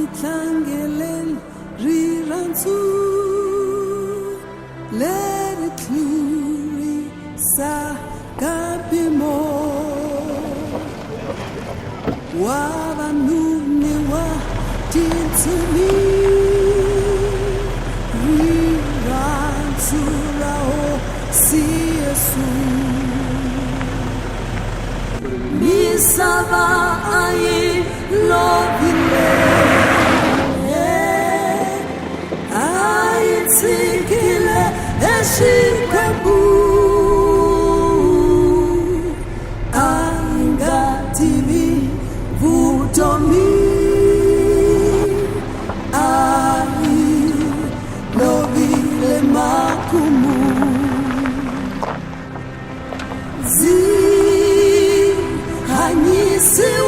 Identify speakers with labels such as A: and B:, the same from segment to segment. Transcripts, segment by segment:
A: hi tlangeleni rirhandzu leri tlurisaka mpimo wa vanhu ni wa tintsumi. Rirhandzu ra Hosi Yesu. Misava a yi lovile, a yi tshikile eXikwembu, a yi nga tivi vutomi, a yi lovile makumu. Ndzi hanyisiwile.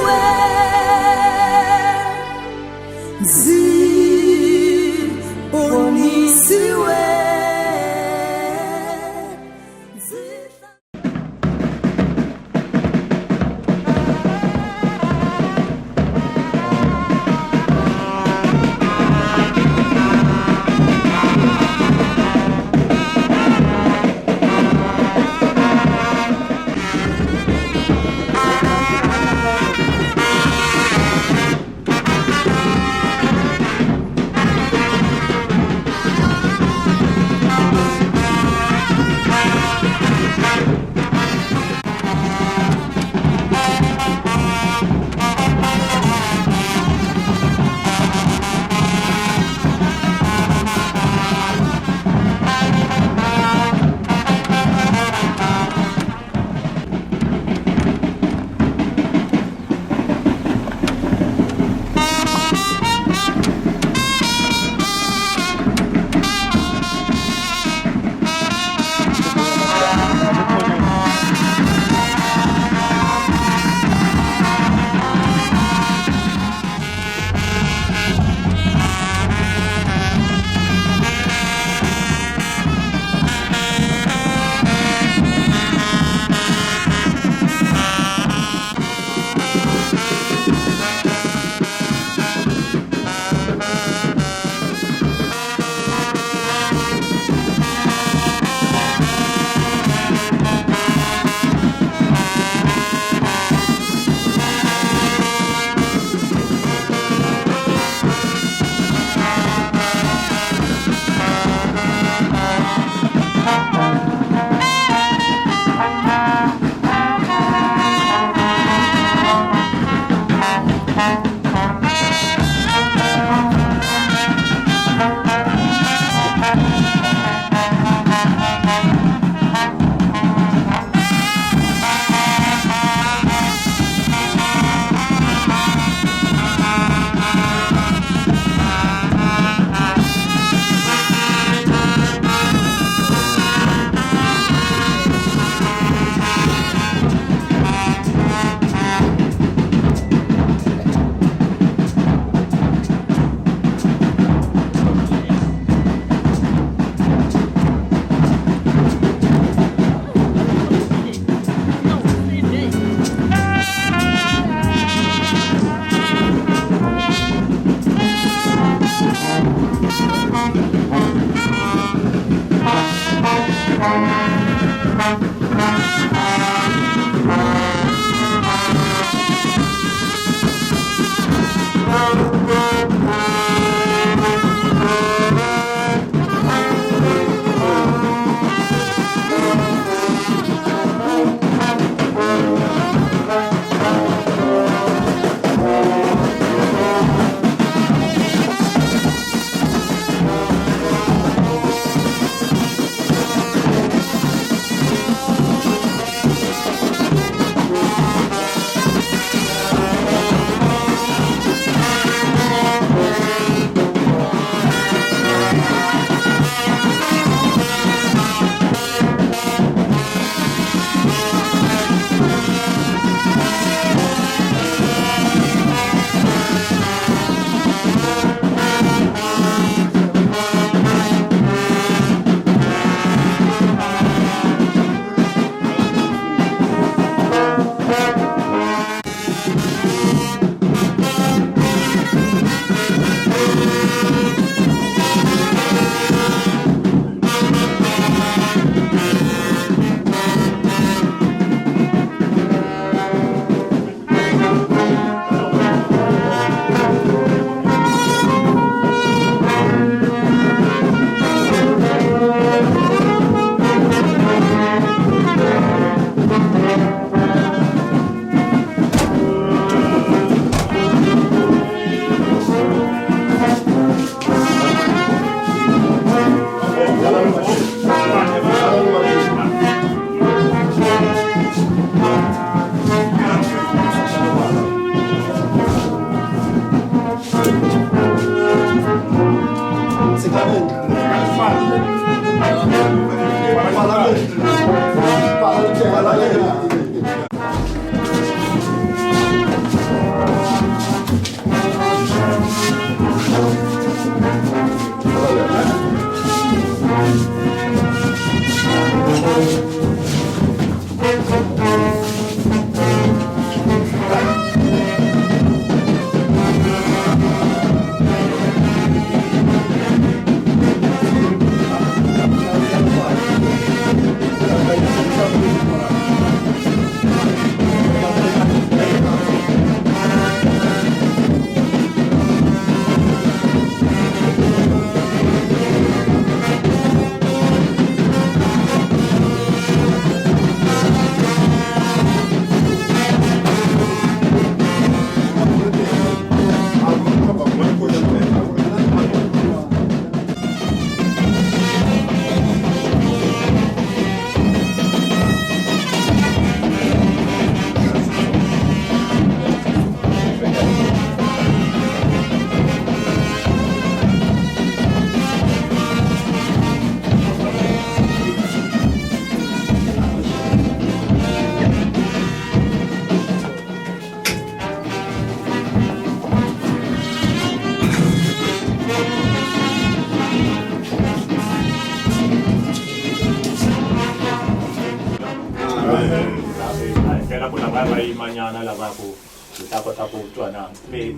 B: nyana lava ku hi ta kota ku twana mi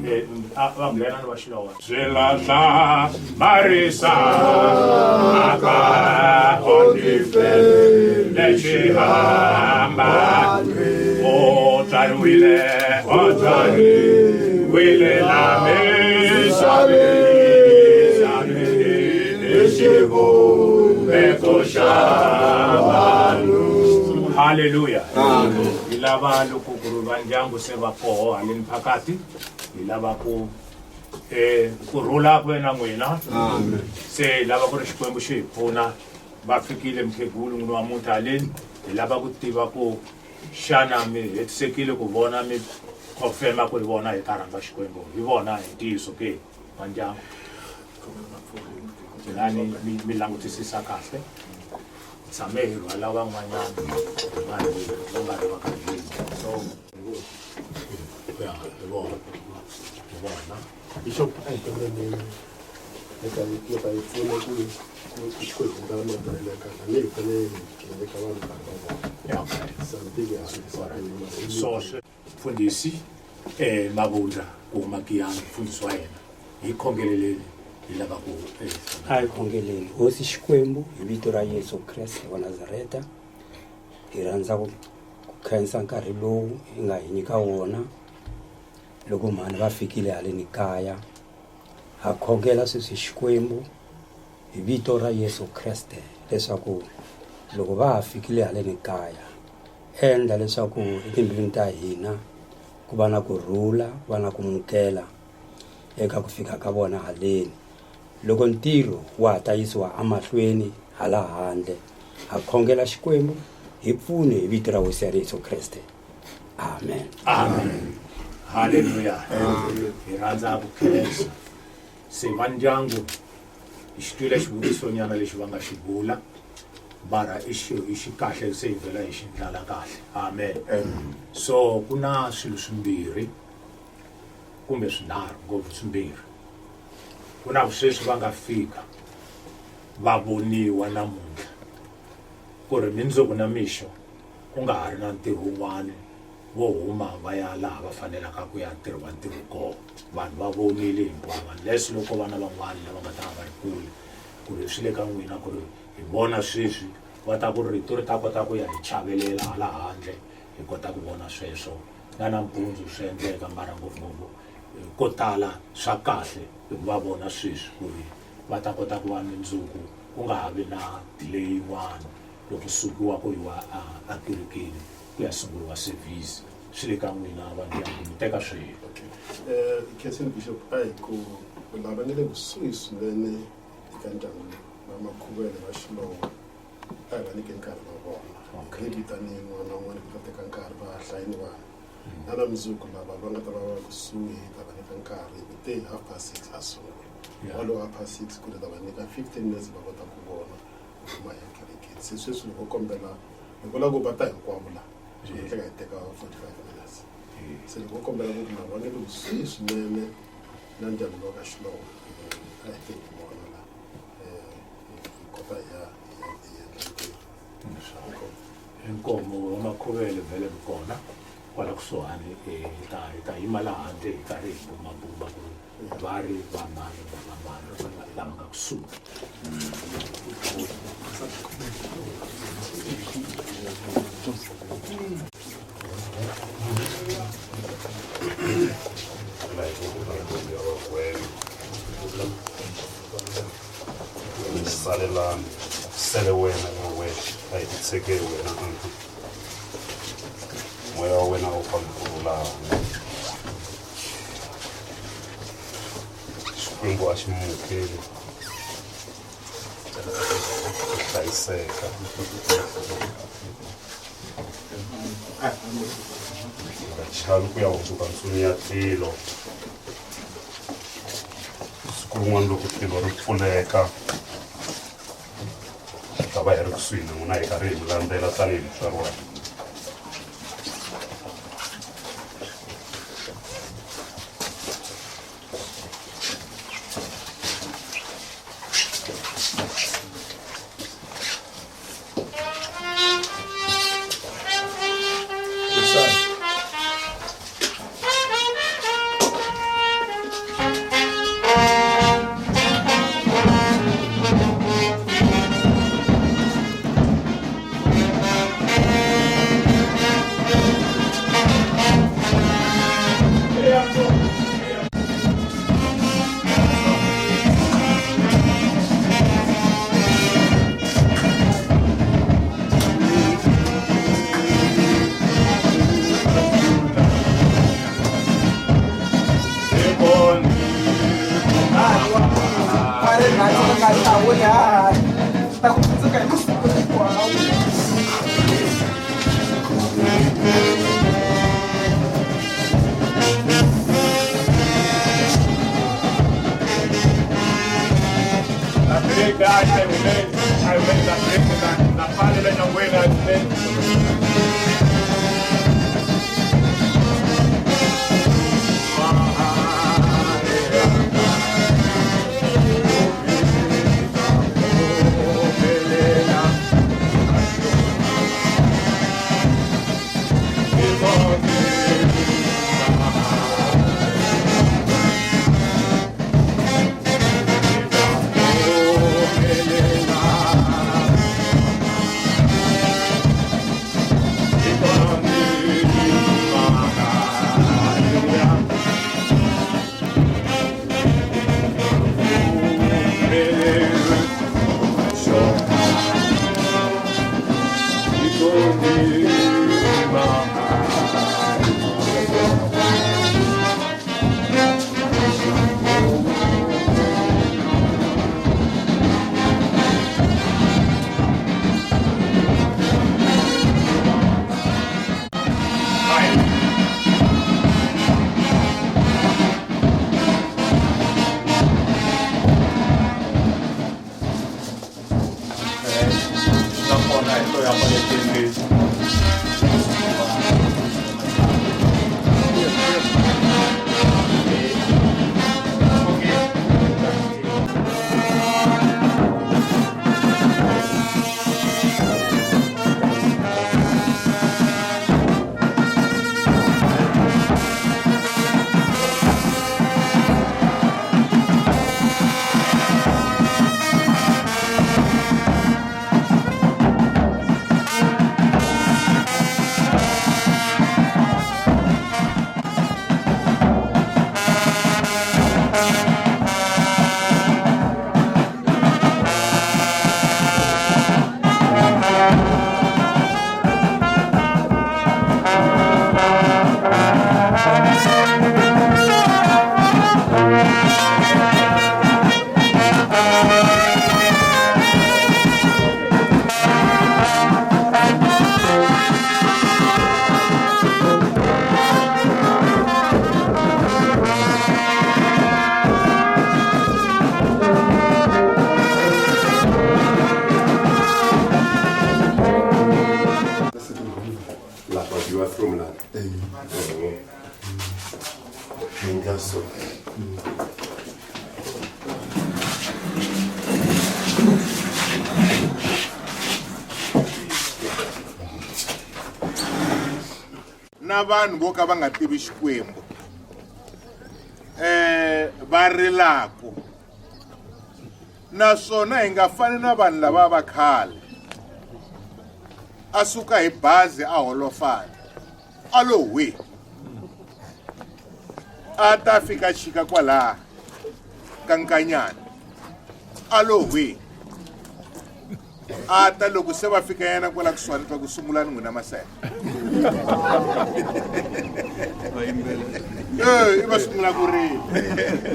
B: va nghena ni va xilowa swilatla marisa aka lexihamba u tswariwile u tswariwile la misaveni xivumbeko xa vanhu halleluya hi lava loko ku ri va ndyangu se va koho haleni phakati hi lava ku um ku rhula ku ve na n'wina se hi lava ku ri xikwembu xi hi pfuna va fikile mukhegulu n'wini wa muti haleni hi lava ku tiva ku xana mi hetisekile ku vona mi confirma ku hi vona hi ta rhanga xikwembu hi vona hi ntiyiso ke va ndyangu Gcinani mi langutisisa kahle tshame hi rhwala van'wanyana vanhu va nga ri va ka hina so ya hi vona hi vona
C: Bishop a hi kombeleni mi ta mi ta hi pfuna ku ku ku hundza matirhelo ya kahle ni hi fanele hi nyika vanhu nkarhi wa vona
B: ya okay
C: something ya swi
B: so mfundhisi eh Mavundla ku huma Giyani mfundhisi wa yena hi khongeleleni hi lava ku eh,
D: A hi khongeleni hosi xikwembu hi vito ra yesu kreste wa nazareta hi rhandza ku ku khensa nkarhi lowu hi nga hi nyika wona loko mhani va fikile haleni kaya ha khongela sweswi xikwembu hi vito ra yesu kreste leswaku loko va ha fikile haleni kaya Endla leswaku etimbilwini ta hina ku va na ku rhula, ku va na ku mukela eka ku fika ka vona haleni. Loko ntirho wa ha ta yisiwa emahlweni hala handle, ha khongela Xikwembu, hi pfune hi vito ra Hosi ya Yesu Kreste. Amen.
B: Amen. Haleluya. Hi rhandza ku khensa. Se va ndyangu hi xi twile xivutisonyana lexi va nga xi vula. Mara i xi i xi kahle se hi vhela hi xi ndlala kahle amen so ku na swilo swimbirhi kumbe swinharhu ngopfu swimbirhi ku na sweswi va nga fika va voniwa namuntlha ku ri mindzuku na mixo ku nga ha ri na ntirho wun'wana vo huma va ya laha va fanelaka ku ya ntirho wa ntirho kona vanhu va vonile hinkwavo unless loko vana van'wana lava nga ta va va ri kule ku ri swi le ka n'wina ku ri hi vona sweswi va ta ku rito ri ta kota ku ya hi chavelela hala handle hi kota ku vona sweswo na nampundzu swi endleka mara ngopfungopfu ko tala swa kahle hi ku va vona sweswi ku ri va ta kota ku va mindzuku ku nga ha vi na delay yin'wana loko sukiwa ku yiwa a a kerekeni ku ya sunguriwa service swi le ka n'wina va ndyangu mi teka swihi.
C: Okay. Khensani Bishop a hi ku lava nga le kusuhi swinene eka ndyangu lowu va Makhuvele va Xilowa a hi va nyike nkarhi na vona
B: Okay.
C: hi vitani n'wana un'wana va teka nkarhi va hlayi ni vanhu na na mundzuku lava va nga ta va va kusuhi hi ta va nyika nkarhi hi te half past six a sungula walowo half past six ku ri ta va nyika 15 minutes va kota ku vona ku huma hi ya kerekeni se sweswi loko kombela loko la ku va ta hinkwavo la swi endleka hi teka 45 minutes se loko kombela ku ri lava nga le kusuhi swinene na ndyangu lowa ka Xilowa a hi teki vona la hi kota hi ya hi ya endla ntirho.
B: Inkomo wa Makhuvele vhele mi kona kwala kusuhani hi ta hi ta yima laha handle hi karhi hi bumabuma ku va ri va mani na va mani lava nga kusuhi.
E: Salelani sele wena i wexe a hi titshege hi wena moya wa wena wu fambi ku lulama xikwembu a xi mukeli ku hlayiseka nga chavi ku ya hundzuka ntsumi ya tilo siku rin'wana loko tilo ri pfuleka hi ta va hi ri kusuhi na n'wina hi karhi hi mi landzela tanihi mutswari wa hina.
F: nga hlawuli hahani ta ku tsundzuka hi masiku hinkwawo.
G: Na vanhu vo ka va nga tivi Xikwembu va rilaku naswona hi nga fani na vanhu lava va khale a suka hi bazi a holofana a lo hwi a ta fika chika kwalaha ka Nkanyana a lo hwi a ta loko se va fika yena kwala kusuhani twa ku sungulani n'wina masele i va sungula ku ri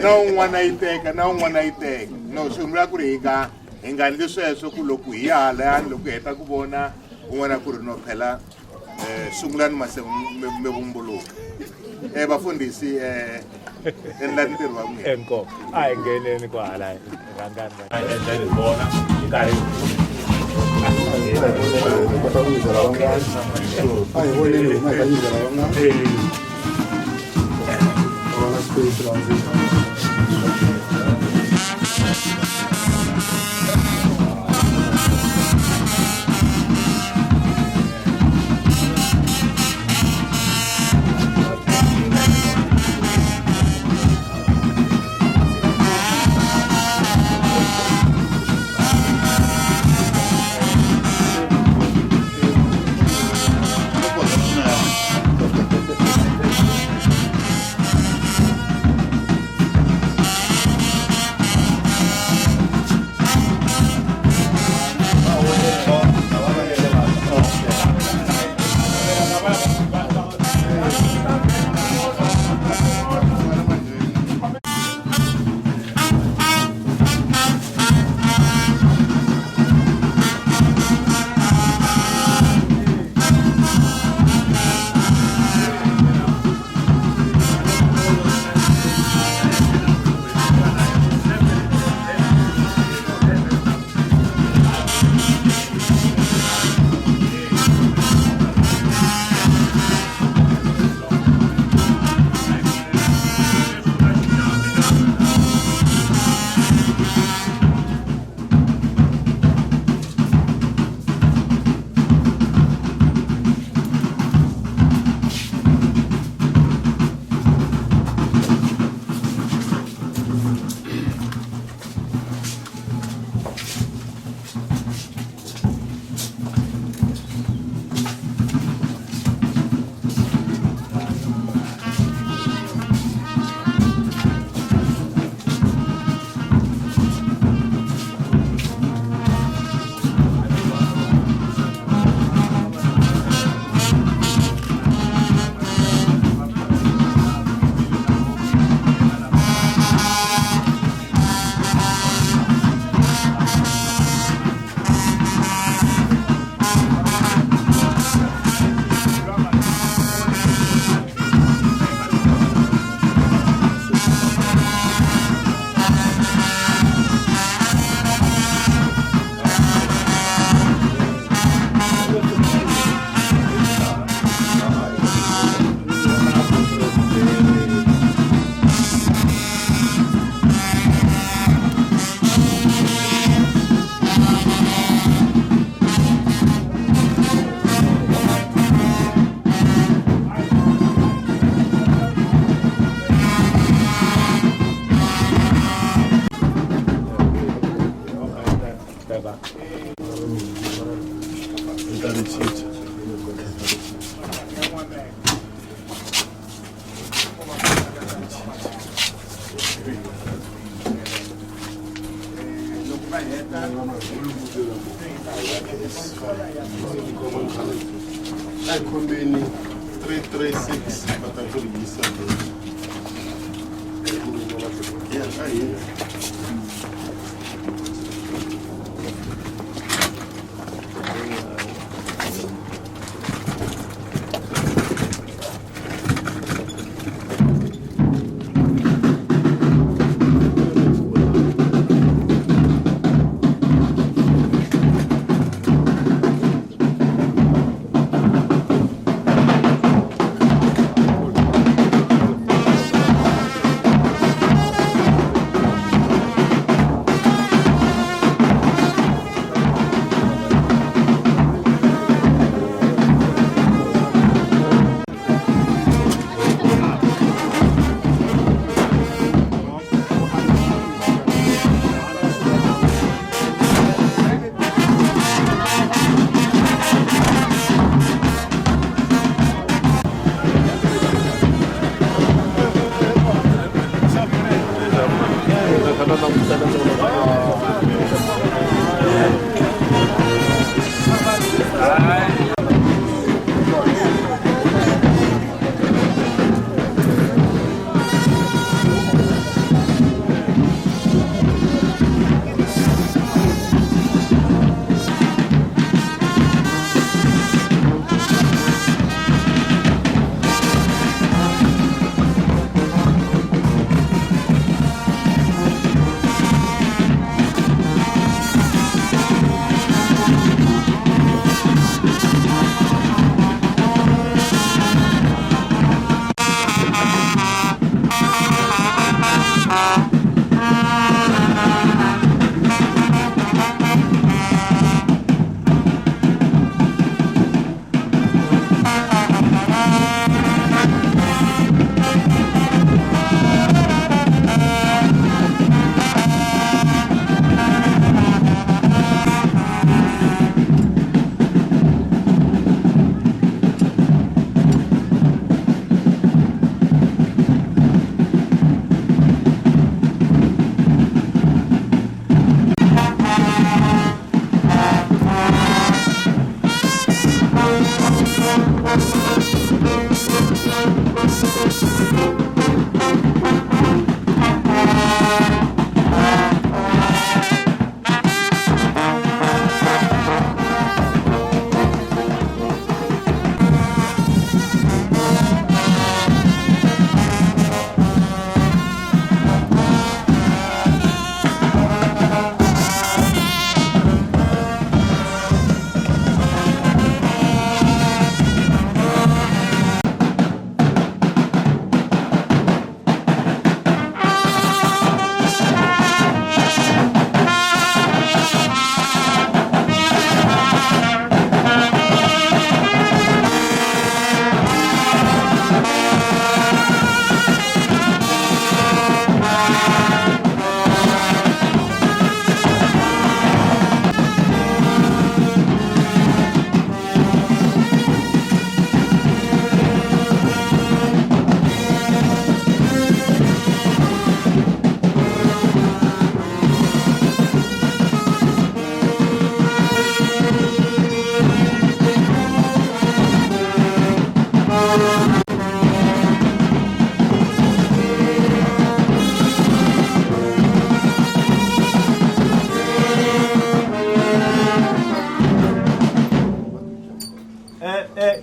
G: na un'wana yi teka na un'wana yi teka no swi vula ku ri hi nga hi nga endli sweswo ku loko hi ya halayani loko hi heta ku vona un'wana ku ri no phela sungulani mase mi vumbuluka vafundhisi endla ntirho wa n'wina.
B: Enko a hi ngheneni kwahala rhangani va endla hi vona hi karhi
C: kota ku nyizela van'wana a hi voneni huma hi ta nyizela van'wana vona space la ndzeni.
B: Loko va heta
C: a hi khombeni 336 va ta ku ri yisa ya a hi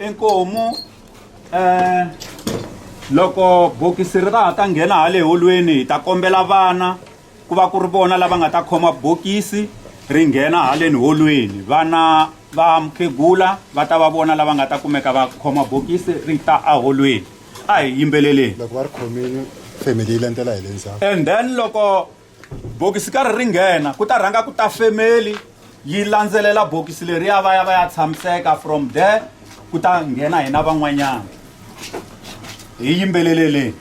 H: Inkomu loko bokisi ri ta ha ta nghena hale holweni hi ta kombela vana ku va ku ri vona lava nga ta khoma bokisi ri nghena haleni holweni. Vana va mukhegula va ta va vona lava nga ta kumeka va khoma bokisi ri ta aholweni. A hi yimbeleleni.
I: Loko va ri khomile family yi landzela hi le ndzhaku.
H: And then loko bokisi karhi ri nghena ku ta rhanga ku ta family yi landzelela bokisi leriya va ya va ya tshamiseka, from there ku ta nghena hina van'wanyana. Hi yimbeleleleni.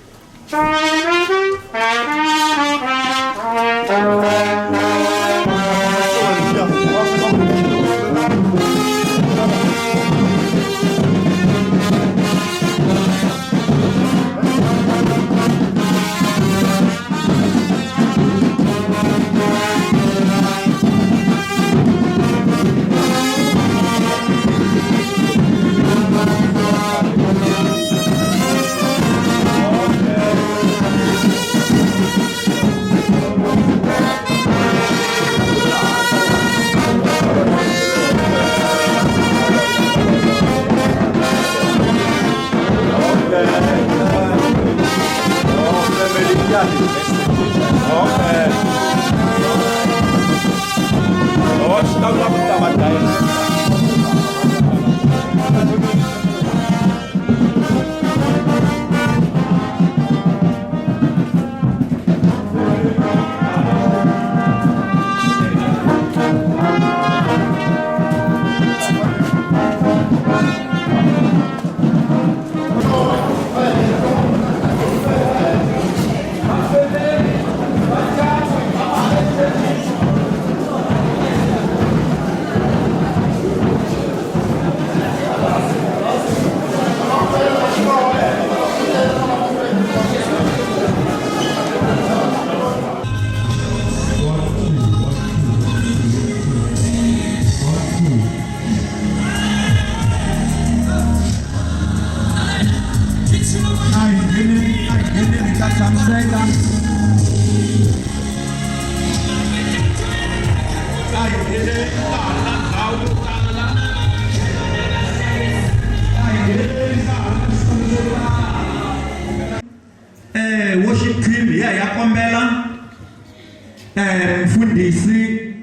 H: eh mfundhisi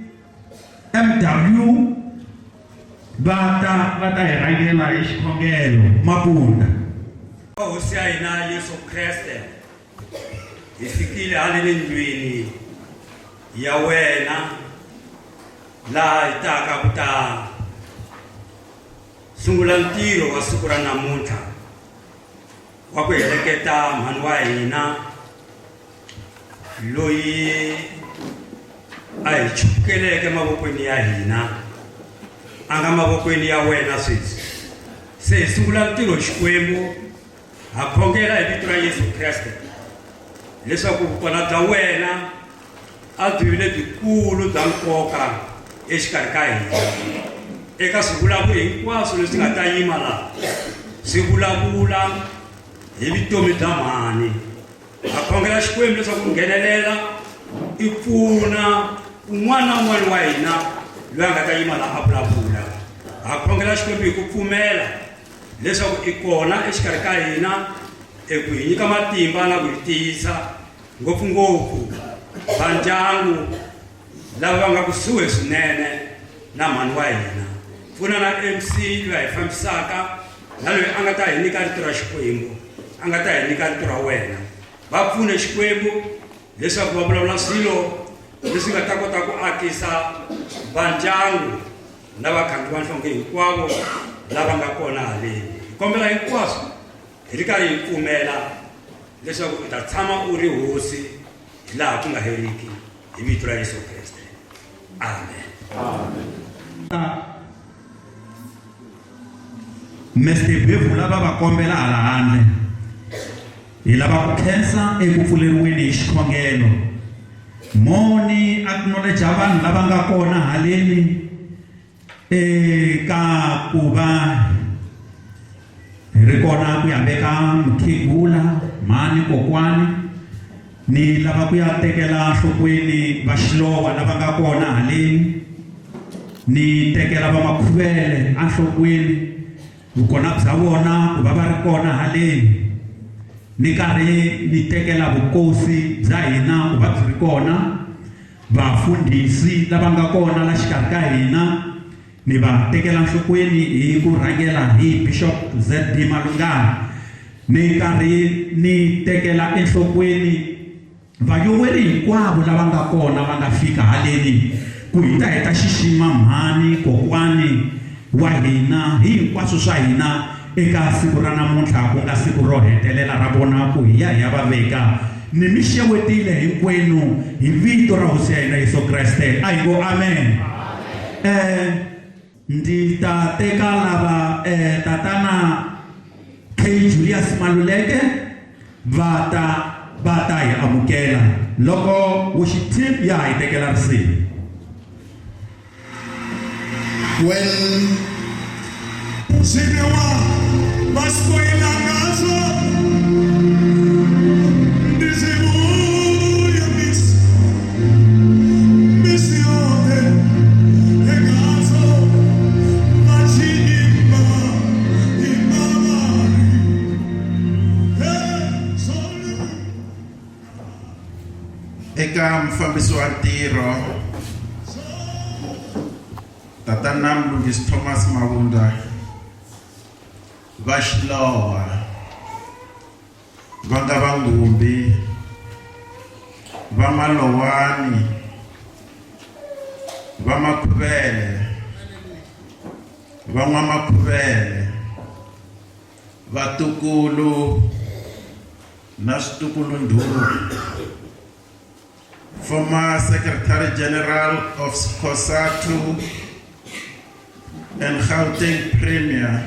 H: MW va ta va ta hi rhangela hi xikhongelo mapunda
D: hosi ya hina Yesu Kreste hi fikile haleni ndlwini ya wena laha hi taka ku ta sungula ntirho wa siku ra namuntlha wa ku heleketa mhani wa hina loyi a hi chupukeleke mavokweni ya hina a nga mavokweni ya wena sweswi se hi sungula ntirho xikwembu ha khongela hi vito ra yesu kreste leswaku vukona bya wena a byi vi lebyikulu bya nkoka exikarhi ka hina eka swivulavuri hinkwaswo leswi nga ta yima laha swi vulavula hi vutomi bya mhani ha khongela xikwembu leswaku ku nghenelela i pfuna un'wana na un'wana wa hina loyi a nga ta yima laha a vulavula ha khongela xikwembu hi ku pfumela leswaku i kona exikarhi ka hina eku hi nyika matimba na ku hi tiyisa ngopfungopfu va ndyangu lava va nga kusuhi swinene na mhani wa hina pfuna na mc loyi a hi fambisaka na loyi a nga ta hi nyika rito ra xikwembu a nga ta hi nyika rito ra wena va pfune xikwembu leswaku va vulavula swilo leswi nga ta kota ku akisa vandyangu na vakhangi va nhlonge hinkwavo lava nga kona haleni hi kombela hinkwaswo hi ri karhi hi pfumela leswaku u ta tshama u ri hosi hi laha ku nga heriki hi vito ra yesu kreste amen, amen.
H: Mr Bevula va va kombela hala handle hi lava ku khensa eku pfuleriweni hi xikhongelo moni acknowledge vanhu lava nga kona haleni eka ku va hi ri kona ku ya veka mukhegula mhani kokwani ni lava ku ya tekela nhlokweni va xilowa lava nga kona haleni ni tekela va makhuvele enhlokweni vukona bya vona ku va va ri kona haleni ni karhi ni tekela vukosi bya hina ku va byi ri kona vafundhisi lava nga kona la xikarhi ka hina ni va tekela nhlokweni hi ku rhangela hi bishop zd malungana ni karhi ni tekela enhlokweni vayoweri hinkwavo lava nga kona va nga fika haleni ku hi ta hi ta xixima mhani kokwani wa hina hi hinkwaswo swa hina eka siku ra namuntlha ku nga siku ro hetelela ra vona ku hi ya hi ya va veka ni mi xewetile hinkwenu hi vito ra hosi ya hina yesu kreste a hi ngo amen eh ndzi ta teka lava eh tatana K Julius Maluleke va ta va ta hi amukela loko worship team ya ha yi tekela risimu
J: Well, zwine wa vha spoila ngazwo ndi zwivhuya misi misi yoṱhe ngazwo vha tshi imba imba vhari
K: Eka mufambisi wa ntirho tatana Mlungisi Thomas Mavunda va Xilowa va nga va Ngumbi va Malowani va Makhuvele va N'wamakhuvele vatukulu na switukulu-ndhuna former secretary general of COSATU and Gauteng Premier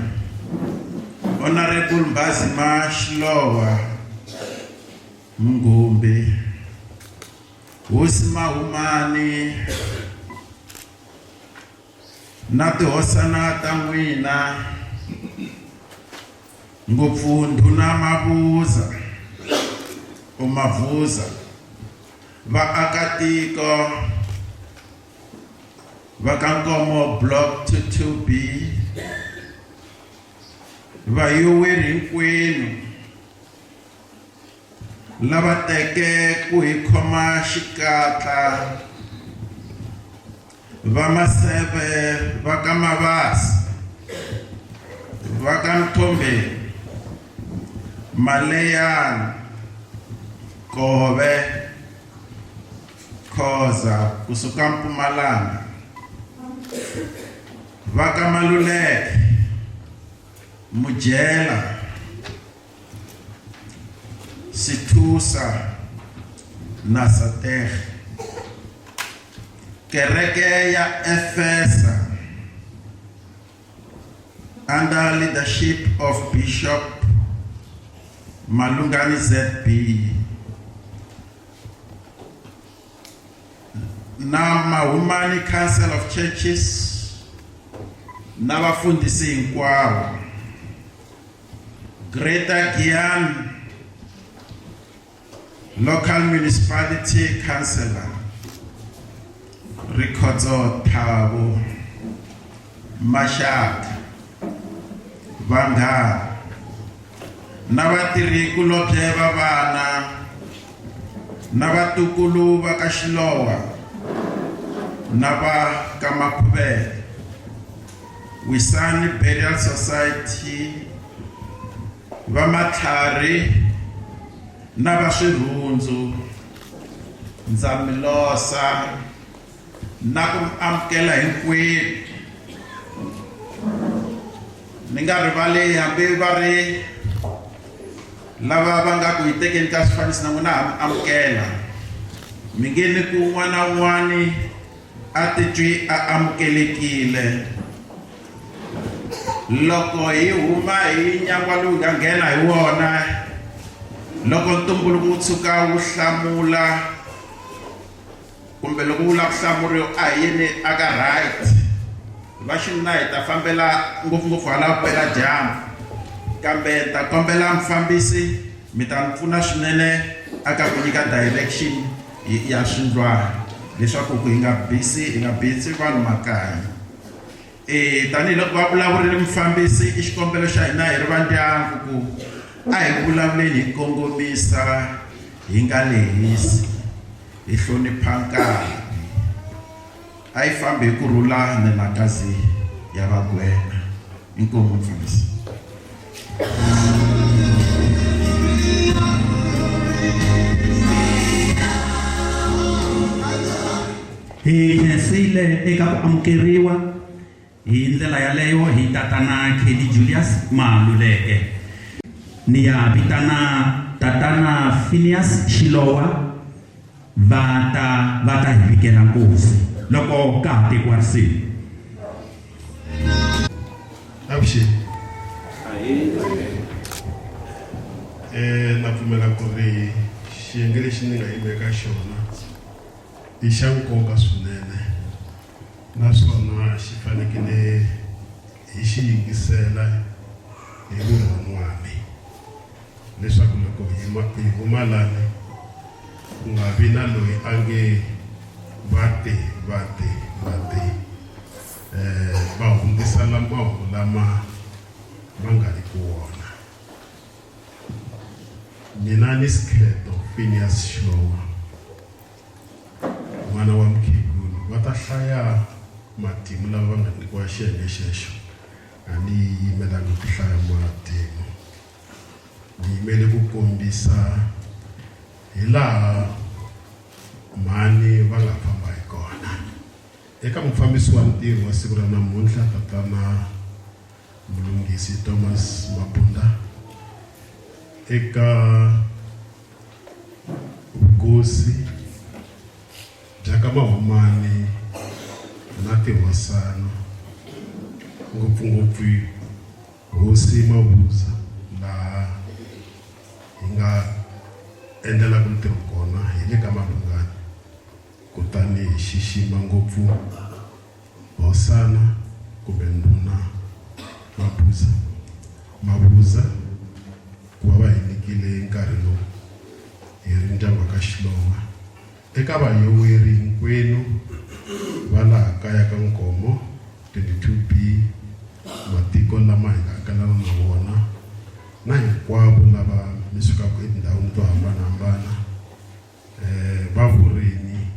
K: Honorable Mbazima Shilowa Mngumbi Hosi Mahumani na tihosana ta n'wina ngopfu ndhuna Mabuza u Mavuza vaakatiko va ka Nkomo Block 22B vayoweri hinkwenu Lava teke ku hi khoma xikatla va Maseve va ka Mabasa va ka Mthombeni Maleyana Kove Khoza kusuka Mpumalanga va ka Maluleke Mujela Sithusa na Satehe. Kereke ya Efesa under leadership of Bishop Malungani ZB na Mahumani Council of Churches na vafundhisi hinkwavo. Greater Giyani Local Municipality Councillor Rikhotso Thabo Maxaka vanghana na vatirhi-kulobye va vana na vatukulu va ka Xilowa na va ka Makhuvele. Wisani Burial Society, va matlhari na va swirhundzu, ndza mi losa na ku mi amukela hinkwenu. Ni nga rivali hambi va ri lava va nga ku hi tekeni ka swifaniso na n'wina ha mi amukela. Mi nge ni ku un'wana na un'wana a titwi a amukelekile. Loko hi huma hi nyangwa lowu hi nga nghena hi wona, loko ntumbuluko wu tshuka wu hlamula kumbe loko wu lava ku hlamuriwa a hi yeni aka right va xinuna hi ta fambela ngopfungopfu hala vupela dyambu kambe ni ta kombela mufambisi mi ta ni pfuna swinene aka ku nyika direction ya swindlwana leswaku ku hi nga bisi hi nga bisi vanhu makaya e tanihiloko va vulavurile mufambisi i xikombelo xa hina hi ri va ndyangu ku a hi vulavuleni hi kongomisa hi nga lehisi hi hlonipha nkarhi a yi fambi hi ku rhula nhenhakazi ya vagwena inkomu mufambisi
H: Hi khensile eka ku amukeriwa hi ndlela yaleyo hi tatana Kelly Julius Maluleke. Ni ya vitana tatana Phineas Xilowa va ta va ta hi vikela nkosi loko ka ha tekiwa risimu.
C: Avuxeni. Na pfumela ku ri xiyenge lexi ni nga yima eka xona i xa nkoka swinene naswona xi fanekele hi xi yingisela hi vurhon'wani leswaku loko hi hi huma lani ku nga vi na loyi a nge va te va te va te va hundzisela mahungu lama ma nga ri ku wona. Mina ni Sikheto Phineas Xilowa, n'wana wa mukhegulu, va ta hlaya matimu lava va nga nyikiwa xiyenge xexo. A ni yimelanga ku hlaya matimu, ni yimele ku kombisa hi laha mhani va nga famba hi kona. Eka mufambisi wa ntirho wa siku ra namuntlha, Tatana Mulunghisi Thomas Mabunda, eka vukosi bya ka Mahumani na tihosana, ngopfungopfu Hosi Mabuza laha hi nga endlelaka ntirho kona hi le ka Malungani. Kutani hi xixima ngopfu hosana kumbe ndhuna Mabuza, Mabuza, ku va va hi nyikile nkarhi lowu hi ri ndyangu wa ka Xilowa. Eka vayoweri hinkwenu va laha kaya ka Nkomo 22B, matiko lama hi nga akelana na wona na hinkwavo lava. mi sukaka etindhawini to hambanahambana um va vurini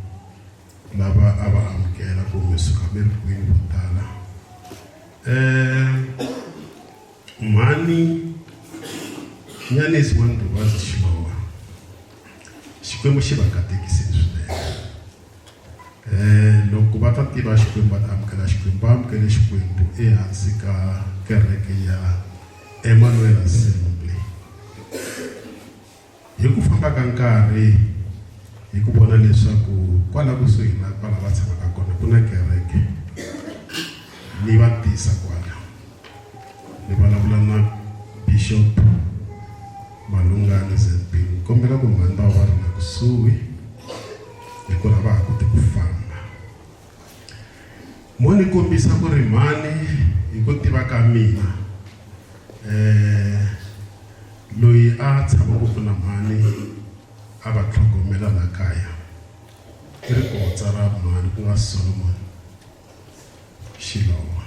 C: lava a va amukela ku mi suka mi ri kwini vo tala um mhani nyanisi wa ndhuvazi xilowa xikwembu xi va katekisini swinene um loko va ta tiva xikwembu va ta amukela xikwembu va amukele xikwembu ehansi ka kereke ya Emmanuel Assembly Hi ku famba ka nkarhi, hi ku vona leswaku kwala kusuhi na kwala va tshamaka kona ku na kereke, ni va tisa kwala. Ni vulavula na Bishop Malungani ZB, ni kombela ku mhani va va ri la kusuhi hikuva a va ha koti ku famba. Mo ni kombisa ku ri mhani hi ku tiva ka mina eh loyi a tshama ngopfu na mhani a va tlhogomela la kaya i rikotsa ra mhani ku nga Solomon Xilowa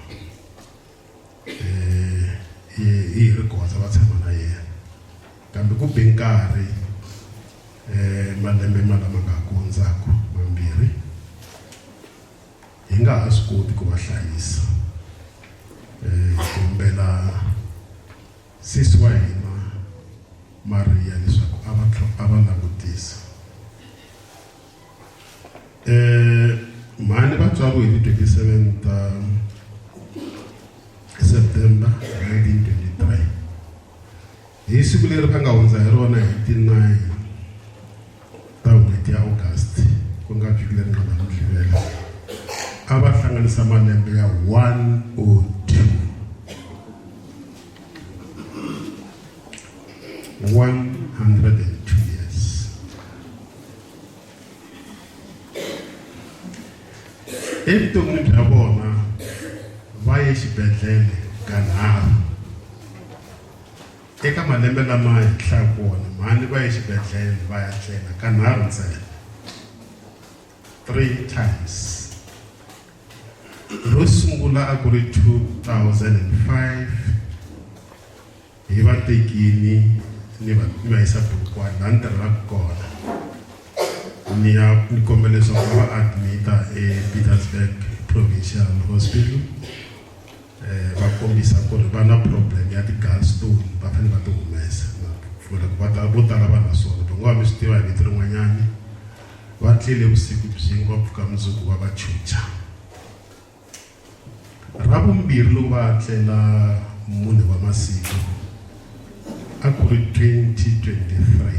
C: eh hi rikotsa va tshama na yena kambe ku be nkarhi eh malembe ma lama nga ku hundzaka mambirhi hi nga ha swi koti ku va hlayisa eh hi kombela sesi wa hina Maria leswaku a va a va langutisa eh mhani va tswariwe hi ti 27 ta September 1923 Hi siku leri va nga hundza hi rona hi ti 9 ta n'hweti ya August, ku nga vhiki leri nga la Mugqivela, a va hlanganisa malembe ya 102. 102 years. Evuton'wini bya vona va ye xibedhlele kanharhu. Eka malembe lama hi hlayaka wona, mhani va ye xibedhlele va ya tlela kanharhu ntsena, three times. Ro sungula a ku ri 2005 hi va tekini ni va ni va yisa Polokwane laha ni tirhelaka kona ni ya ni kombela leswaku va va admit-a ePietersburg Provincial Hospital. Eh, va kombisa ku ri va na problem ya ti-gallstone va fanele va ti humesa na pfumela ku va ta vo tala va na swona va ngo va mi swi tiva hi vito rin'wanyani va tlele vusiku byin'we va pfuka mundzuku va va chucha ra vumbirhi loko va tlela mune wa masiku a ku ri 2023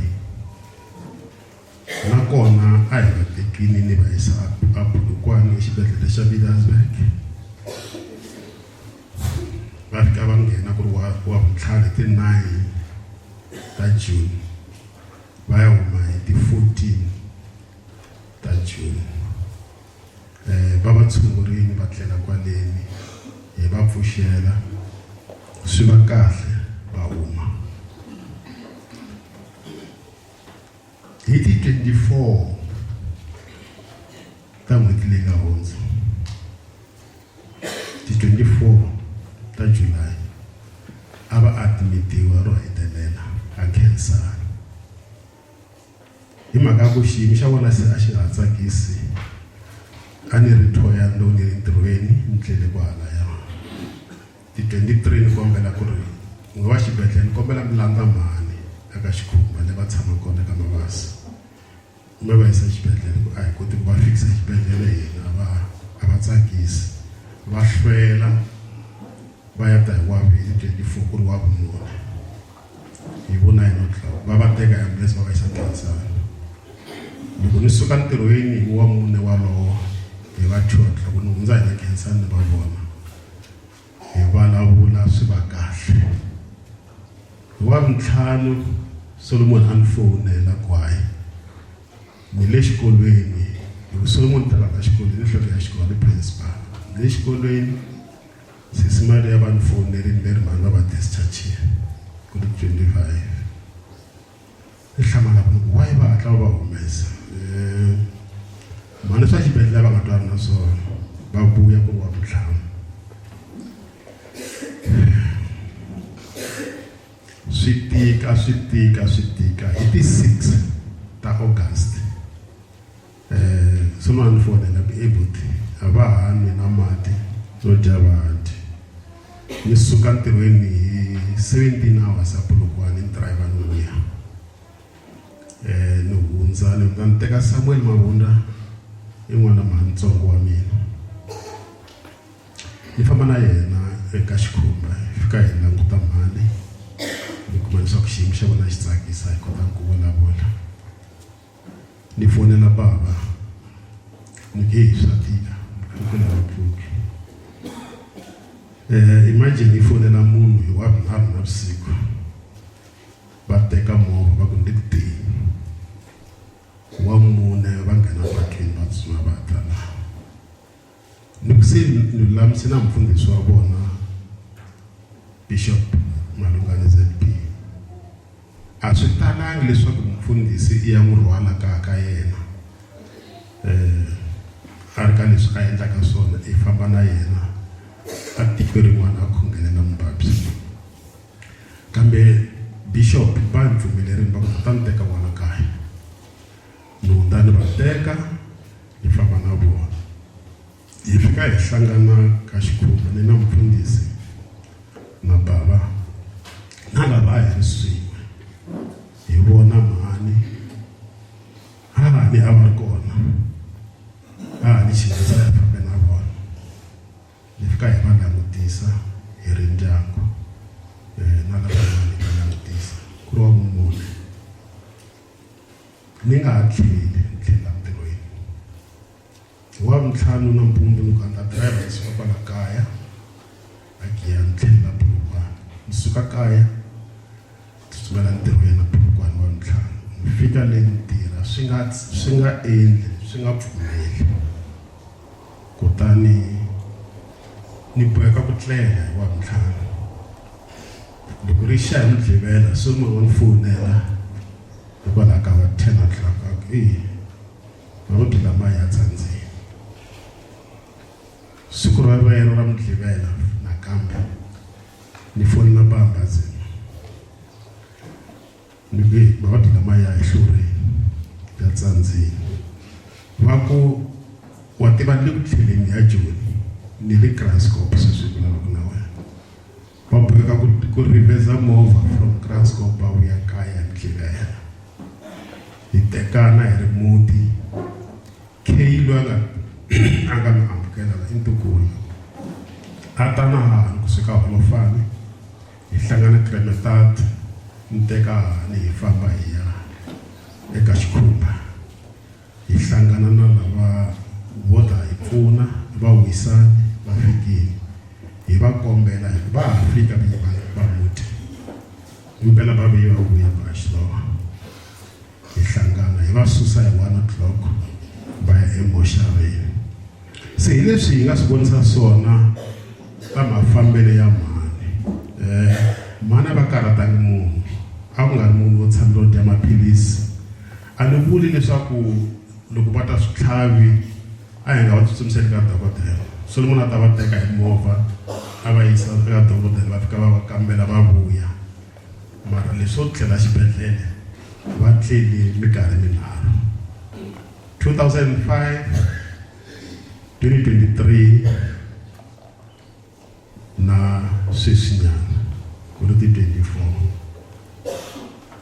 C: Nakona a hi va tekini ni va yisa a Polokwane exibedhlele xa Middelburg. Va fika va nghena ku ri wa wa vuntlhanu hi ti 9 ta June va ya huma hi ti 14 ta June. Eh va va tshungurini va tlela kwaleni hi va pfuxela swi va kahle va huma. Hi ti 24 ta n'hweti leyi nga hundza, ti 24 ta July, a va admitiwa ro hetelela a Khensani. Hi mhaka ya ku xiyimo xa vona se a xi nga ha tsakisi, a ni ri Thohoyandou ni ri ntirhweni ni tlele kwahalaya. Ti 23 ni kombela ku ri n'wi va xibedhlele ni kombela mi landza mhani eka xikhumba le va tshama kona ka Mabasa mi va yisa xibedhlele ku a hi koti ku va fikisa xibedhlele hina a va a va tsakisi va hlwela va ya ta hi wa hi ti 24 ku ri wa vumune hi vo 9 o'clock va va teka hi ambulance va va yisa Nkhensani loko ni suka ntirhweni hi wa mune walowo hi va 2 o'clock ni hundza hi le Nkhensani ni va vona Hi vulavula swi va kahle. Hi Wavuntlhanu Solomon a ni fowunela ku hayi ni le xikolweni hi ku Solomon u tirha la xikolweni i nhloko ya xikolo i principal ni le xikolweni sesi Maria va ni fowunerini ve ri mhani va va discharge-ile ku ri 25 Ni hlamala ku ni ku why va hatla va va humesa um mhani swa xibedhlele va nga twani na swona va vuya ku ri wa vuntlhanu swi tika. tika swi tika swi tika hi ti 6 ta August eh so ni fonela ku ebuti a va ha nwi na mati no dya va dyi ni suka ntirhweni hi 17 hours a Polokwane ni driver ni vuya eh ni hundza ni hundza ni teka Samuel Mavunda i n'wana mhantsongo wa mina Ni famba na yena eka xikhumba hi fika hi languta mhani ni kuma leswaku xiyimo xa vona xi tsakisa hi kota ku vulavula ni fonela bava ni ku heyi swa tika mpfhuka na mpfhuki eh imagine yi fonela munhu hi wa vunharhu na vusiku va teka movha va ku ndi ku teni wa mune va nghena patwini va tsutsuma va ta laha Ni ku se ni lulamise na mufundhisi wa vona Bishop Malungani ZB. A swi talangi leswaku mufundhisi i ya n'wi rhwala kaya ka yena eh a ri ka leswi a endlaka swona i famba na yena a tiko rin'wana a khongelela muvabyi. Kambe Bishop va ni pfumelerini va ku va ta ni teka n'wana kaya. Ni hundza ni va teka ni famba na vona. Hi fika hi hlangana ka xikhumba ni na mufundhisi na bava na lava a hi ri swin'we hi vona mhani hahani a va ri kona hahani xivindza hi fambe na vona hi fika hi va langutisa hi ri ndyangu na lavan'wana hi va langutisa ku ri wa vumune. Ni nga ha tlheli ni tlhelela ntirhweni. Hi Wavuntlhanu nampundzu ni ku a ni ta dirayivha ni suka kwala kaya a Giyani ni tlhelela Polokwane. Ni suka kaya ni tsutsumela ntirhweni a Polokwane Wavuntlhanu. Ni fika le ni tirha swi nga swi nga endli swi nga pfumeli. Kutani ni boheka ku tlela hi Wavuntlhanu. Loko ri xa hi Mugqivela Solomon wa ni fowunela hikwalaho ka va 10 o'clock a ku eyi mavabyi lama ya tsandzile. Siku rero ra Mugqivela nakambe ni fonela Bambazini ni ku eyi mavabyi lama ya hi hlurile ya tsandzile. Va ku wa tiva ni le ku tlheleni ya Joni ni le Kranskop sweswi hi vulavulaka na wena. Va boheka ku ku riveza movha from Kranskop va vuya kaya hi Mugqivela. Hi tekana hi ri muti. Kay loyi a nga a nga mi amukela la i ntukulu. A ta na hahani kusuka Holofani hi hlangana Kremetart ni teka hahani hi famba hi ya eka Xikhumba. Hi hlangana na lava vo ta hi pfuna, va wisani, va fikile. Hi va kombela hi ku va ha fika vinyi va, va muti. Impela va vuye va vuya Bratislava. Hi hlangana, hi va susa hi 1 o'clock va ya emoxareni. Se hi leswi hi nga swi vonisa swona ka mafambele ya mhani. Eh, mhani a va karhatangi munhu. A ku nga ri munhu wo tshamela u dya maphilisi. A ni vuli leswaku loko va ta switlhavi a hi nga va tsutsumiseli ka dokodela. Solomon a ta va teka hi movha a va yisa eka dokodela va fika va va kambela va vuya. Mara leswo tlela xibedhlele va tlele minkarhi minharhu. 2005, 2023 na sweswinyana ku ri ti 24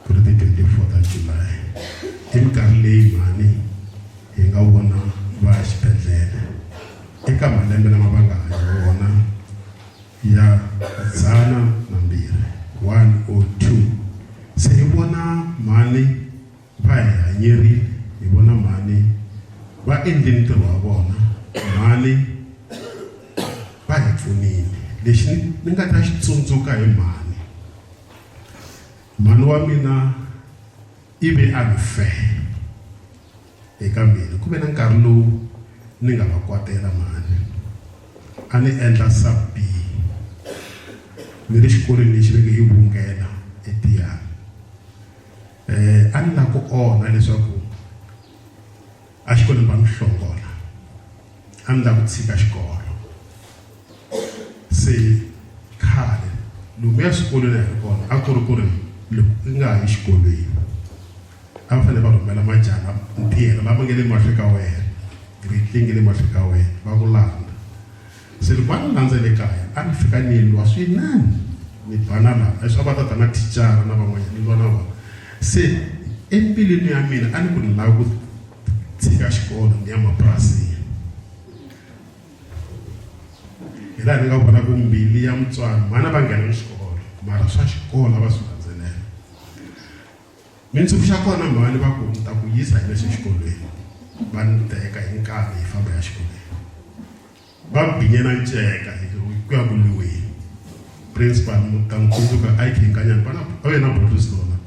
C: ku ri ti 24 ta July i minkarhi leyi mhani hi nga vona va ya xibedhlele eka malembe lama va nga hanya wona ya 102 102 se hi vona mhani Va hi hanyerile hi vona mhani va endle ntirho wa vona mhani va hi pfunile lexi ni, ni nga ta xi tsundzuka hi mhani mhani wa mina i ve unfair eka mina ku ve na nkarhi lowu ni nga va kwatela mhani a ni endla sub B ni ri xikolweni lexi ve nge i Vungela eTiyani Eh, a ni la ku onha leswaku a xikolweni va ni hlongola a ni la ku tshika xikolo se khale lomuya swikolweni a hi ri kona a ku ri ku ri Loko i nga ha yi xikolweni a va fanele va rhumela majaha ntirho lama nga le mahlweni ka wena grade leyi nga le mahlweni ka wena va ku landza se loko va ni landza le kaya a ni fika ni lwa swinene ni ba na lava leswi a va ta ta na thicara na van'wanyana ni lwa na vona se embilwini ya mina a ni ku ni lava ku tshika xikolo ni ya mapurasini hi laha ni nga vona ku mbili ya mutswari mhana va nghena ni xikolo mara swa xikolo a va swi landzelela Mintsuku xa kona mhani va ku ni ta ku yisa hi lexi xikolweni va ni teka hi nkarhi hi famba ya xikolweni va binye na nceka hi ku ya ku lwiweni principal ta n'wi tsundzuka a yi khinkanyana va na a ve na bottles lona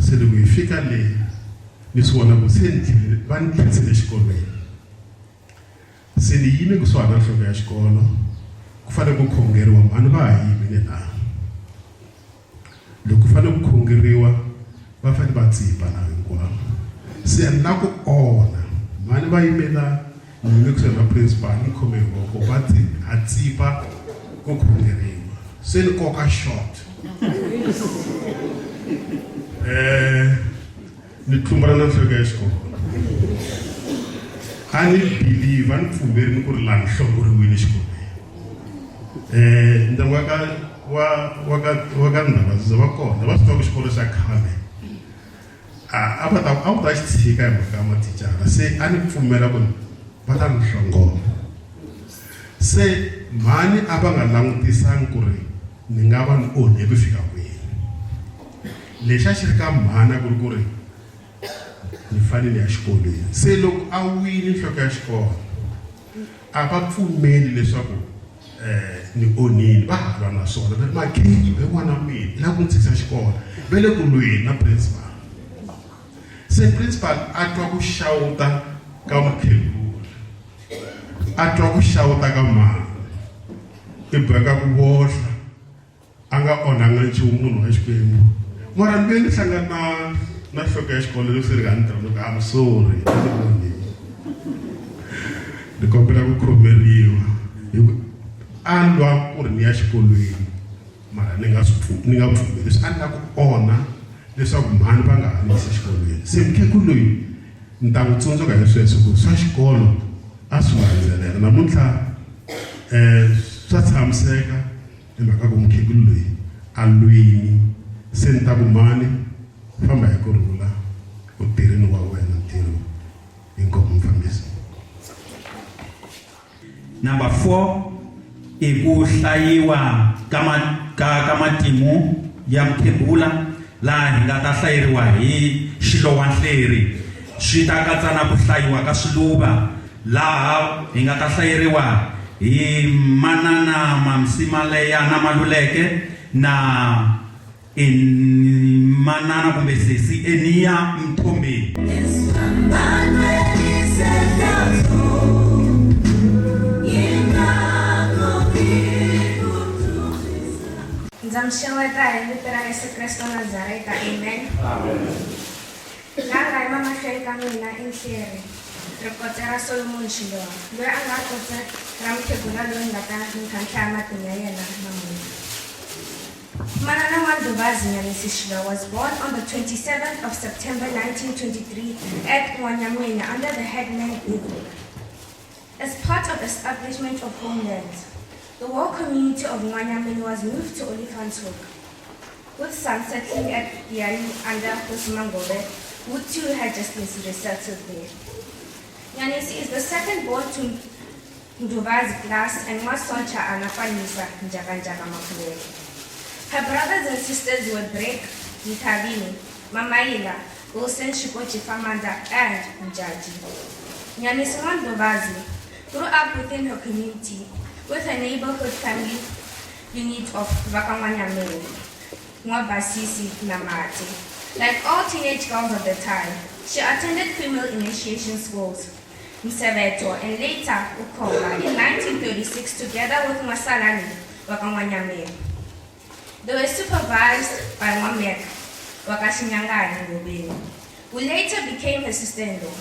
C: se loko hi fika le ni swi vona ku se ni tlhele va ni tlherisele xikolweni Se ni yime kusuhani na nhloko ya xikolo, ku fanele ku khongeriwa, mhani va ha yimile laha. Loko ku fanele ku khongeriwa, va fanele va tsipa laha hinkwavo. Se ni la ku onha, mhani va yime la, ni yime kusuhi na principal, ni khome hi voko, va ha tsipa ku khongeriwa. Se ni koka short. Eh, ni tlumbana na nhloko ya xikolo a ni believe a ni pfumeri ni ku ri laha ni hlongoriwile xikolweni um ndyangu wa ka wa wa ka wa ka ndhavaziza va kona va swi tiva ku xikolo xa khale a a va ta a wu ta xi tshika hi mhaka ya mathicara se a ni pfumela ku va ta ni hlongola se mhani a va nga langutisangi ku ri ni nga va ni onhe ku fika kwihi Lexi a xi ri ka mhani a ku ri ku ri ni fanele ni ya xikolweni. Se loko a wile nhloko ya xikolo a va pfumeli leswaku ni onhile va ha lwa na swona va ri Makhekhe we n'wana wa mina i lava ku ni tshikisa xikolo va le ku lweni na principal. Se principal a twa ku xawuta ka mukhegula a twa ku xawuta ka mhani i boheka ku vohla. A nga onhanga nchumu munhu wa Xikwembu. Mara ni vuye ni hlangana na na nhloko ya xikolo loko se ri nga ni tirha ni ku I'm sorry a ni onhile. Ni kombela ku khomeriwa hi ku a lwa ku ri ni ya xikolweni mara ni nga swi ni nga pfumeli leswi a ni lava ku onha leswaku mhani va nga ha ni yisi exikolweni. Se mukhegulu loyi ni ta n'wi tsundzuka hi sweswo ku swa xikolo a swi landzelela. Namuntlha swa tshamiseka. Hi mhaka ku mukhegulu loyi a lwini se ni ta ku mhani famba hi ku rhula u tirhini wa wena ntirho inkomu mufambisi.
H: Number 4 i ku hlayiwa ka ma ka ka matimu ya mukhegula laha hi nga ta hlayeriwa hi Xilowanhleri. Swi ta katsa na ku hlayiwa ka swiluva laha hi nga ta hlayeriwa hi Manana Mamsimaleya na Maluleke na Manana kumbe Sesi Enia Mthombeni.
L: Ndza mi xeweta hi vito ra Yesu Kreste wa Nazareta. Amen. La nga yima mahlweni ka mina i Nhleri, rikotse ra Solomoni Xilowa, loyi a nga rikotse ra mukhegula loyi ni nga ta mi kha ni hlaya matimu ya yena namuntlha. Manana wa Nduvazi Nyanisi Shilowa was born on the 27th of September 1923 at Nwanyamwena under the headman Gugu. As part of establishment of homelands, the war community of Nwanyamwena was moved to Olifantshoek, with some settling at Giyani under Hosi who too had just been resettled there. Nyanisi is the second born to Nduvazi class and Masoncha Anafanisa Njakanjaka Mafulele. Her brothers and sisters were Drake, Ntabini, Mamaila, Wilson Shikochi Famanda, and Njaji. Nyanisi Nduvazi grew up within her community with her neighborhood family unit of Vakamwanyameni, Mwabasisi Namati. Like all teenage girls of the time, she attended female initiation schools, Mseveto, and later Ukhova in 1936 together with Masalani Wakamwanyameni. They were supervised by Mwamek Wakashinyangani Ngobeni, who later became her sister-in-law.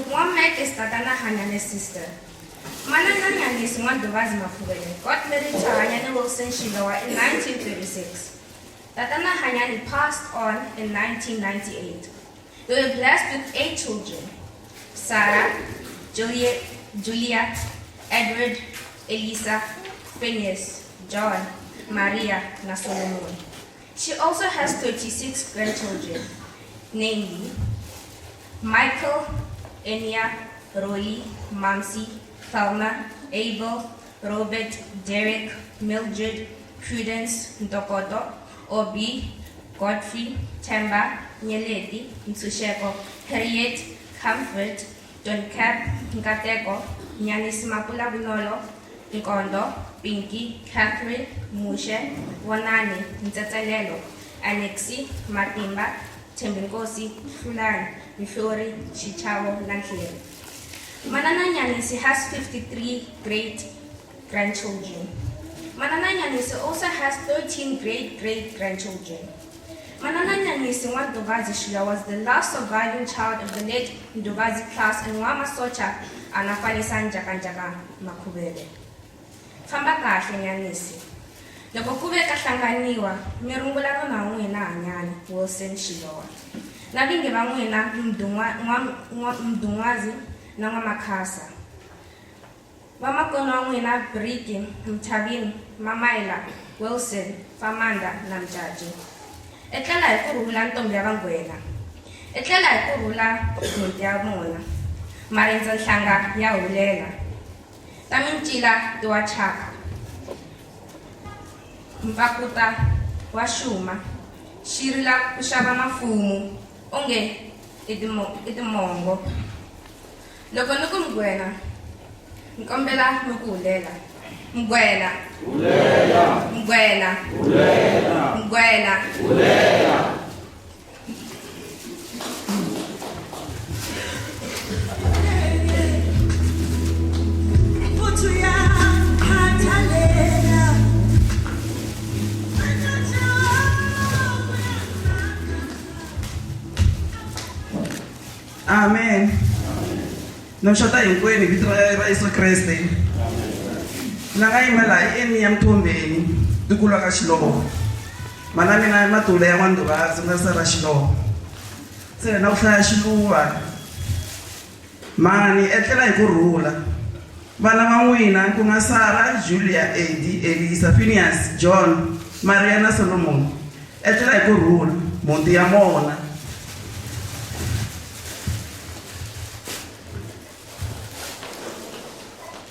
L: Mwamek is Tatana Hanyane's sister. Manana Nyanisi Mwandovazi Mafubele got married to Hanyane Wilson Shilowa in 1936. Tatana Hanyani passed on in 1998. They were blessed with eight children Sarah, Julia, Julia Edward, Elisa, Phineas, John, Maria, and Solomon. She also has 36 grandchildren, namely Michael, Enya, Rolly, Mamsi, Thelma, Abel, Robert, Derek, Mildred, Prudence, Ntokoto, Obi, Godfrey, Temba, Nyeleti, Ntusheko, Harriet, Comfort, Don Cap, Nkateko, Nyanis Mapula Bunolo, Nkondo, Pinky, Catherine, Mushe, Wonani, Ntetselelo, Anexi, Matimba, Thembinkosi, Hlulani, Mhlori, Chichawo, na Nhleri. Manana Nyanisi has 53 great grandchildren. Manana Nyanisi also has 13 great great grandchildren. Manana Nyanisi Nduvazi Shila was the last surviving child of the late Nduvazi class and Nwamasocha anafanisa Njakanjaka Makhuvele. Famba kahle Nyanisi. Loko ku ve ka hlanganiwa, mi rungula nuna wa n'wina Hanyani Wilson Shilowa. Na vingi va n'wina Mdungwazi na N'wamakhasa. Vamakwenu wa n'wina Briki, Mthavini, Mamayila, Wilson, Famanda na Mjaji. Etlela hi ku rhula ntombi ya vanghwena. Etlela hi ku rhula mhunti ya vona. Marindza nhlanga ya hulela. Ta mincila ti wa thyaka. Mpakuta wa xuma xi rila ku xava mafumu onge i i timongo. Loko ni ku mugwena, ni kombela mi ku hulela. Mugwena! Hulela! Mugwena! Hulela! Mugwena! Hulela!
F: Amen. Naxota hinkwenu hi vito ra Yesu Kreste. La nga yima laha i Eniya Mthombeni, ntukulu wa ka Xilovo. Mana mina i Matula ya N'wandhuvazi nga Sara Xilovo. Se na ku hlaya xiluva. Mhani etlela hi ku rhula. Vana va n'wina ku nga Sara, Julia, Eddie, Elisa, Phineas, John, Maria na Solomon. Etlela hi ku rhula, mhunti ya mona.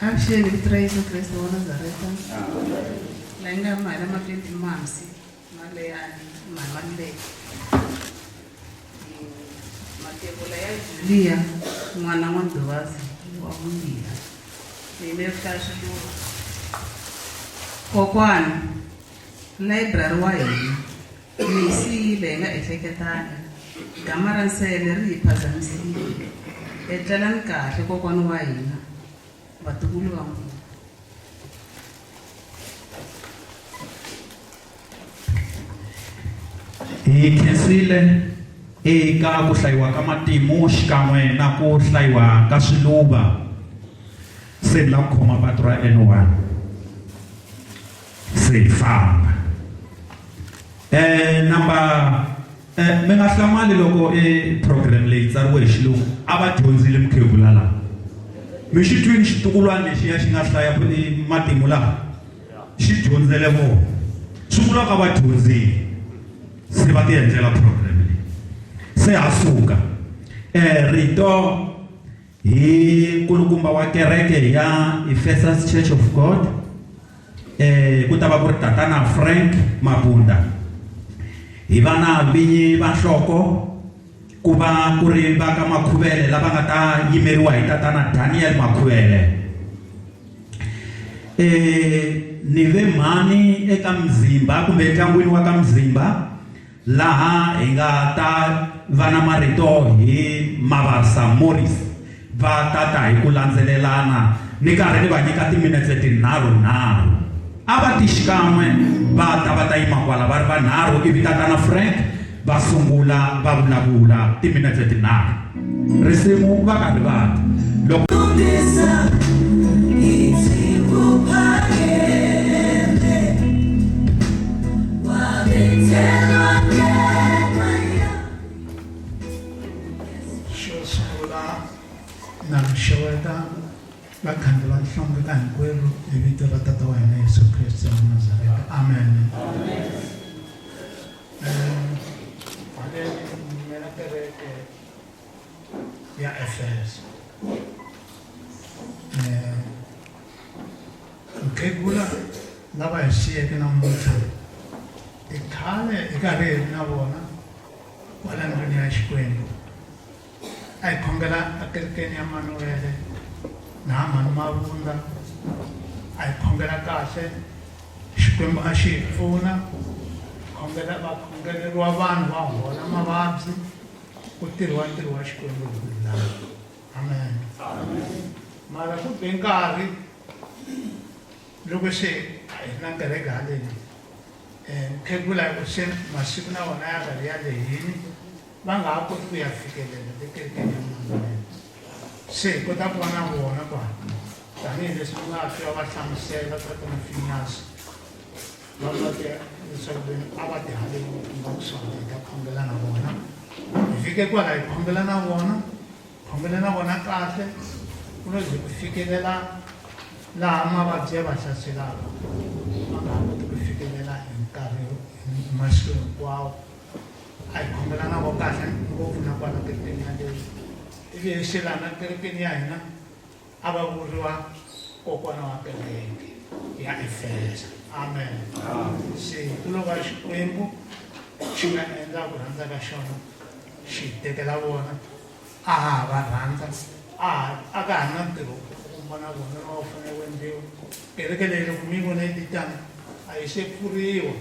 M: Avuxeni, vito ra Yesu Kreste wa Nazareta. La yi nga mali mahlweni i Mamsi, Maleyani, mhani wa Ndleke. Mathebula ya Julia, n'wana wa N'wa-Duvasi wa vumbirhi. Ni yimele ku hlaya swiluva. Kokwani, layiburari wa hina, mi hi siyile hi nga ehleketanga. Gama ra nsele ri hi phazamisile. Etlelani kahle kokwani wa hina, vatukulu va n'wina.
H: Hi khensile eka ku hlayiwa ka matimu xikan'we na ku hlayiwa ka swiluva. Se ni lava ku khoma patu ra N1 se hi famba. Eh number eh mi nga hlamali loko e program leyi tsariwe hi xilungu a va dyondzile mukhegula laha. Mi xi twini xitukulwana lexiya xi nga hlaya matimu laha? Xi dyondzele vona. Swi vula ka va dyondzile se va ti endlela program leyi. Se ha suka. Eh rito hi nkulukumba wa kereke ya Ephesus Church of God eh ku ta va ku ri tatana Frank Mabunda. Hi va na vinyi va nhloko ku va ku ri va ka Makhuvele lava nga ta yimeriwa hi tatana Daniel Makhuvele. Eh ni ve mhani eka Mzimba kumbe endyangwini wa ka Mzimba laha hi nga ta va na marito hi Mavasa Morris va ta ta hi ku landzelelana ni karhi ni va nyika timinetse tinharhu nharhu a va ti xikan'we va ta va ta yima kwala va ri vanharhu ivi tatana Frank va sungula va vulavula timinetse tinharhu risimu va karhi va ta loko
J: xeweta vakhandli va nhlonge ka hinkwerhu hi vito ra tata wa hina Yesu Kreste wa Nazareta. Amen. Haleni ni yimela kereke ya Efeso. Mukhegula lava hi siyeke namuntlha i khale hi karhi hi ri na vona kwala ndlwini ya Xikwembu. A hi khongela akerekeni ya Manuwele na Mhani Mavunda. A hi khongela kahle, Xikwembu a xi hi pfuna. Khongela va khongeleriwa vanhu va hola mavabyi, ku tirhiwa ntirho wa Xikwembu hi ku lulama. Amen. Mara ku be nkarhi loko se a hi ri na kereke haleni mukhegula hi ku se masiku na wona ya karhi ya lehini va nga ha koti ku ya fikelela le kerekeni ya Manuel. Se hi kota ku va na vona kwala tanihileswi mi nga twa va hlamusela tata Mafinyasi va va te leswaku veni a va ti haleni nga kusuhani hi ta khongela na vona. Hi fike kwala hi khongela na vona, khongela na vona kahle ku lo ze ku fikelela laha mavabyi ya va hlaselaka va nga ha koti ku fikelela hi nkarhi hi masiku hinkwawo. A hi khongela na vo kahle ngopfu na kwala kerekeni yaleyo. Ivi se lana kerekeni ya hina a va vuriwa kokwana wa kereke ya Efesa. Amen. Se ku lo va Xikwembu xi nga endla ku rhandza ka xona xi hi tekela vona a ha ha va rhandza a ha a ka ha ri na ntirho kumba na vona lowu a wu fanele wu endliwa. Kereke leyi loko mi yi vona yi tano a yi se pfuriwa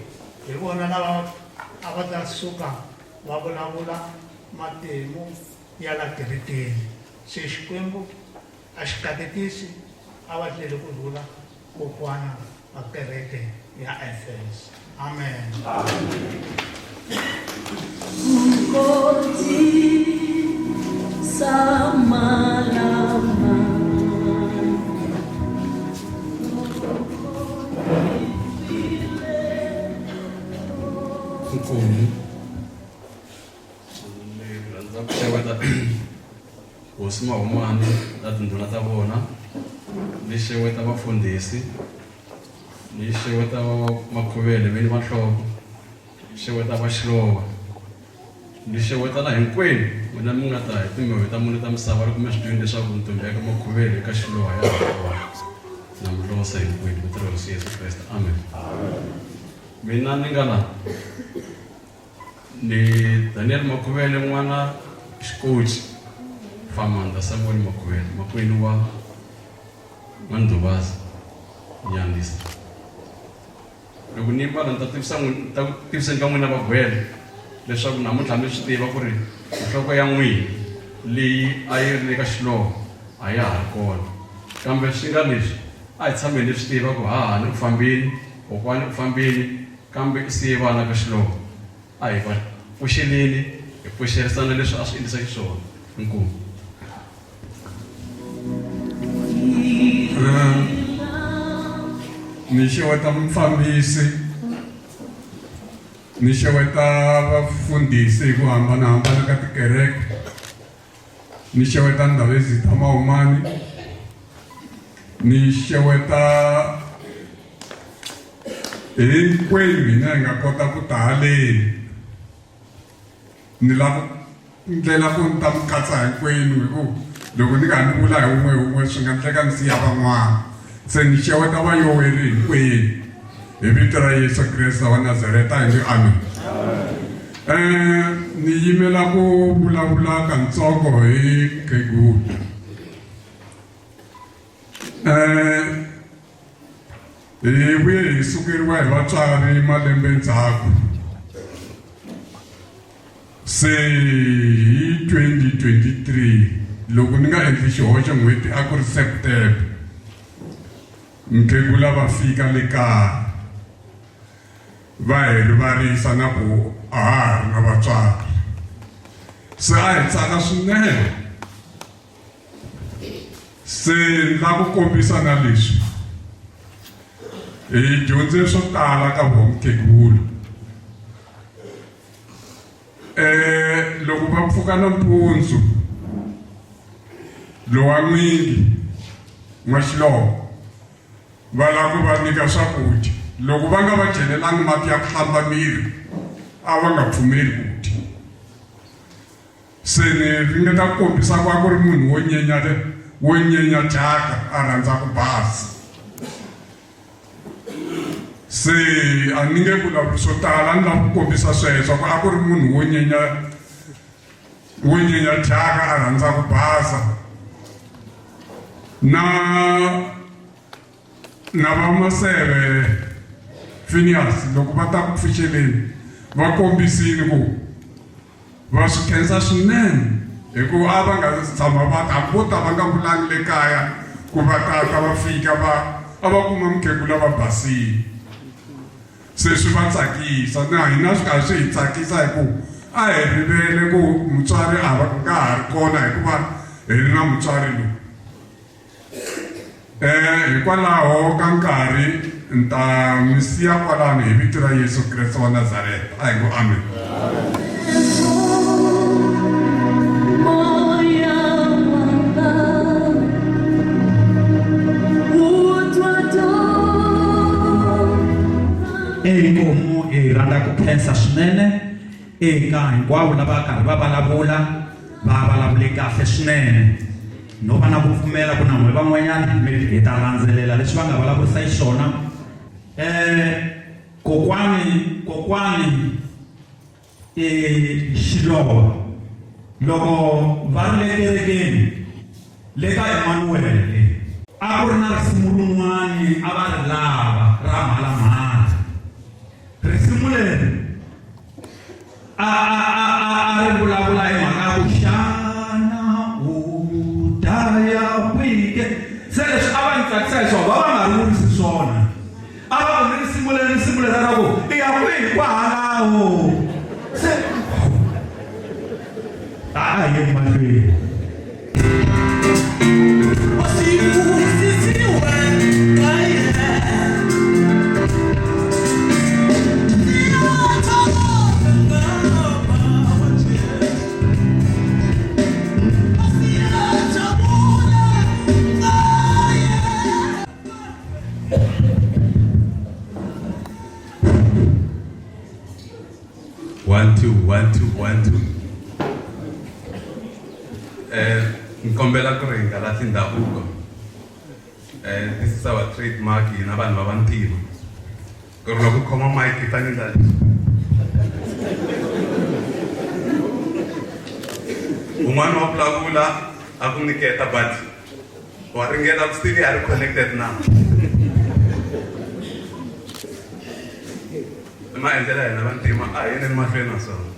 J: hi vona lava a va ta suka va vulavula matimu ya la kerekeni. Se Xikwembu a xi katekisi a va tlele ku rhula kokwana va kereke ya Efesa. Amen.
E: Inkomu. Ni rhandza ku xeweta hosi Mahumani na tindhuna ta vona, ni xeweta vafundhisi, ni xeweta Makhuvele vinyi va nhloko, ni xeweta va Xilowa, ni xeweta na hinkwenu n'wina mi nga ta hi timyoyo ta mune ta misava loko mi swi twile leswaku ntombi ya ka Makhuvele eka Xilowa ya ha kona. Na mi losa hinkwenu vito ra Hosi Yesu Kreste, amen. Mina ni nga la ni Daniel Makhuvele n'wana xikoci Famanda Samuel Makhuvele makwenu wa N'waNdhuvaza Nyandisa. Loko ni yimba la ni ta tivisa ni ta ku tiviseni ka n'wina vagwele leswaku namuntlha mi swi tiva ku ri nhloko ya n'wina leyi a yi ri le ka xiloho a ya ha ri kona kambe swi nga leswi a hi tshameni hi swi tiva ku hahani u fambini kokwani u fambini kambe i siye vana ka xiloho a hi va pfuxeleni hi pfuxerisana leswi a swi endlisa xiswona inkomu.
N: Ni xeweta mufambisi ni xeweta vafundhisi hi ku hambanahambana ka tikereke ni xeweta Ndhavezitha Mahumani ni xeweta hinkwenu hina hi nga kota ku ta haleni ni lava ndlela ku ni ta mi katsa hinkwenu hi ku loko ni nga ni vula hi wun'we hi wun'we swi nga ndleka ni siya van'wana se ni xeweta vayoweri hinkwenu hi vito ra Yesu Kreste wa Nazareta hi nge amen. Ni yimela ku vulavula kantsongo hi mukhegula. Hi vuye hi sukeriwa hi vatswari malembe ndzhaku se hi 2023 loko ni nga endli xihoxo n'hweti a ku ri September mukhegula va fika le kaya va hi rivarisa na ku a ha ha ri na vatswari se a hi tsaka swinene se ni la ku kombisa na leswi hi dyondze swo tala ka voho mukhegula loko va pfuka nampundzu Lowa n'wingi N'waxilovo va lava ku va nyika swakudya loko va nga va chelelangi mati ya ku hlamba miri a va nga pfumeli ku dya se ni ringeta ku kombisa ku a ku ri munhu wo nyenya wo nyenya thyaka a rhandza ku basa se a ni nge vulavuli swo tala ni lava ku kombisa sweswo ku a ku ri munhu wo nyenya wo nyenya thyaka a rhandza ku basa na na vamaseve Phineas loko va ta ku pfuxeleni va kombisile ku va swi khensa swinene hikuva a va nga tshama va ta vo ta va nga vulangi le kaya ku va tata va fika va a va kuma mukhegula va basile se swi va tsakisa na hina swi karhi swi hi tsakisa hi ku a hi rivele ku mutswari a va nga ha ri kona hikuva hi ri na mutswari loyi um hikwalaho ka nkarhi ni ta mi siya kwalano hi vito ra Yesu Kreste wa Nazareta a hi ngo amen.
H: Inkomu hi rhandza ku khensa swinene eka hinkwavo lava karhi va vulavula va vulavule kahle swinene no va na ku pfumela ku na n'we van'wanyana maybe hi ta landzelela leswi va nga vulavurisa xiswona um kokwani kokwani i Xilowa loko va ri le kerekeni le ka Emanuwele a ku ri na risimu rin'wani a va ri lava ra mhalamhala risimu leri a a a a a ri vulavula hi mhaka ya ku xana u ta ya kwihi ke se leswi a va ni tsakisa hi swona va va nga ri vurisi swona a va ku ni risimu leri risimu leri ra ku i ya kwihi kwahalaho se a a hi yeni mahlweni
E: One, two, one, two, one, two. Eh, ni kombela ku ri hi nga lahli ndhavuko. Eh, this is our trademark hina vanhu va vantima. Ku ri loko u khoma mic yi fanele ndlela Un'wana wa vulavula a ku nyiketa but wa ringeta ku still ya ri connected na i maendlelo ya hina vantima a hi yeni mahlweni na swona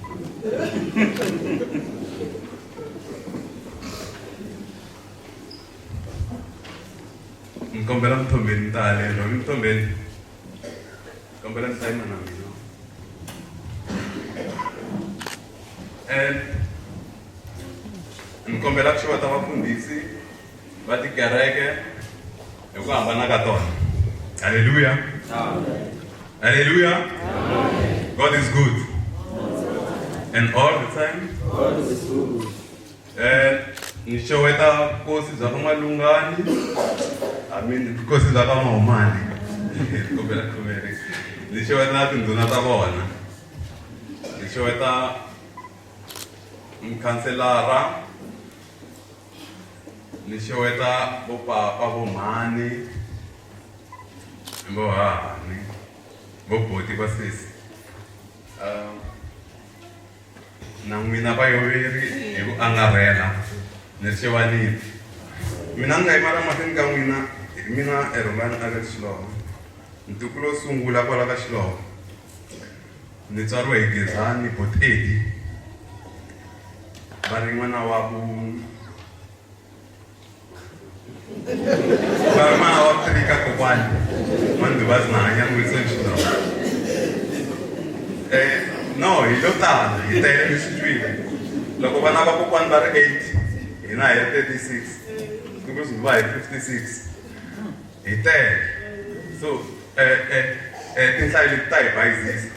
E: ni kombela muthombeni ni ta haleni ni muthombeni kombela ni tayima na mina and ni kombela ku xeweta vafundhisi va tikereke hi ku hambana ka tona halleluya halleluya god is good and all the time eh ni xeweta vukosi bya ka malungani i mean vukosi bya ka mahumani kombela khomeri ni xeweta na tindhuna ta vona ni xeweta mukhanselara ni xeweta vo papa vo mhani vo hahani vo boti va sesi um na n'wina vayoveri hi ku angarhela ni xewanile mina ni nga yima la mahlweni ka n'wina hi mina erhulani alex xilovo ntukulu wo sungula kwala ka xilovo ni tswariwe hi gezani botedi va ri n'wana wa ku va ri n'wana wa three ka kokwani manduvazi na hanya wilson xilovo eh no hi lo tala hi tele mi swi twile loko vana va kokwani va ri 8 hina hi ri 36 siku swi va hi 56 hi tele so eh eh eh tinhlayo leti ta hi bayizisa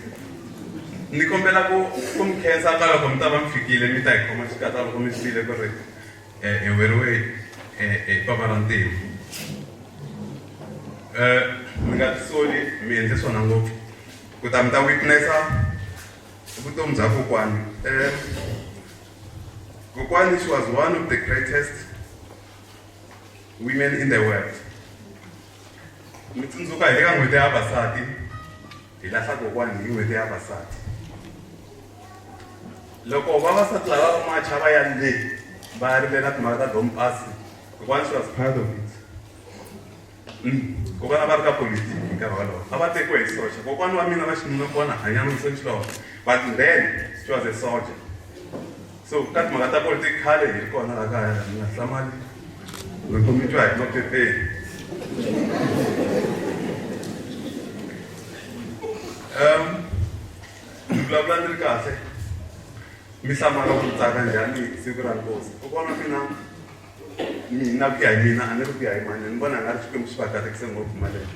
E: ni kombela ku ku mi khensa ka loko mi ta va mi fikile mi ta hi khoma xikatsa loko mi swi twile ku ri eh, hi weriwe Hi papa ra ntima. Mi nga tisoli mi endle swona ngopfu ku ta mi ta witnessa vutomi bya kokwani. Kokwani she was one of the greatest women in the world. Mi tsundzuka hi le ka n'hweti ya vavasati hi lahla kokwani hi n'hweti ya vavasati. Loko vavasati lava va macha va ya le va ya rilela timhaka ta dompasi, kokwani she was part of it. Kokwana a va ri ka politiki hi nkarhi wolowo a va tekiwe hi socha. Kokwana wa mina va xinuna kona hanyana Musoni Xihlovo, but then she was a soldier. So ka timhaka ta politiki khale hi ri kona laha kaya, mi nga hlamali loko mi twa hi maphepheni. Ni vulavula ni ri kahle, mi hlamala ku ni tsaka njhani hi siku ra nkosi. Kokwana wa mina mina ku ya hi mina a ni ri ku ya hi mani ni vona nga ri Xikwembu xi va katekise ngopfu malembe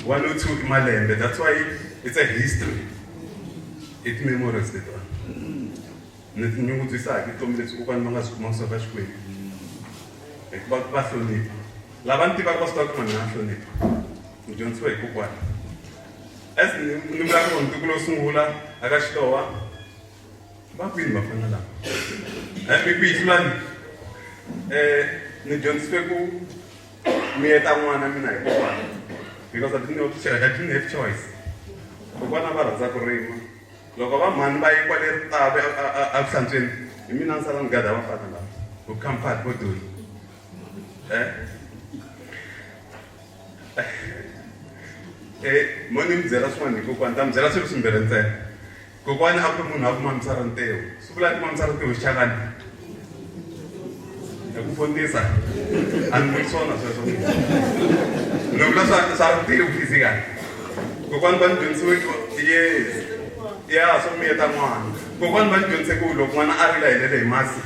E: 102 i malembe. That's why it's a history, i ti-memories letiwani. Ni tinyungubyisa hi vutomi lebyi kokwani va nga byi kuma kusuka ka Xikwembu, hikuva va hlonipha. Lava ni tivaka va swi tiva ku mani na hlonipha, ni dyondzisiwe hi kokwani. As ni vula ku ntukulu wo sungula aka Xihlowa va kwini vafana lava mi kwihi hlulani. Ni dyondzisiwe ku miyeta n'wana mina hi kokwana because I didn't have choice. Kokwana va rhandza ku rima. Loko va mhani va yi kwale Ritavi a ku hlantsweni, hi mina ni sala ni gada vafana lava vo Comfort vo Doli. Mo ni mi byela swin'wana hi kokwana, ni ta mi byela swilo swimbirhi ntsena. Kokwani a ku ri munhu wa ku mamisa rintiho. Swi vula ku mamisa rintiho xichangani? Hi ku fundisa a ni vuli swona sweswo, ni vula swa rintiho physically. Kokwani va ni dyondzisiwe, yes, ya swo miyeta n'wana. Kokwani va ni dyondzise ku loko n'wana a rila hi lele hi masi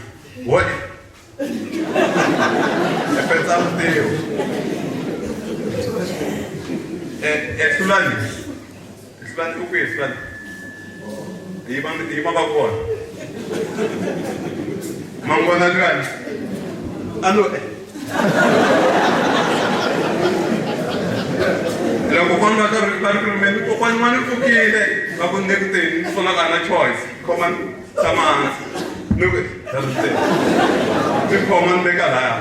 E: wo e petsa rintiho. Hlulani, Hlulani u kwihi? Hlulani yima, yima va kona mangwana luyani a no loko kokwani va karhi va ri ku rimeni, kokwani n'wana i pfukile, va ku ni ku teni ni sona ka na choice, khoma tshama hansi, ni ku ni khoma ni veka laya.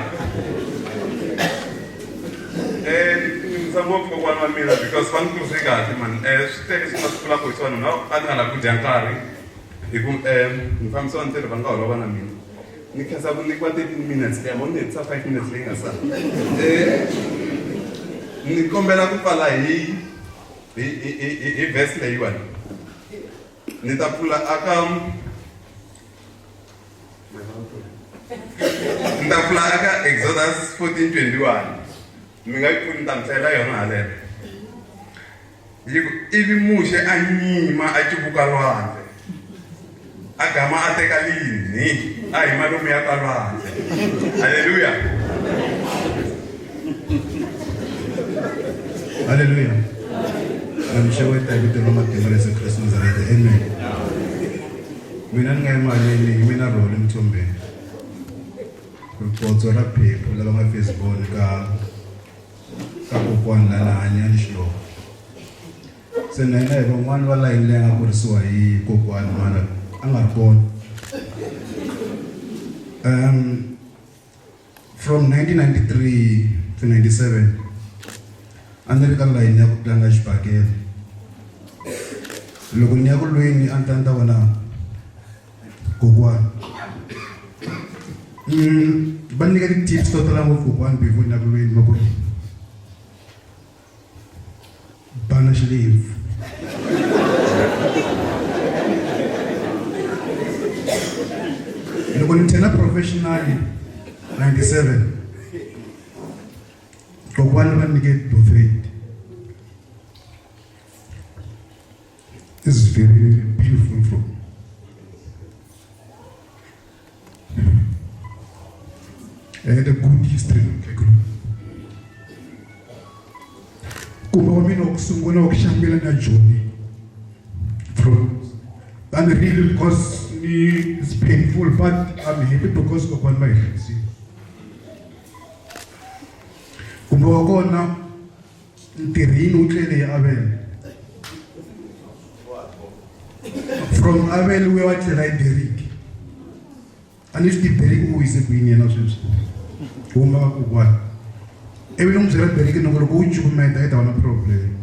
E: Ni ngopfu kokwana wa mina because va ni kurise kahle mani. Swi tele swi nga swi vulaka hi swona na a ni nga lavi ku dya nkarhi hi ku mufambisi wa ntirho va nga holova na mina. Ni khensa ku nyikiwa 13 minutes leyi mo ni hetisa 5 minutes leyi nga sala. Ni kombela ku pfala hi verse leyiwani. Ni ta pfula aka ni ta pfula aka Exodus 14:21. Mi nga yi pfuli, ni ta mi hlayela yona haleno. Yi ku ivi Muxe a nyima a civuka lwandle, a gama a teka linhi a hima lomuya ka lwandle. Halleluya.
I: Halleluya. Na mi xeweta hi vito ra matimba ra Yesu Kreste Nazareta. Amen. Mina ni nga emalini hi mina Rholi Mthombeni, rikotso ra phephu lava nga firstborn ka kokwani la Hanyani Xihlovo. Se na hina hi van'wani va layini leyi nga kurisiwa hi kokwani mara a nga ri kona. From 1993 to 97 a ni ri ka layini ya ku tlanga xibakele. Loko ni ya ku lweni a ni ta ni ta vona kokwani. Va nyika ti-tips to tala ngopfu kokwani before ni ya ku lweni, va ku ri bana xilebvu. Loko ni thena professionally 97, kokwani va nyike buffet. This is very, very beautiful from I had a good history. Kumbe wa mina wa ku sungula wa ku xambela na Joni from and really because ni it's painful, but I'm happy because kokwani va hi hlayisile. Kumbe wa kona ntirhini wu tlele hi Abel. From Abel wu ya wa tlela hi Derrick. A ni swi tivi Derrick u wise kwini yena sweswi. U huma ka kokwana. Ivi ni n'wi byela Derrick ni ku loko u cukumeta yi ta va na problem.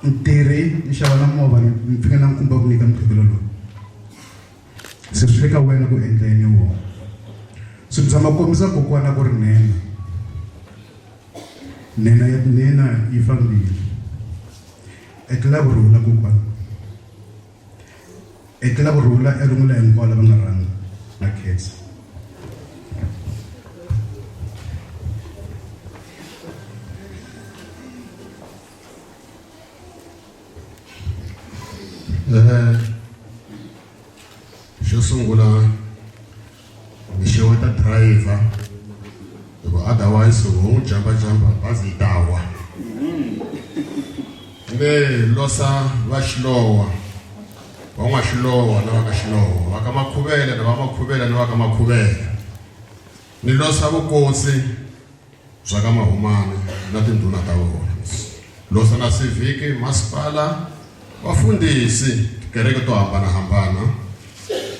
I: Ntirhi ni xava na movha ni fika na nkumba ku nyika mukhegula loyi. Se swi le ka wena ku endla yini wona. So ni zama ku kombisa kokwana ku ri nhenha. Nhenha ya nhenha yi fambile. Etlela ku rhula kokwana. Etlela ku rhula erungula hinkwavo lava nga rhanga na khensa.
O: Eh, xo sungula ni xeweta driver hikuva otherwise loko wo n'wi jambajamba bazi yi ta wa ni losa va xilowa va n'waxilowa na va ka xilowa va ka makhuvele na va makhuvele na va ka makhuvele ni losa vukosi bya ka Mahumani na tindhuna ta vona. Losa na sivhiki, masipala, vafundhisi, tikereke to hambanahambana,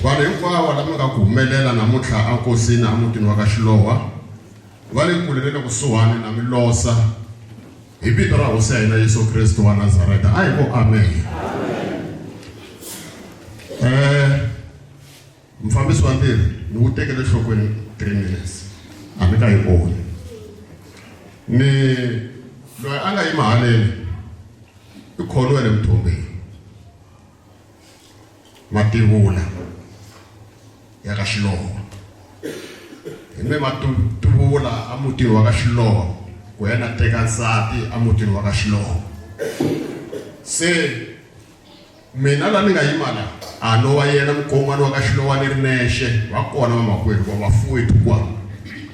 O: vanhu hinkwavo lava nga ku humelela namuntlha enkosini emutini wa ka Xilowa, va le kule na le kusuhani na mi losa hi vito ra Hosi ya hina Yesu Kreste wa Nazareta. A hi vo amen. Eh, Mufambisi wa ntirho ni wu tekele enhlokweni 3 minutes a ni ka yi onhi ni loyi a nga yima haleni i khoniwe le muthombeni mativula ya ka xiloho hi me mativula emutini wa ka xiloho ku yena teka nsati emutini wa ka xiloho se Mina la ni nga yima la, a no wa yena mukon'wana wa ka Xilowa ni ri nexe, va kona vamakwerhu va vafowethu kwa.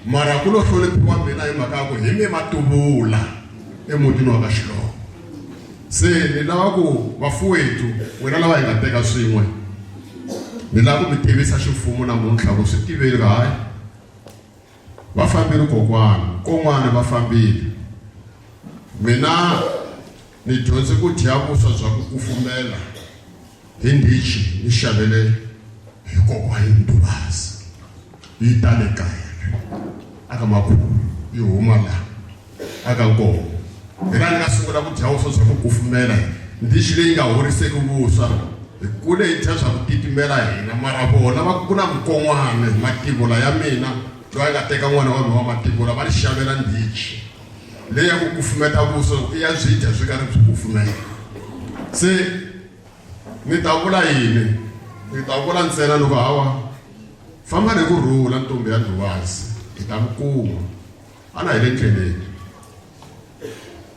O: Mara ku lo hloniphiwa mina hi mhaka ya ku hi me matuvula emutini wa ka Xilowa. Se ni lava ku vafowethu, n'wina lava hi nga teka swin'we, ni lava ku mi tivisa ximfumo namuntlha ku swi tiveni ku hayi va fambile kokwana, kon'wana va fambile. Mina Ni dyondze ku dya vuswa bya ku kufumela hi ndhichi ni xavele hi kokwani Ndubazi. Yi ta le kaya aka makhulu yi huma la aka Nkomo. Hi laha ni nga sungula ku dya vuswa bya ku kufumela ndhichi leyi nga horiseki vuswa. Hi kule hi dya bya ku titimela hina mara vona va ku na mukon'wana mativula ya mina loyi a nga teka n'wana wa mina wa mativula va ni xavela ndhichi. Leyi ya ku kufumeta vuswa i ya byi dya byi karhi byi kufumela. Se ni ta vula yini? Ni ta vula ntsena ni ku hawa famba ni ku rhula ntombi ya Ndhuwazi hi ta mi kuma. Ana hi le ndleleni.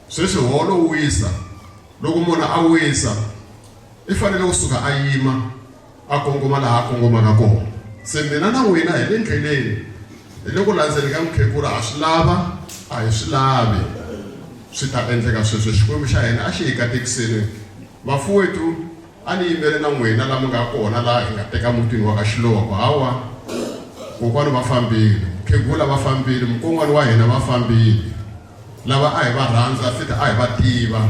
O: Sweswi holo wisa loko munhu a wisa i fanele kusuka a yima a kongoma laha a kongomaka kona. Se mina na n'wina hi le ndleleni, hi le ku landzeni ka mukhegula, ha swi lava, a hi swi lavi, swi ta endleka sweswo. Xikwembu xa hina a xi hi katekiseni. Vafowethu, a ni yimele na n'wina la mi nga kona laha hi nga teka mutini wa ka Xilowa ku hawa, kokwani va fambile, mukhegula va fambile, mukon'wana wa hina va fambile, lava a hi va rhandza futhi a hi va tiva.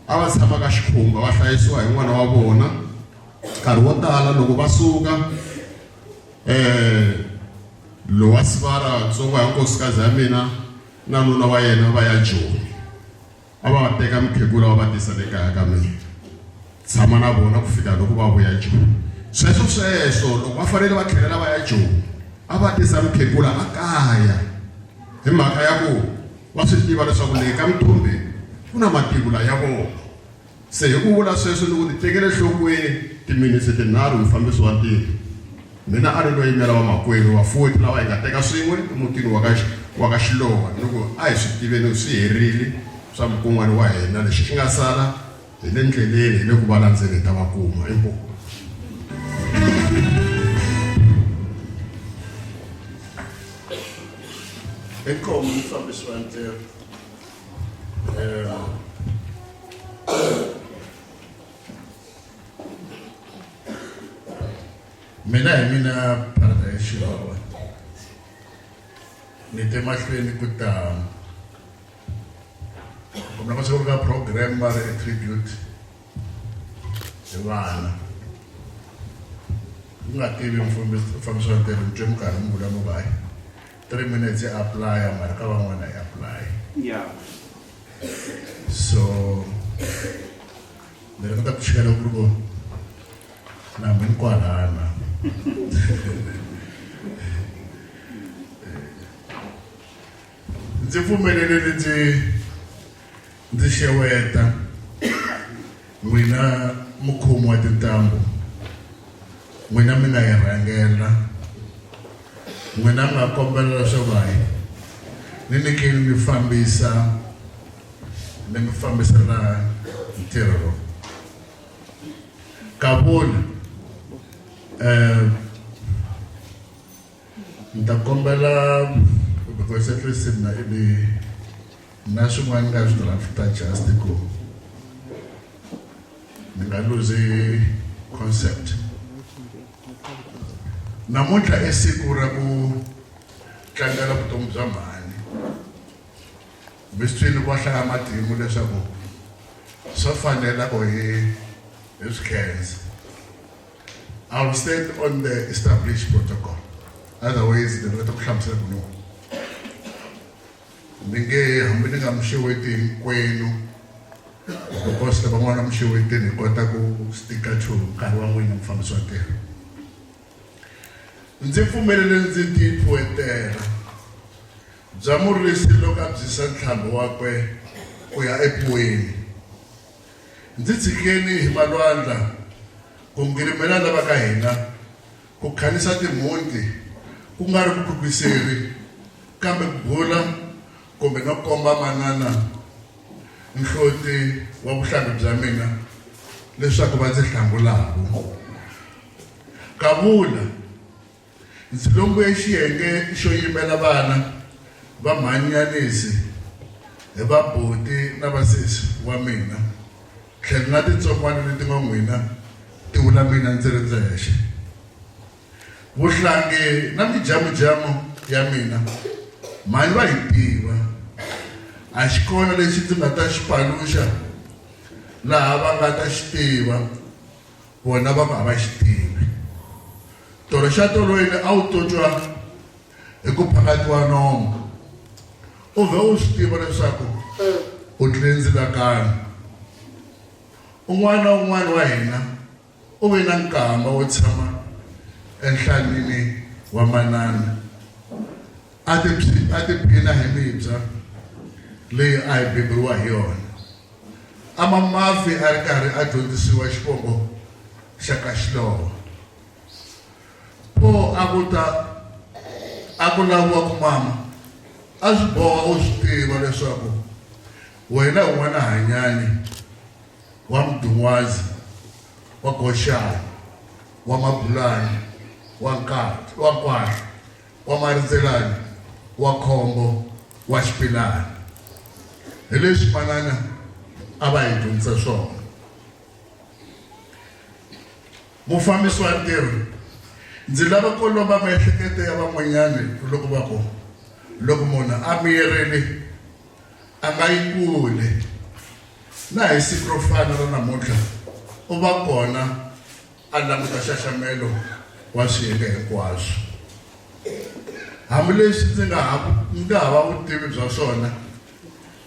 O: A va tshama ka xikhumba va hlayisiwa hi n'wana wa vona. Nkarhi wo tala loko va suka lowa sivara ntsongo ya nkosikazi ya mina na nuna wa yena va ya Joni. A va va teka mukhegula va va tisa le kaya ka mina. Tshama na vona ku fika loko va vuya Joni. Sweswo sweswo loko va fanele va tlhelela va ya Joni a va tisa mukhegula a kaya hi mhaka ya ku Va swi tiva leswaku le ka Mthombeni ku na mativula ya vona. Se hi ku vula sweswo ni ku ti tekela enhlokweni timinetse tinharhu mufambisi wa ntirho. Mina a ni lo yimela vamakwerhu, vafowethu lava hi nga teka swin'we emutini wa ka wa ka Xilowa ni ku a hi swi tiveni swi herile swa mukon'wana wa hina lexi xi nga sala hi le ndleleni hi le ku va landzeni hi ta va kuma. Inkomu.
C: Inkomu mufambisi wa ntirho. Mina hi mina Paradise Xilowa.
P: Ni te mahlweni ku ta kumbe loko se ku ri ka program va ri a tribute hi vana ni nga tivi mufambisi wa ntirho ni twe mi karhi mi vula mi ku hayi 3 minutes ya apply mara ka van'wana yi apply. So ni ringeta ku chikela ku ri ku na hambi ni kwalana ndzi pfumeleleni ndzi ndzi xeweta n'wina mukhomi wa tintambu n'wina mi nga yi rhangela n'wina mi nga kombela leswaku hayi ni nyikeni mi fambisa ni mi fambisela ntirho lowu kavula um ni ta kombela because at least na ivi na swin'wana nga swi drafta just ku ni nga luzi concept namuntlha i siku ra ku tlangela vutomi bya mhani mi swi twile va hlaya matimu leswaku swa fanela ku hi hi swi khensa. I will stand on the established protocol. Otherwise, ni ringeta ku hlamusela ku no. Ni nge hambi ni nga mi xeweti hinkwenu because lavan'wana mi xewetini hi kota ku stika to nkarhi wa n'wina mufambisi wa ntirho. Ndzi pfumelele ndzi tiphuwetela bya murisi loko a byisa ntlhambi wakwe ku ya epuweni. Ndzi tshikeni hi malwandla ku ngirimela lava ka hina, ku khanisa timhunti, ku nga ri vukhukwiseri, kambe ku bula kumbe no komba manana nhloti wa vuhlangi bya mina leswaku va ndzi hlangulavo. Kavula, Ndzi lombiwe xiyenge xo yimela vana va mhanyanisi hi vabuti na vasesi wa mina tlhelo na titsongwana leti nga n'wina ti vula mina ndzi ri ndzexe. Vuhlangi na mijamujamu ya mina mhani va yi tiva. A xi kona lexi ndzi nga ta xi paluxa laha va nga ta xi tiva. Vona va ku a va xi tivi. Tolo xa tolweni a wu to twa hi ku phakatiwa nomo. U vhe u swi tiva leswaku u tlule ndzilakano. Un'wana na un'wana wa hina u ve na nkamba wo tshama enhlanini wa manana a a tiphina hi mibya leyi a hi beburiwa hi yona. A ma mafi a ri karhi a dyondzisiwa xivongo xa ka Xilowa. Pho a ku ta a ku laviwa ku mama, a swi boha u swi tiva leswaku wena u n'wana Hanyani wa Mdungwazi wa Goxani wa Mabulani wa Nkati wa Nkwahla wa Marindzelani wa Khombo wa Xipilani. Hi leswi manana a va hi dyondzisa swona. Mufambisi wa ntirho, ndzi lava ku lomba miehleketo ya van'wanyana loko va ku, loko munhu a miyerile a nga yi kule. Na hi siku ro fana ra namuntlha u va kona a languta nxaxamelo wa swiyenge hinkwaswo. Hambileswi ndzi nga ha nga hava vutivi bya swona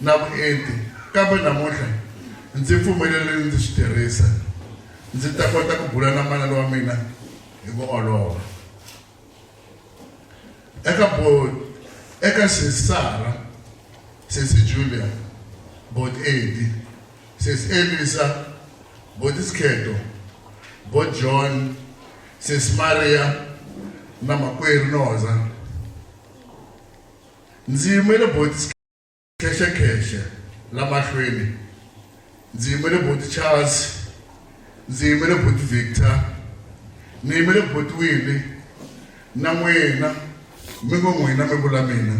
P: na vuenti, kambe namuntlha ndzi pfumeleleni ndzi swi tirhisa, ndzi ta kota ku bula na manana wa mina hi ku olova. Eka bo eka sesi Sara, sesi Julia, bot Eddie, Sesi Elisa, Boti Sikheto, Bo John, Sesi Maria na makwerhu Noza. Ndzi yimele Boti Khexekhexe la mahlweni, ndzi yimele Boti Charles, ndzi yimele Boti Victor, ni yimele Boti Willie na n'wina mi ngo n'wina mi vula mina,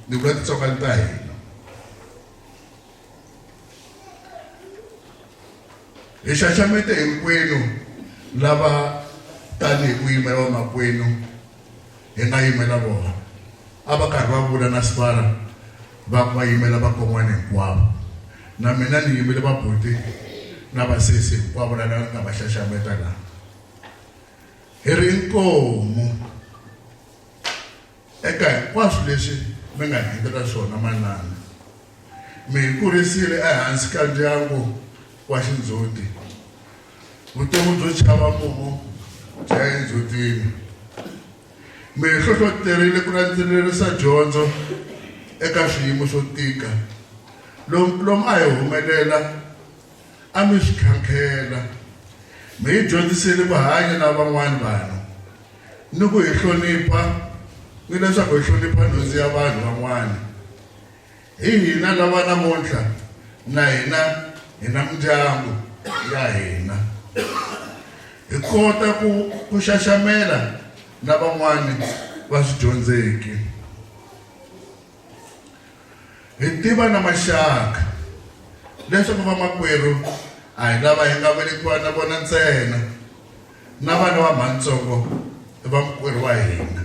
P: ni vula titsongani ta hina. Hi xaxamete hinkwenu lava tanihi ku yimela vamakwenu hi nga yimela vona. A va karhi va vula na sivara va ku va yimela vakon'wana hinkwavo. Na mina ni yimele vabuti na vasesi hinkwavo lava ni nga va xaxameta laha. Hi ri inkomu eka hinkwaswo leswi mi nga hi endlela swona manana. Mi hi kurisile ehansi ka ndyangu wa xindzhuti. Vutomi byo chava mumu bya endzhutini. Mi hi hlohloterile ku landzelerisa dyondzo eka swiyimo swo tika. Lomu lomu a hi humelela a mi swi khankhela. Mi hi dyondzisile ku hanya na van'wana vanhu ni ku hi hlonipha ni leswaku hi hlonipha nhundzu ya vanhu van'wana. Hi hina lava namuntlha na hina hi na mindyangu ya hina. Hi kota ku ku xaxamela na van'wana va swidyondzeki. Hi tiva na maxaka leswaku vamakwerhu a hi lava hi nga velekiwa na vona ntsena, na vana va mhantsongo i vamakwerhu wa hina.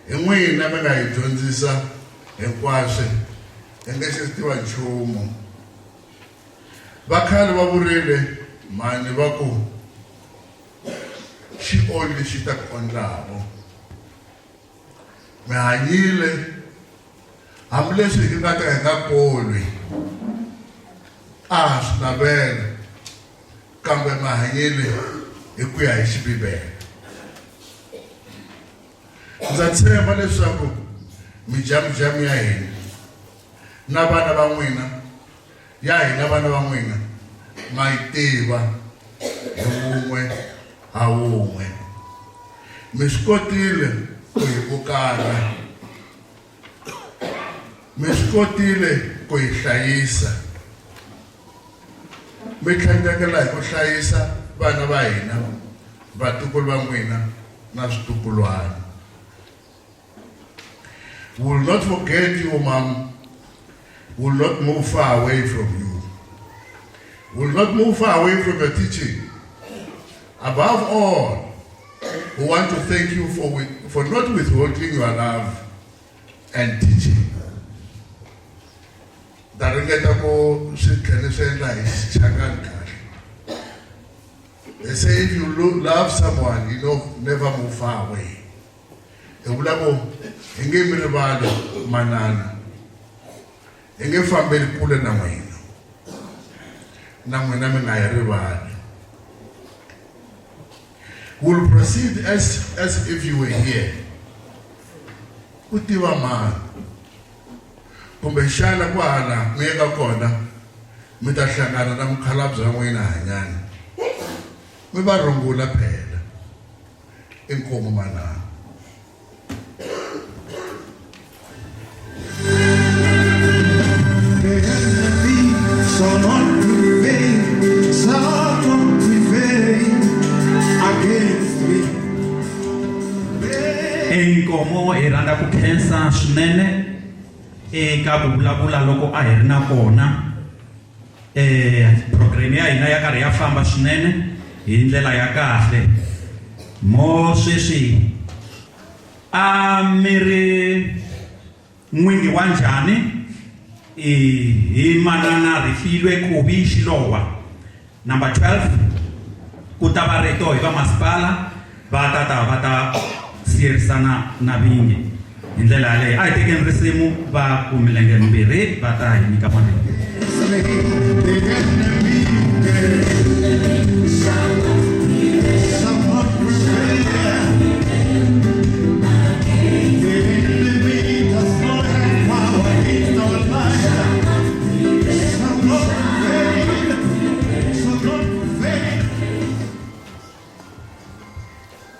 P: Hi n'wina mi nga hi dyondzisa hinkwaswo, hi nge se tiva nchumu. Va khale va vurile mhani va ku, Xi ondli xi ta ku ondlavo. Mi hanyile hambileswi hi nga ka hi nga kolwi. A ha swi navela, kambe mi hanyile hi ku ya hi Xibibele. Ndza tshemba leswaku mijamujamu ya hina na vana va n'wina ya hina vana va n'wina ma yi tiva hi wun'we ha wun'we. Mi swi kotile ku hi vukana, mi swi kotile ku hi hlayisa, mi tlhandlekela hi ku hlayisa vana va hina, vatukulu va n'wina na switukulwana. We will not forget you, Mom. We will not move far away from you. We will not move far away from your teaching. Above all, we want to thank you for, with, for not withholding your love and teaching. Ta ringeta ku swi tlhela swi endla hi xichangani kahle. They say if you love someone, you know, never move far away. Hi vula ku hi nge mi rivali manana, hi nge fambeli kule na n'wina, na n'wina mi nga hi rivali. We'll proceed as, as if you were here. Ku tiva mani? Kumbexana kwahala mi yaka kona mi ta hlangana na mukhalabye wa n'wina Hanyani, mi va rungula phela. Inkomu manana.
A: Shall not prevail, shall not prevail against me.
H: Inkomo hi rhandza ku khensa swinene eka ku vulavula loko a hi ri na kona eh program ya hina ya karhi ya famba swinene hi ndlela ya kahle mo sweswi a mi ri n'wingi wa njhani hi manana Rifilwe Kubi Xilowa number 12 ku ta va rito hi vamasipala va ta ta va ta siyerisana na vingi hi ndlela yaleyo a hi tekeni risimu va ku milenge mimbirhi va ta hi nyika marito.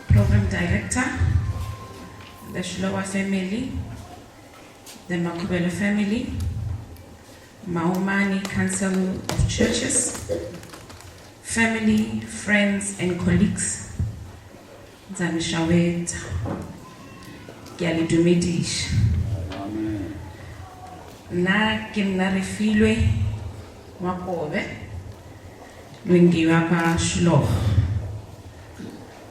M: Program Director, the Shilowa family, the Makubelo family, Maumani Council of Churches, family, friends and colleagues. Ndza mi xaweta. Ke a le dumediša. Nna ke nna Refilwe Ngwakobe, Lwengi wa kwa Shiloh.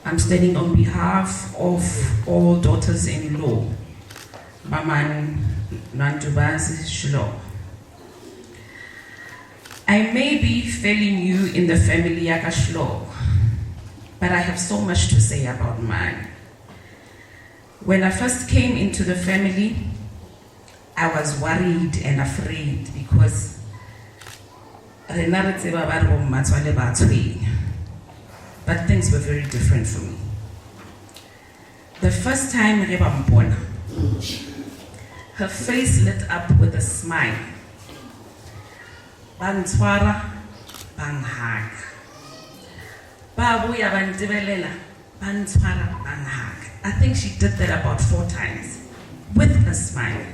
M: I'm standing on behalf of all daughters-in-law. Maman Nwandubazi Shilowa. I may be fairly new in the family ya ka Shilowa, but I have so much to say about mine. When I first came into the family, I was worried and afraid because rena re tseba ba re bommatswale ba tshwenya. But things were very different for me. The first time ge ba mpona, her face lit up with a smile. Ba ntshwara, ba nhaka. Ba boya ba ntebelela, ba ntshwara, ba nhaka. I think she did that about 4 times with a smile.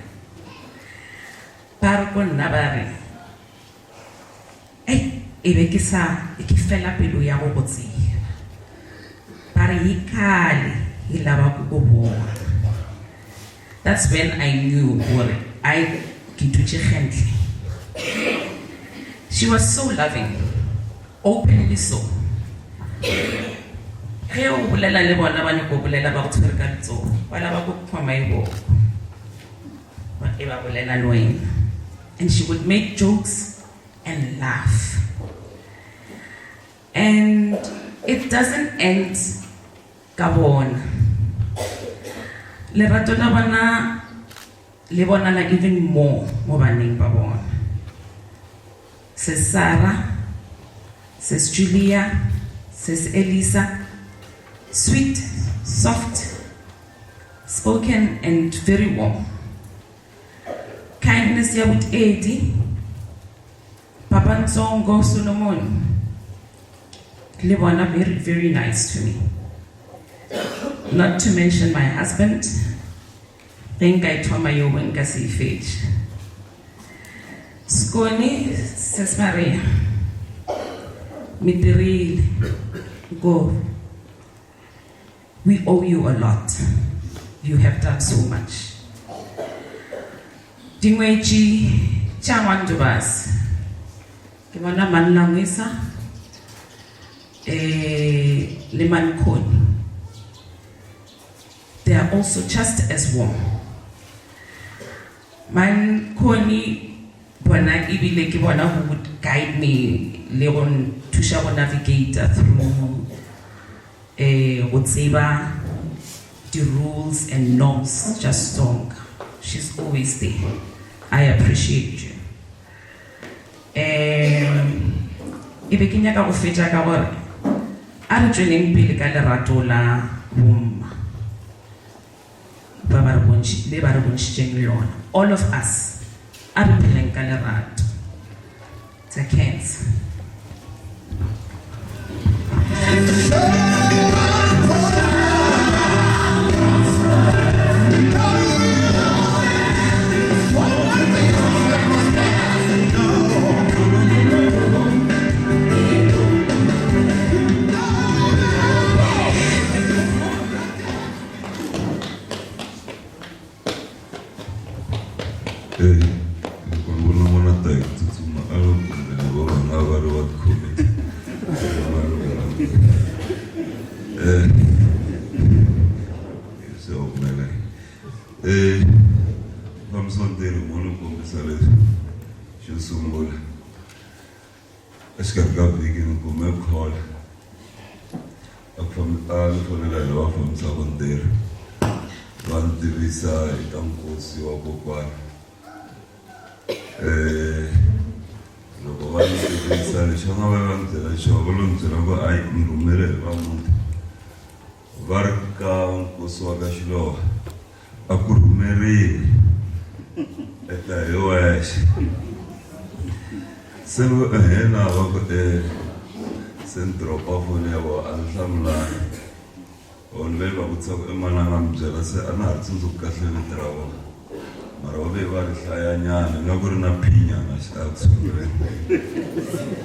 M: Ba re ko nna ba re, "Ei, e be ke sa, e ke fela pelo ya go go tseya." Ba re, "Hi khale hi lava ku ku vona." That's when I knew gore I ke dutše gentle. She was so loving, openly so. Ge o bolela le bona ba nyako bolela ba go tshwere ka letsogo, ba lava go khoma e boko. Ba e ba bolela le wena. And she would make jokes and laugh. And it doesn't end ka bona. Lerato la bona le bonala even more mo baneng ba bona. Sis Sarah, Sis Julia, Sis Elisa, sweet, soft, spoken and very warm. Kindness ya buti Eddie, Papa Ntsongo Solomon, le bona very, very nice to me. Not to mention my husband, ge nka e thoma yo nka se e fetše. Skoni, Sis Maria, Mitirile, go. We owe you a lot. You have done so much. Dingwetši tša Ngwandubasi, ke bona Manlangwisa, le Mankhoni. They are also just as warm. Mankhoni bona ebile ke bona who would guide me le go nthuša go navigate through go tseba the rules and norms just song. She's always there. I appreciate you. E be ke nyaka go fetša ka gore a re tšweleng pele ka lerato la bomma ba ba re bontši, le ba re bontšitšeng lona. All of us a re pheleng ka lerato. Tsa cancer.
Q: Ee, loko ni vona n'wana ta hi ku tsutsuma a va kumbe na va nga va ri va tikhomile va ri se humela mufambisi wa ntirho mo ni kombisa leswi xo sungula exikarhi ka vhiki ni kume call a ku a ni fonela hi lava fambisaka ntirho va ni tivisa hi ta nkosi wa kokwana loko va ni tivisa lexi va nga va va ni byela xona va lo ni byela ku hayi ni rhumele hi va muti va ri ka nkosi wa ka Xilowa a ku rhumeriwi eka hi wexe se ni ehe na va ku e se ni dropa foni ya vona a ni hlamulanga or ni ve va vutisa ku i mani a nga mi byela se a na ha ri tsundzuki kahle vito ra vona mara va ve va ri hlayanyana ingaku ri na phinyana eku sunguleni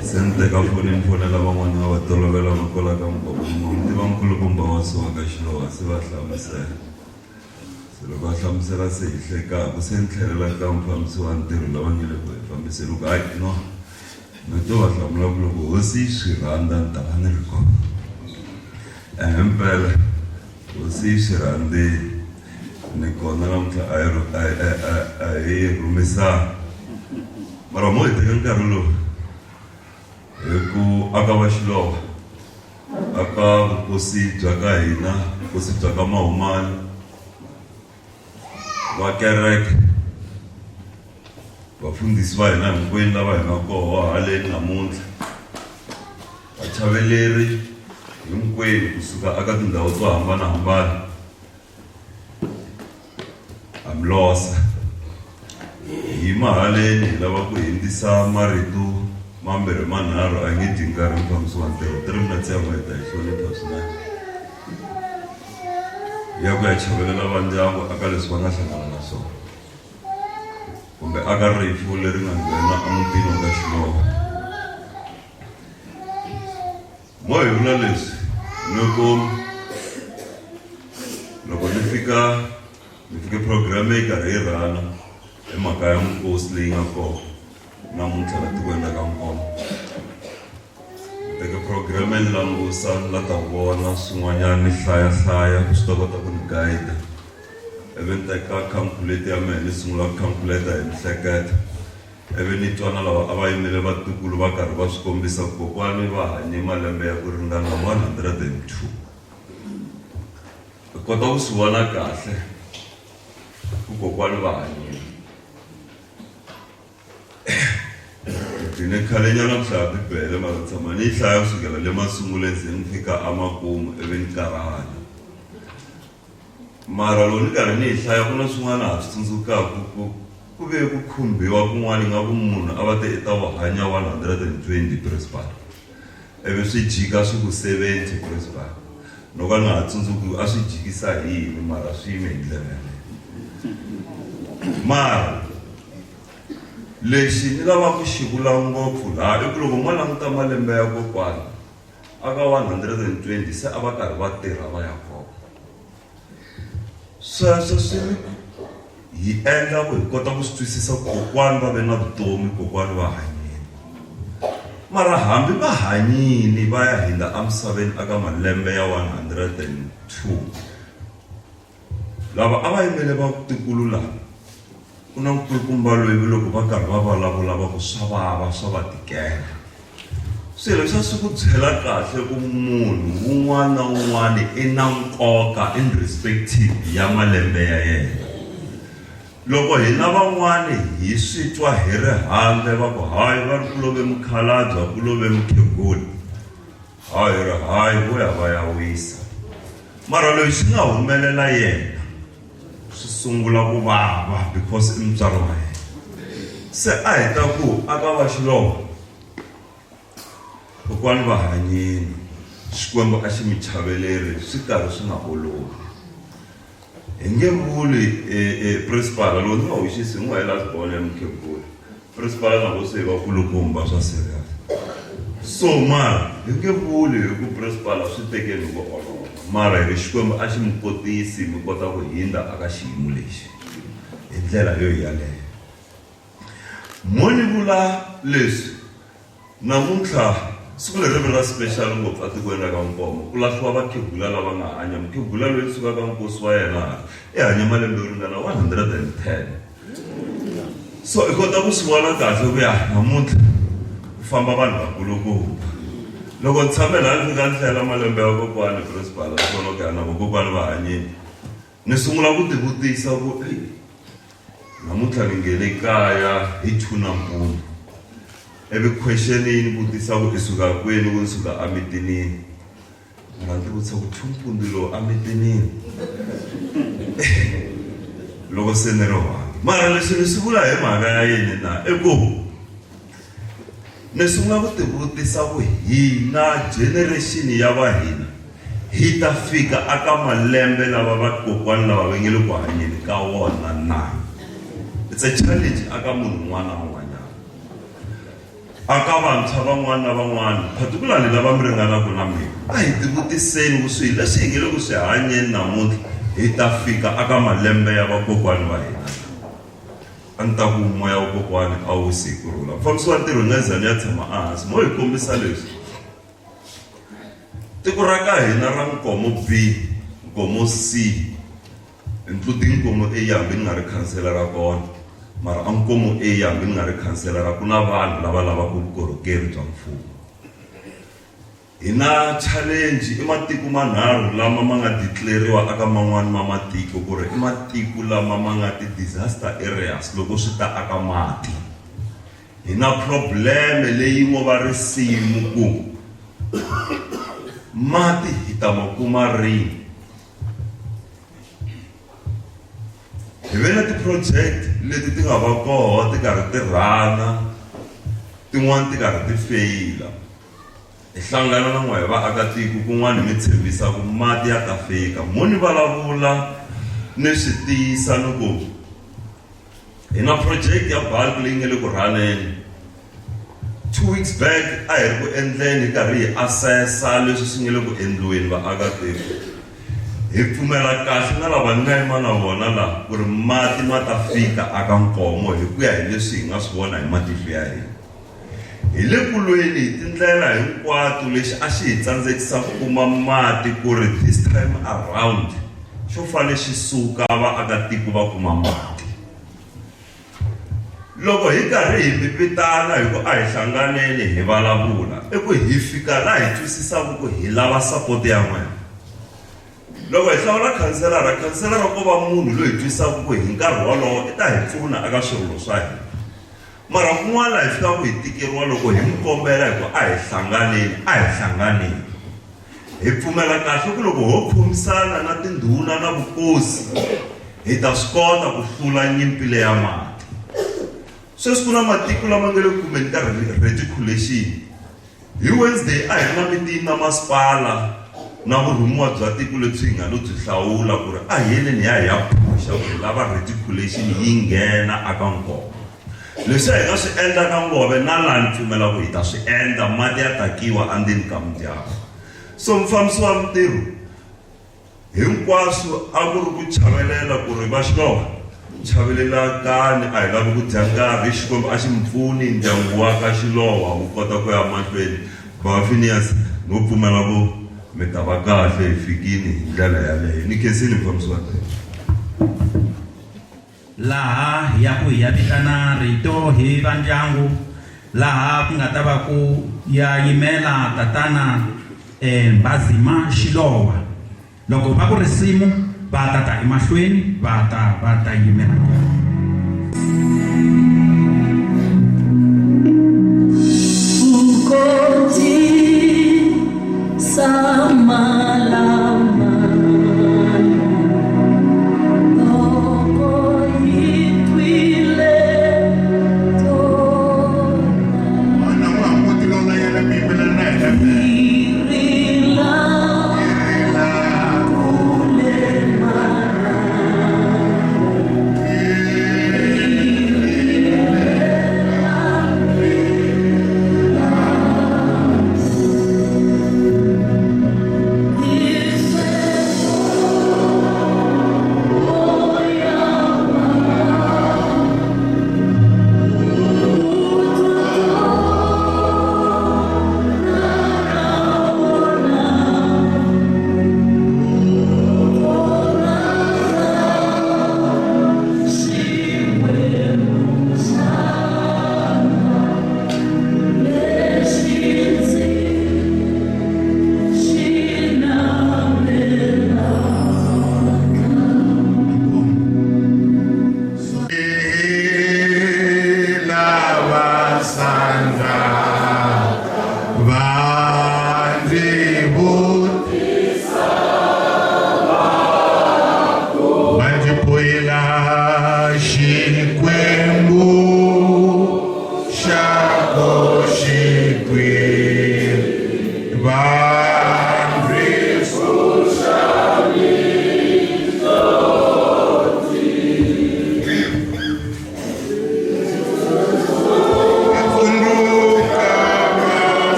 Q: se ni teka foni ni fonela van'wani va va tolovela va kwala ka muganga ma mi tiva nkulukumba wa so wa ka Xilowa se va hlamusela se loko va hlamusela se hi hlekaka se ni tlhelela ka mufambisi wa ntirho lava nge le ku hi fambiseni ku hayi no ni to va hlamula ku loko hosi yi swi rhandza ni ta va ni ri kona himpela hosi yi swi rhandzile. Ni kona namuntlha a hi a hi a a hi rhumisana mara mo hi teka nkarhi lowu hi ku aka va xilova aka vukosi bya ka hina vukosi bya ka mahumani va kereke vafundhisi va hina hinkwenu lava hi nga koho haleni namuntlha vachaveleri hinkwenu kusuka aka tindhawu to hambanahambana ha mi losa hi yima haleni hi lava ku hindzisa marito mambirhi manharhu a nge dyi nkarhi mufambisi wa ntirho 3 minutes ya n'we hi ta yi hlonipha swinene ya ku ya chavelela va ndyangu aka leswi va nga hlangana na swona kumbe aka rifu leri nga nghena emutini wa ka Xilovo Mo hi vula leswi loko loko ni fika ni fike program yi karhi yi rhana hi mhaka ya minkosi leyi nga kona namuntlha la tikweni ra ka Nkomo ni teke program ni langusa ni la ta vona swin'wanyana ni hlaya hlaya ku swi ta kota ku ni guide ivi ni teka calculator ya mehe ni sungula ku calculator hi mihleketo Ivi ni twa na lava a va yimele vatukulu va karhi va swi kombisa ku kokwani va hanye malembe ya ku ringana 102. Hi kota ku swi vona kahle ku kokwani va hanyile. Ni khalenyana ku hlaya Bibele mara ni tshama ni yi hlaya kusukela le masungulweni ze ni fika emakumu ivi ni karhala. Mara loko ni karhi ni yi hlaya ku na swin'wana ha swi tsundzukaku ku ku ve ku khumbiwa kun'wana ingaku munhu a va te i ta wu hanya 120 principal ivi swi jika swi ku 70 principal no ka ni nga ha tsundzuki a swi jikisa hi yini mara swi yime hi ndlela yaleyo mara lexi ni lavaka ku xi vula ngopfu laha i ku loko mo languta malembe ya kokwana Aka 120 se a va karhi va tirha va ya kona. Sweswo swi hi endla ku hi kota ku swi twisisa ku kokwani va ve na vutomi, kokwani va hanyile. Mara hambi va hanyile va ya hindza emisaveni aka malembe ya 102, Lava a va yimele vatukulu lava, ku na nkulukumba loyi loko va karhi va vulavula va ku swa vava, swa va tikela. Swilo leswiya swi ku byela kahle ku munhu wun'wana na wun'wana i na nkoka in respective ya malembe ya yena. Loko hina van'wana hi swi twa hi ri handle va ku hayi va ri ku love mukhalabye ku love mukhegula, Hayi ri hayi vo ya va ya wisa. Mara loyi swi nga humelela yena swi sungula ku vava because i mutswari wa yena. Se a hi ta ku a ka va Xilova kokwani va hanyile Xikwembu a xi mi chaveleri swi karhi swi nga olovi. Hi nge vuli principal loko ndzi nga hoxisi hi n'we last born ya mukhegula. Principal na vo se va kulukumba swa serious. So mara hi nge vuli hi ku principal swi tekeni hi ku olova mara hi ri Xikwembu a xi mi kotisi mi kota ku hindza aka xiyimo lexi hi ndlela yo yaleyo. Mo ni vula leswi Namuntlha, siku leri ri vi ra special ngopfu etikweni ra ka Nkomo. Ku lahliwa vakhegula lava nga hanya. Mukhegula loyi sukaka nkosi wa yena hala, i hanye malembe yo ringana 110. So i kota ku swi vona kahle ku ya namuntlha ku famba vanhu vakulukumba. Loko ni tshame laha ni fika ni hlayela malembe ya kokwani principal a swi vona ku ya na vokokwani va hanyile. Ni sungula ku tivutisa ku eyi namuntlha ni nghene kaya hi 2 nampundzu. Ivi question yi ni vutisa ku i suka kwini ku ni suka emitinini. Mara ni tivutisa ku 2 mpundzu lowu emitinini. Loko se ni ri one. Mara leswi ni swi vula hi mhaka ya yini na? I ku ni sungula ku tivutisa ku hina generation ya va hina hi ta fika aka malembe lava vakokwani lava va nge le ku hanyeni ka wona na? It's a challenge aka munhu un'wana na un'wanyana. Aka vantshwa van'wana na van'wana, particularly lava mi ringanaka na mina, a hi tivutiseni ku swilo leswi hi nge le ku swi hanyeni namuntlha hi ta fika aka malembe ya vakokwani va hina na? A ni ta ku moya wa kokwani a wu wisi hi ku rhula. Mufambisi wa ntirho ni nga za ni ya tshama ehansi mo hi kombisa leswi. Tiko ra ka hina ra Nkomo B, Nkomo C. Including Nkomo A hambi ni nga ri khanselara kona, mara a Nkomo A hambi ni nga ri khanselara ku na vanhu lava lavaka vukorhokeri bya mfumo. Hi na challenge i matiko manharhu lama ma nga declariwa aka man'wani ma matiko ku ri i matiko lama ma nga ti-disaster areas loko swi ta aka mati. Hi na problem leyi ngo va risimu ku mati hi ta ma kuma rini. Hi ve na ti-project leti ti nga va koho ti karhi ti rhana tin'wani ti karhi ti feyila. Hi hlangana na n'we hi vaakatiko kun'wana hi mi tshembisa ku mati ya ta fika. Mo ni vulavula ni swi tiyisa ni ku hi na project ya bulk leyi nga le ku rhaneni. 2 weeks back a hi ri ku endleni hi karhi hi assessa leswi swi nga le ku endliweni vaakatiko. Hi pfumela kahle na lava ni nga yima na vona la ku ri mati ma ta fika aka Nkomo hi ku ya hi leswi hi nga swi vona hi matihlo ya hina. Hi le ku lweni hi tindlela hinkwato lexi a xi hi tsandzekisa ku kuma mati ku ri this time around xo fane xi suka vaakatiko va kuma mati. Loko hi karhi hi mi vitana hi ku a hi hlanganeni hi vulavula i ku hi fika laha hi twisisaka ku hi lava support ya n'wina. Loko hi hlawula khanselara, khanselara ko va munhu loyi hi twisisaka ku hi nkarhi wolowo i ta hi pfuna eka swirilo swa hina. Mara kun'wana laha hi fikaka hi tikeriwa loko hi n'wi kombela hi ku a hi hlanganeni, a hi hlanganeni. Hi pfumela kahle ku loko ho khomisana na tindhuna na vukosi hi ta swi kota ku hlula nyimpi leya mati. Sweswi ku na matiko lama nga le ku kumeni ka reticulation. Hi Wednesday a hi ri na mitini na masipala na vurhumiwa bya tiko lebyi hi nga lo byi hlawula ku ri a hi yeleni hi ya hi ya phuxa ku hi lava reticulation yi nghena aka Ngove. Leswi hi nga swi endla ka Ngove na laha ni pfumela ku hi ta swi endla mati ya takiwa endzeni ka mindyangu. So mufambisi wa mintirho Hinkwaswo a ku ri ku chavelela ku ri va Xilova, chavelelakani a hi lavi ku dya nkarhi, Xikwembu a xi mi pfuni ndyangu wa ka Xilova wu kota ku ya mahlweni. Bava Phineas no pfumela ku mi ta va kahle hi fikini hi ndlela yaleyo. Ni khensile mufambisi wa ntirho.
R: Laha hi yaku hi ya vitana rito hi va ndyangu, laha ku nga ta va ku ya yimela tatana Mbhazima Xilowa. Loko va ku risimu va ta ta emahlweni va ta va ta yimela ndyangu.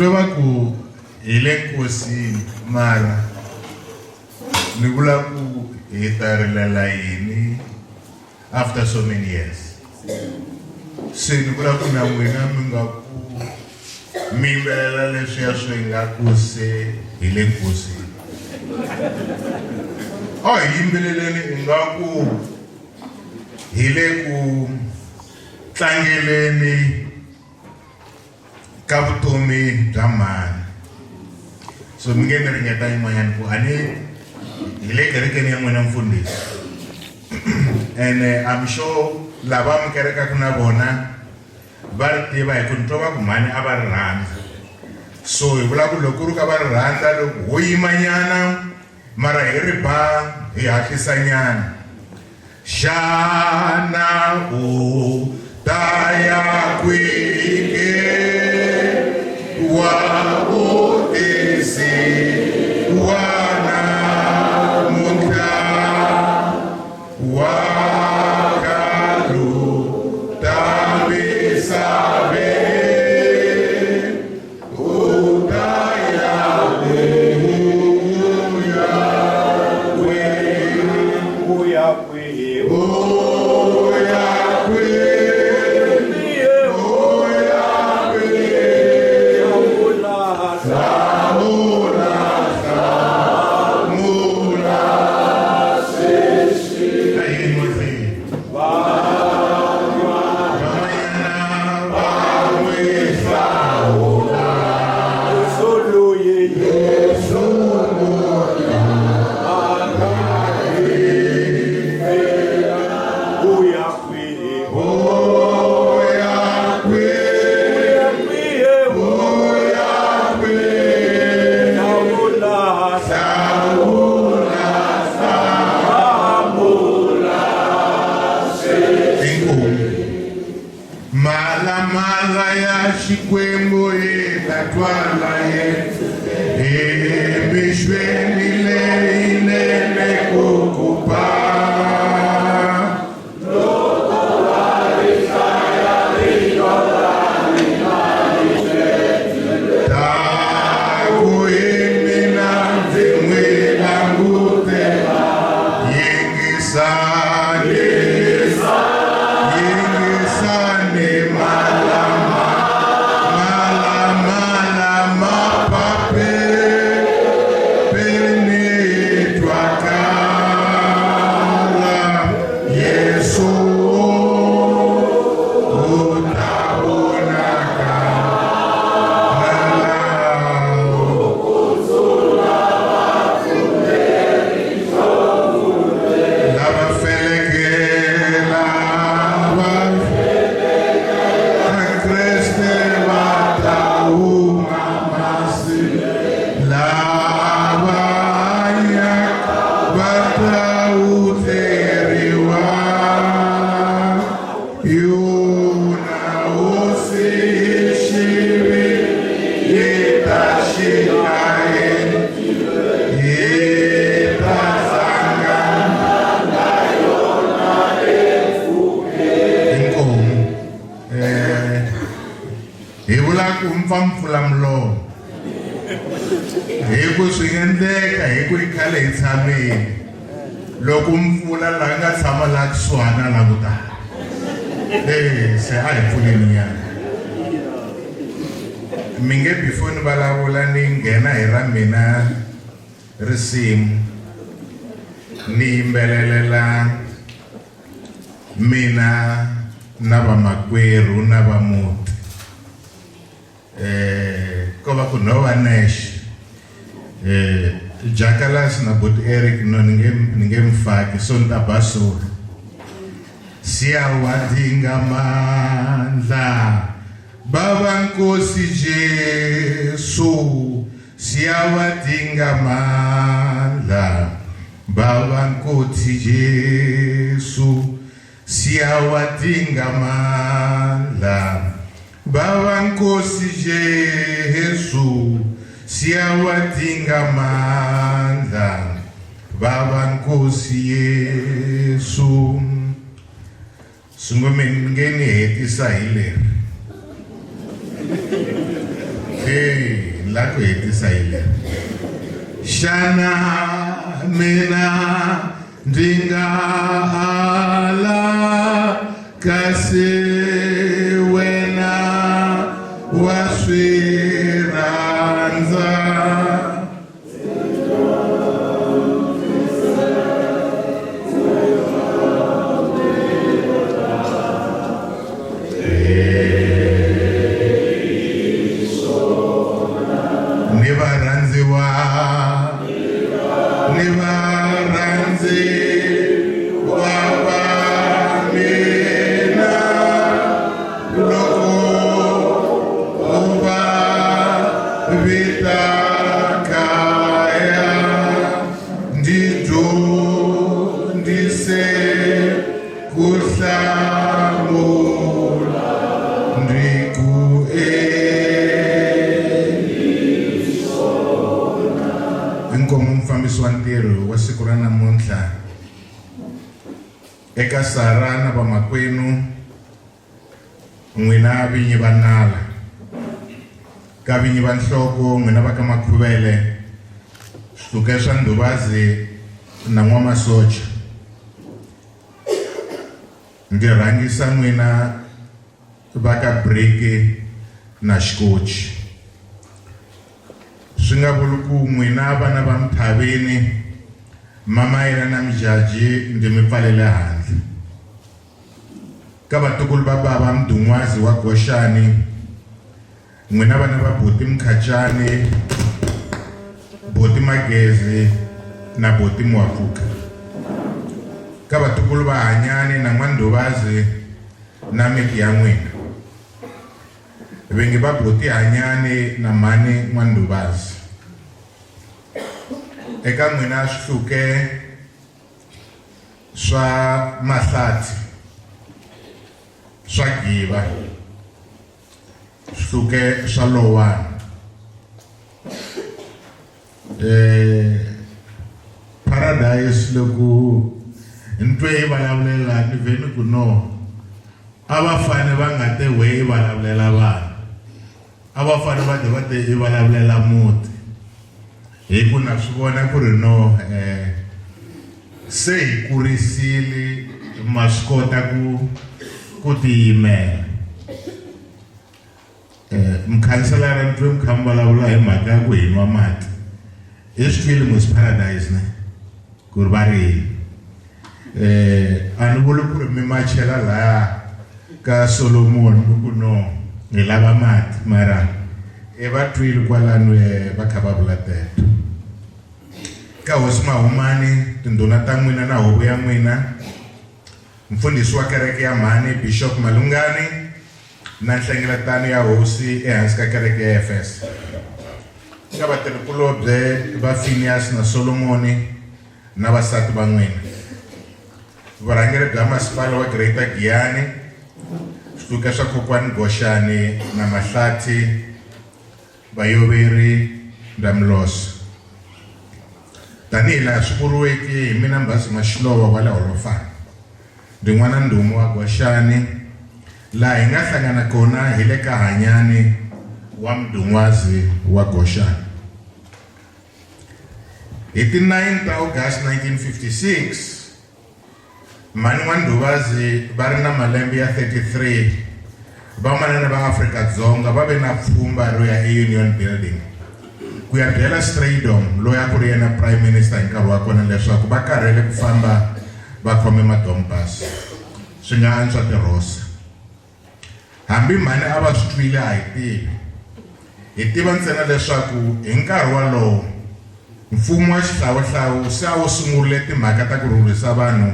G: Ni twe va ku hi le nkosini mara ni vula ku hi ta rilela yini after so many years. Se ni vula ku na n'wina mi nga ku mi yimbelela leswiya swi nga ku se hi le nkosini. A hi yimbeleleni ingaku hi le ku tlangeleni ka vutomi bya mhani. So mi nge ni ringeta yin'wanyana ku a ni hi le kerekeni ya n'wina mfundhisi. And I'm sure lava mi kerekaka na vona va ri tiva hi ku ni twa va ku mhani a va ri rhandza. So hi vula ku loko ku ri ka va ri rhandza loko ho yimanyana mara hi ri ba hi hatlisanyana. Xana u ta ya kwihi ke wa vutisi wa namuntlha wa kalu ta misaveni u ta ya
H: U ya kwihi?
G: U ya kwihi? U ya kwihi? Hlamula, hlamula sweswi. A hi yeni mahlweni. Van'wanyana va n'wi hlawula.
H: Yesu loyi.
G: Yesu loyi.
H: U ya kwihi?
G: U ya kwihi? U ya kwihi?
H: Hlamula,
G: hlamula, hlamula sweswi. Inkomu. Mhalamhala ya Xikwembu yi ta twala emixweni leyinene ku ku ba. Ta ku hi mina ndzi n'wi langutela. Yingisani, yingisani malama, malamala mapape, peni twakala. Yesu u ta vonaka kwalaho. Lava feleke, lava ka Kreste va ta huma masi. Lava hanyaka va ta wutleriwa. Yona hosi hi xiviri yi ta xika hi ta hlangana na yona empfhukeni. Inkomu. Hi vula ku mpfampfula milomo. Hi ku swi endleka hi ku i khale hi tshamile. Loko mpfula la nga tshama la kusuhana la ku tala. Se a hi pfuleni nyana. Mi nge before ni vulavula ni nghena hi ra mina risimu ni yimbelelela mina na vamakwerhu na vamuti. Ko va ku no va nexe. Jackalas na Bot Eric no ni nge ni nge mi faki so ni ta ba solo. Siyawadinga mandla Baba Nkosi Jesu, siyawadinga mandla Baba Nkosi Jesu, siyawadinga mandla Baba Nkosi Jesu, siyawadinga mandla Baba Nkosi Yesu. Swi ngo mi nge ni hetisa hi leri. Hey.
P: Ni lava ku hetisa hi leri. Xana mina ndzi nga ala kasi wena wa swi rhandza? Ni varhandziwa ni varhandziwa va mina loko u va vita kaya ndzi dyondzise ku hlamula ndzi ku
S: Inkomu mufambisi wa ntirho wa siku ra namuntlha eka Sara na vamakwenu n'wina vinyi va nala ka vinyi va nhloko n'wina va ka Makhuvele swihluke swa Ndhuvazi na N'wamasocha ndzi rhangisa n'wina va ka Briki na Xikochi swi nga vuli ku n'wina vana va Mthavini mama yena na Mjaji ndzi mi pfalele handle ka vatukulu va bava Mdun'wazi wa Goxani n'wina vana va Boti Mkhacani Boti Magezi na Boti Mwafuka ka vatukulu va Hanyani na N'wandhuvazi na miti ya n'wina vingi va Boti Hanyani na mhani N'wandhuvazi eka n'wina swihluke swa Mahlathi swa Giva swihluke swa Lowani Paradise loko ni twe yi vulavulela ni vhe ni ku no a va fane va nga te we yi vulavulela vanhu a va fane va te va te yi vulavulela muti hi ku na swi vona ku ri no se hi kurisile ma swi kota ku ku tiyimela mukhanselara ni twe mi kha mi vulavula hi mhaka ya ku hi nwa mati i swi twile mos Paradise ne ku ri va ri yini a ni vuli ku ri mi machela laya ka Solomon mi ku no hi lava mati mara i va twile kwalano va kha va vula teto ka hosi Mahumani tindhuna ta n'wina na huvo ya n'wina mfundhisi wa kereke ya mhani Bishop Malungani na nhlengeletano ya hosi ehansi ka kereke ya Efesa ka vatirhikulobye va Phineas na Solomoni na vasati va n'wina vurhangeri bya masipala wa Greater Giyani swihluke swa Kokwani Goxani na Mahlathi Vayoveri Ndamlosa tanihi laha swi vuriweke hi mina Mbhazi Maxilova wa le Holofani ndi n'wana ndhumu wa Goxani laha hi nga hlangana kona hi le ka Hanyani wa Mdun'wazi wa Goxani hi ti 9 ta August 1956 mhani N'wandhuvazi va ri na malembe ya 33 vamanana va Afrika-Dzonga va ve na pfhumba ro ya eUnion Building ku ya byela Strijdom loyi a ku ri yena Prime Minister hi nkarhi wa kona leswaku va karhele ku famba va khome madombas swi nga antswa tirhosa hambi mhani a va swi twile a hi tivi hi tiva ntsena leswaku hi nkarhi walowo mfumo wa xihlawuhlawu se a wu sungurile timhaka ta ku rhurhisa vanhu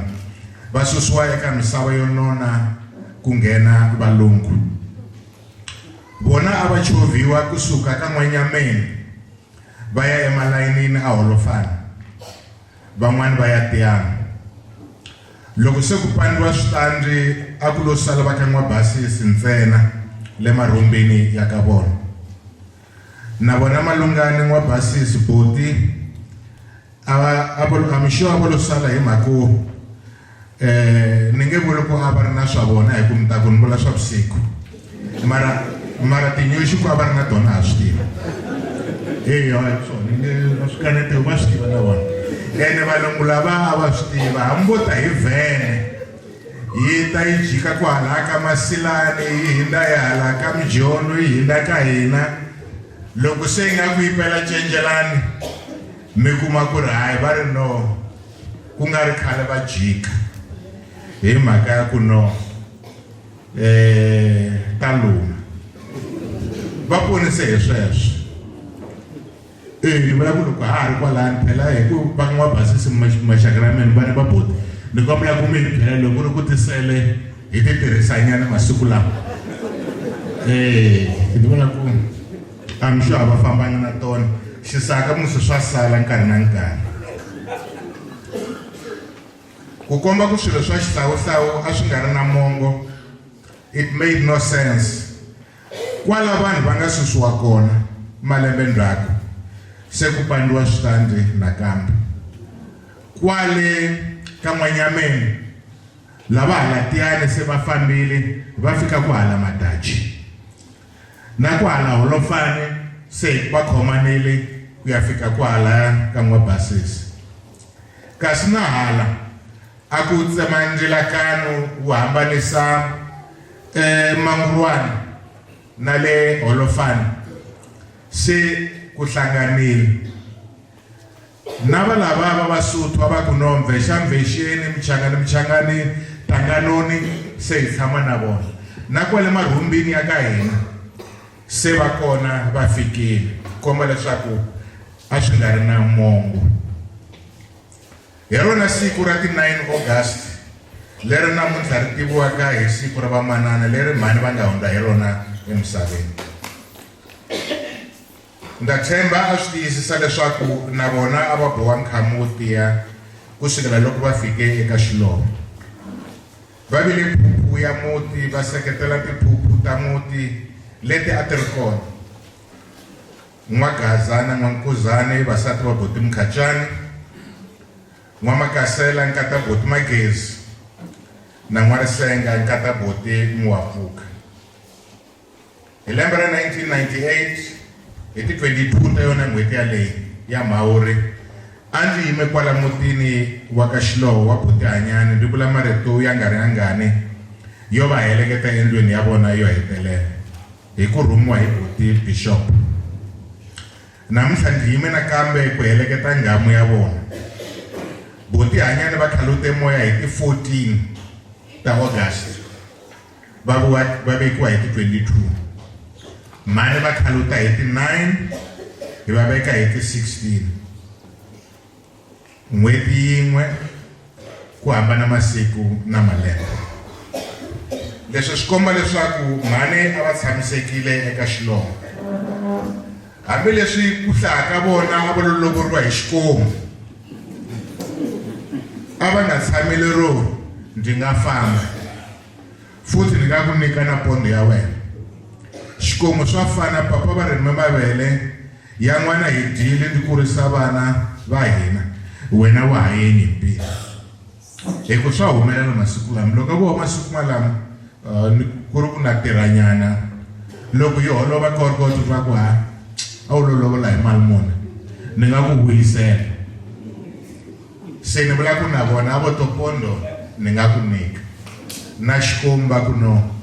S: va susiwa eka misava yo nona ku nghena valungu vona a va chovhiwa kusuka ka N'wanyameni va ya emalayinini a Holofani van'wani va ya Tiyani loko se ku pandiwa switandi a ku lo sala va ka N'wabasisi ntsena le marhumbini ya ka vona na vona Malungani N'wabasisi Boti a va a vo I'm sure a vo lo sala hi mhaka ku ni nge vuli ku a va ri na swa vona hi ku mi ta ku ni vula swa vusiku mara mara tinyoxi ku a va ri na tona ha swi tiva. Eya swona a swi kanetiwi va swi tiva na vona ene valungu lava a va swi tiva hambi vo ta hi vhene yi ta yi jika ku hala ka masilani yi hindza yi hala ka mijono yi hindza ka hina loko se yi nga ku yi pela cenjelani mi kuma ku ri hayi va ri no ku nga ri khale va jika hi mhaka ya ku no eh ta luma va ponise hi sweswo e ni vula ku loko ha ha ri kwalani phela hi ku va nga basisi maxaka ra mina vana va boti ni kombela ku mi hi byela loko ku ri ku tisele hi ti tirhisanyana masiku lawa eh ni vula ku I'm sure a va fambanga na tona xisaka musi swa sala nkarhi na nkarhi ku komba ku swilo swa xihlawuhlawu a swi nga ri na mongo it made no sense kwala vanhu va nga susiwa kona malembe ndzhaku se ku pandiwa switandi nakambe kwale ka n'wanyameni lava halatiyani se va fambile va fika ku hala madachi na ku hala holofani se va khomanile ku ya fika kwahalaya ka n'wabasisi kasi na hala a ku tsema ndzilakano wu hambanisa eh, mangurwana na le holofani se ku hlanganile na va lava va vasotho va ku no mvexa mvexeni michangani michangani tanganoni se hi tshama na vona na kwale marhumbini ya ka hina se va kona va fikile komba leswaku a swi nga ri na mongo hi rona siku ra ti 9 August leri namuntlha ri tiviwaka hi siku ra vamanana leri mhani va nga hundza hi rona emisaveni Ndza tshemba a swi tiyisisa leswaku na vona a va boha nkhamu wo tiya ku sukela loko va fike eka Xilovo. Va vile phuphu ya muti va seketela tiphuphu ta muti leti a ti ri kona. N'wa-Gaza na N'wa-Nkuzane, vasati va Boti Mkhacani, N'wa-Makasela, nkata Boti Magezi na N'wa-Risenga, nkata Boti Muwapfuka. Hi lembe ra 1998, hi ti 22 ta yona n'hweti yaleyi ya Mhawuri, a ndzi yime kwala mutini wa ka Xiloho wa Buti Hanyani ndzi vula marito ya nga ri angani yo va heleketa endlwini ya vona yo hetelela hi ku rhumiwa hi Buti Bishop. Namuntlha ndzi yime nakambe ku heleketa nghamu ya vona. Buti Hanyani va khalute moya hi ti 14 ta August. Va vuwa va vekiwa hi ti 22 mhani va khaluta hi ti 9 hi va veka hi ti 16 n'hweti yin'we ku hambana masiku na malembe leswi swi komba leswaku mhani a va tshamisekile eka xilongo hambileswi ku hlaya ka vona a va lo lovoriwa hi xikomu a va nga tshami lero ndzi nga famba futhi ni nga ku nyika na pondo ya wena xikomu swa fana papa va rime mavele ya n'wana hi dyile ndi kurisa vana va hina wena wa ha ye nyimpini hi ku swa humelela masiku lama loko vo masiku malama uh, ku ri ku na tirhanyana loko yi holova korkoto va ku ha a wu lo lovola hi mali muni ni nga ku vuyisela se ni vula ku na vona a vo topondo ni nga ku nyika na xikomba ku no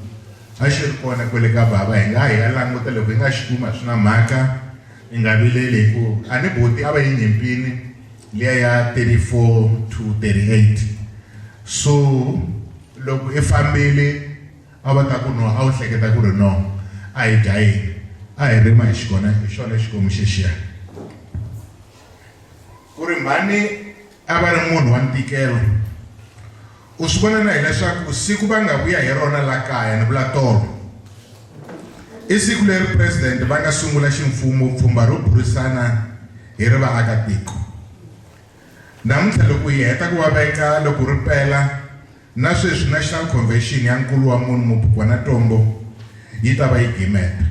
S: a xi ri kona kwele ka bava hi nga hi ya languta loko hi nga xi kuma swi na mhaka i nga vileli hi ku a ni buti a va yi nyimpini liya ya 34 to 38 so loko i fambile a va ta ku no a wu hleketa ku ri no a hi dya yini a hi rima hi xikona hi xona xikomu xexiya Ku ri mhani a va ri munhu wa ntikelo u swi vona na hileswaku siku va nga vuya hi rona la kaya ni vula tolo i siku leri president va nga sungula ximfumo pfhumba ro burisana hi ri vaakatiko namuntlha loko hi heta ku va veka loko ri pela na sweswi national convention ya nkulu wa munhu mubukwana tombo yi ta va yi gimeta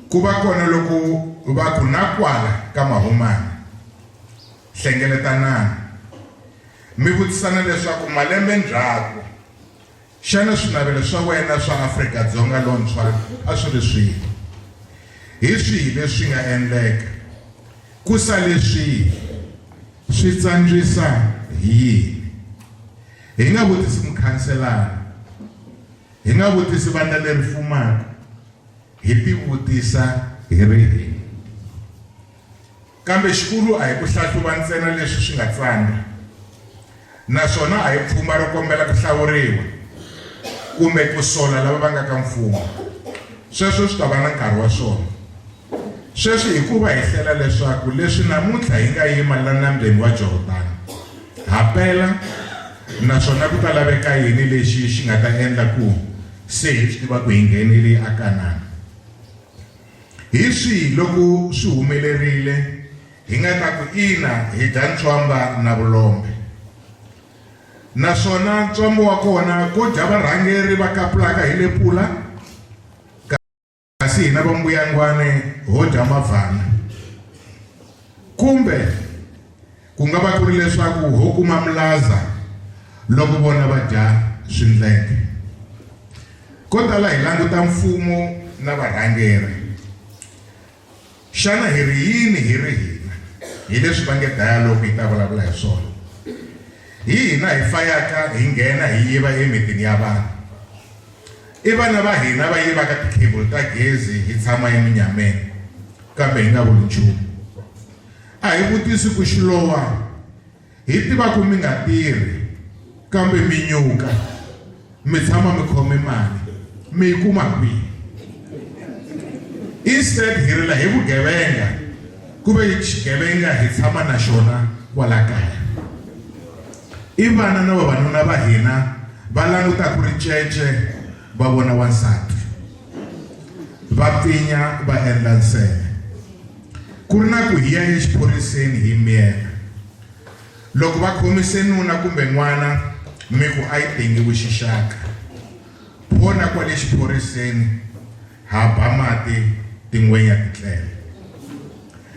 S: Ku va kona loko va ku na kwala ka Mahumani, hlengeletanani, mi vutisana leswaku malembe ndzhaku, xana swinavelo swa wena swa Afrika-Dzonga lontshwa a swi ri swihi? Hi swihi leswi nga endleka? Ku sale swihi? Swi tsandzisa hi yini? Hi nga vutisi mukhanselara, hi nga vutisi vandla leri fumaka, hi tivutisa hi ri hina. Kambe xikulu a hi ku hlahluva ntsena leswi swi nga tsandza, naswona a hi pfhumba ro kombela ku hlawuriwa kumbe ku sola lava va nga ka mfumo. Sweswo swi ta va na nkarhi wa swona. Sweswi hi ku va hi hlela leswaku leswi namuntlha hi nga yima la nambyeni wa Jordani, ha pela, naswona ku ta laveka yini lexi xi nga ta endla ku se hi swi tiva ku hi nghenile aKanana? Hi swihi loko swi humelerile hi nga ta ku ina hi dya ntswamba na vulombe? Naswona ntswamba wa kona ko dya varhangeri va kapulaka hi le pula, kasi hina va mbuyangwane ho dya mavhana. Kumbe ku nga va ku ri leswaku ho kuma mulaza loko vona va dya swindleke. Ko tala hi languta mfumo na varhangeri. Xana hi ri yini hi ri hina? Hi leswi va nge dialogue yi ta vulavula hi swona. Hi hina hi fayaka hi nghena hi yiva emitini ya vanhu. I vana va hina va yivaka ti-cable ta gezi hi tshama emunyameni kambe hi nga vuli nchumu. A hi vutisi ku Xilowa hi tiva ku mi nga tirhi kambe mi nyuka mi tshama mi khome mali mi yi kuma kwihi? Instead hi rila hi vugevenga ku ve xigevenga hi tshama na xona kwala kaya. I vana na vavanuna va hina va langutaka ricece va vona wansati va pfinya va endla nsele. Ku ri na ku hi ya exiphoriseni hi miyela. Loko va khomise nuna kumbe n'wana mi ku a yi tengiwi xixaka. Pho na kwale xiphoriseni ha ba mati tingwenya ti tlela.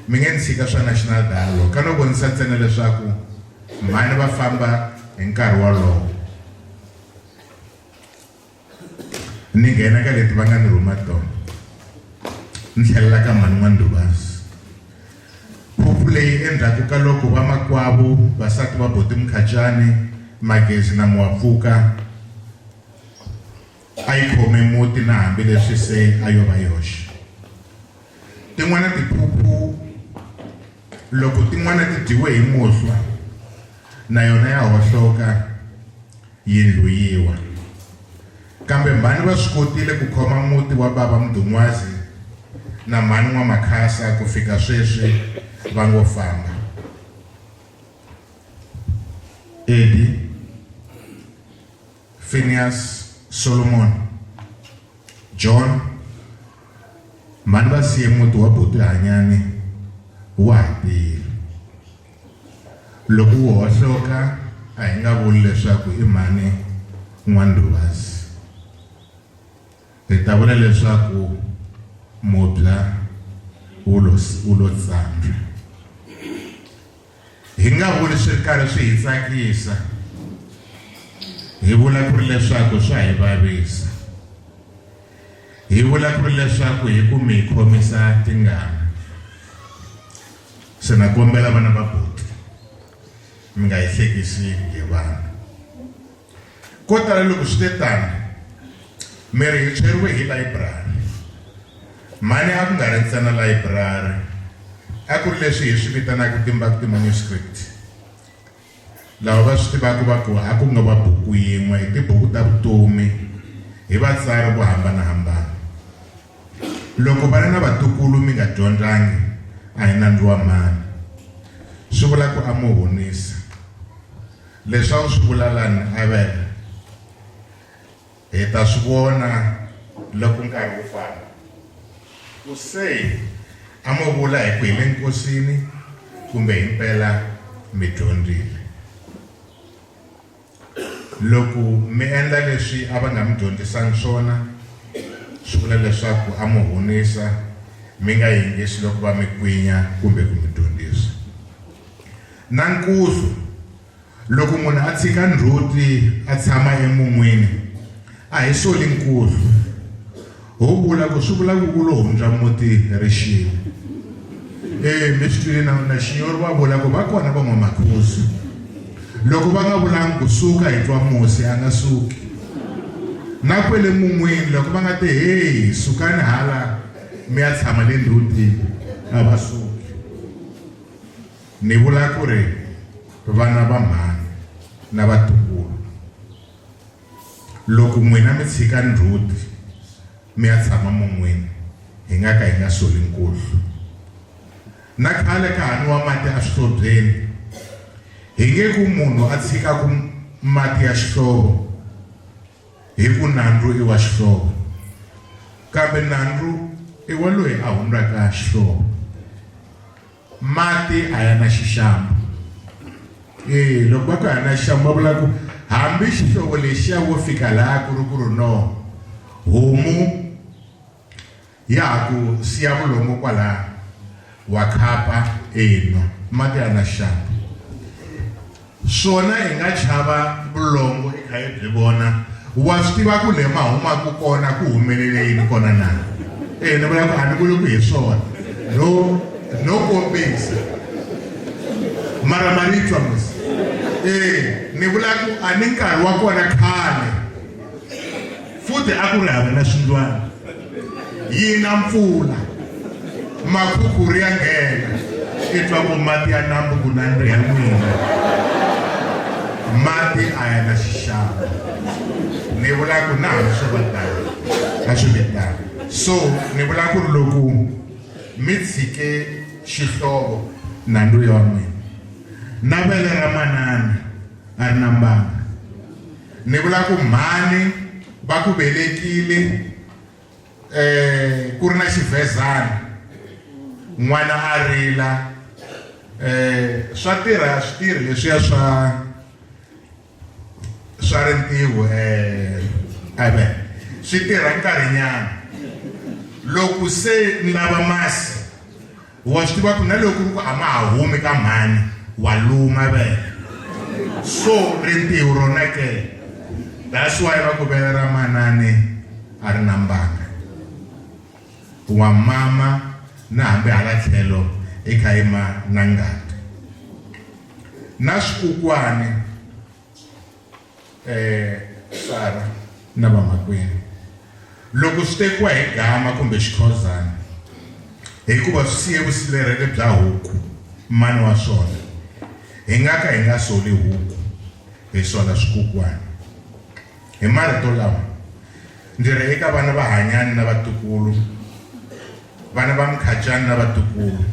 S: Mi nge ni tshika swa National Dialogue ka no vonisa ntsena leswaku mhani va famba hi nkarhi wolowo. Ni nghena ka leti va nga ni rhuma tona. Ni tlhelela ka mhani N'wa-Ndhuvazi. Phuphu leyi endzhaku ka loko vamakwavo vasati va Boti Mkhacani, Magezi na Muwapfuka a yi khome muti na hambi leswi se a yo va yoxe. Tin'wana tiphuphu loko tin'wana ti dyiwe hi muhlwa na yona ya hohloka yindlu yi wa. Kambe mhani va swi kotile ku khoma muti wa bava Mdun'wazi na mhani N'wa-Makhasa ku fika sweswi va ngo famba. Eddie, Phineas, Solomon, John, mhani va siye muti wa buti Hanyani wa ha tiyile. Loko wu hohloka a hi nga vuli leswaku i mhani N'wa-Ndhuvazi. Hi ta vula leswaku mubya wu lo wu lo tsandza. Hi nga vuli swi ri karhi swi hi tsakisa, hi vula ku ri leswaku swa hi vavisa. Hi vula ku ri leswaku hi ku mi hi khomisa tingana. Se na kombela vana va buti mi nga hi hlekisi hi vanhu. Ko tala loko swi te tano mi ri hi tshweriwe hi layiburari. Mhani a ku nga ri ntsena layiburari, a ku ri leswi hi swi vitanaka Timbaktu manuscript. Lava va swi tivaka va ku a ku nga va buku yin'we, i tibuku ta vutomi hi vatsari vo hambana-hambana. Loko vana na vatukulu mi nga dyondzangi a hi nandzu wa mhani. Swi vula ku a mo honisa. Leswi a wu swi vula lani a veka hi ta swi vona loko nkarhi wu famba. Ku se a mo vula hi ku hi le nkosini kumbe himpela mi dyondzile. Loko mi endla leswi a va nga mi dyondzisangi swona, swi vula leswaku a mo honisa, mi nga yingisi loko va mi kwinya kumbe ku mi dyondzisa. Na nkuhlu, loko munhu a tshika ndzhuti a tshama emun'wini, a hi soli nkuhlu. Ho vula ku swi vula ku ku lo hundza muti rixile. E mi swi twile na na xinyori va vula ku va kona van'wamakhosi. Loko va nga vulangi ku suka hi twa musi a nga suki. Na kwele mun'wini loko va nga te heyi sukani hala mi ya tshama le ndhutini a va suki. Ni vula ku ri vana va mhani na vatukulu loko n'wina mi tshika ndzhuti mi ya tshama mun'wini hi nga ka hi nga soli nkuhlu. Na khale ka ha nwiwa mati eswihlobyeni hi nge ku munhu a tshika ku mati ya xihlovo hi ku nandzu i wa xihlovo kambe nandzu i wa loyi a hundzaka xihlovo. Mati a ya na xixambo. E loko va ku a ya na xixambo va vula ku hambi xihlovo lexiya wo fika laha ku ri ku ri no homu ya ha ku siya vulongo kwalaya wa khapa e nwa mati ya na xixambo. Swona hi nga chava vulongo i kha i byi vona wa swi tiva ku le ma humaka kona ku humelele yini kona na e ni vula ku a ni vuli ku hi swona no no kombisa mara ma ni twa mos e ni vula ku a ni nkarhi wa kona khale futhi a ku ri hava na swindlwana yi na mpfula makhukhuri ya nghena i twa ku mati ya nambu ku nandziha n'wina mati a ya na xixavo ni vula ku na hambi swo va tano a swi ve tano so ni vula ku ri loko mi tshike xihlovo nandzu ya n'wina na vele ra manana a ri na mbanga ni vula ku mhani va ku velekile eh ku ri na xivezana n'wana a rila eh swa tirha swi tirhi leswiya swa swa rintiho eh ave swi tirha nkarhinyana loko se ni lava masi wa swi tiva ku na loko ku ri ku a ma ha humi ka mhani wa luma vele so rintiho rona ke that's why va ku vele ra manani a ri na mbanga wa mama na hambi hala tlhelo i kha yima na ngati na swikukwani eh Sara na vamakwenu loko swi tekiwa hi gama kumbe xikhozana hikuva swi siye vusilerhele bya huku mani wa swona hi nga ka hi nga soli huku hi sola swikukwana hi marito lawa ndzi ri eka vana va hanyani na vatukulu vana va mkhacani na vatukulu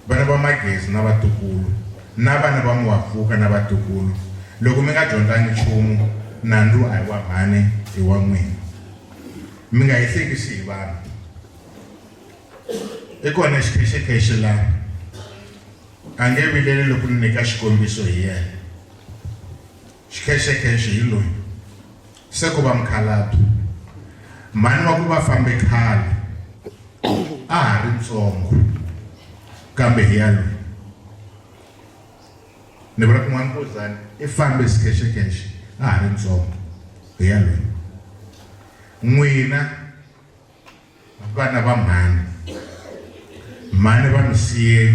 S: vana va magezi na vatukulu na vana va muwapfuka na vatukulu loko mi nga dyondzangi nchumu nandzu a hi wa mhani i wa n'wina mi nga hi hlekisi hi vanhu i kona xikhexekhexe laha a nge vileli loko ni nyika xikombiso hi yena xikhexekhexe hi loyi se ku va mukhalabye mhani wa ku va fambe khale a ha ri ntsongo kambe hi ya loyi ni vula ku n'wana kozani i fambe xikhexekhexe a ha ri ntsongo hi ya loyi n'wina vana va mhani mhani va mi siye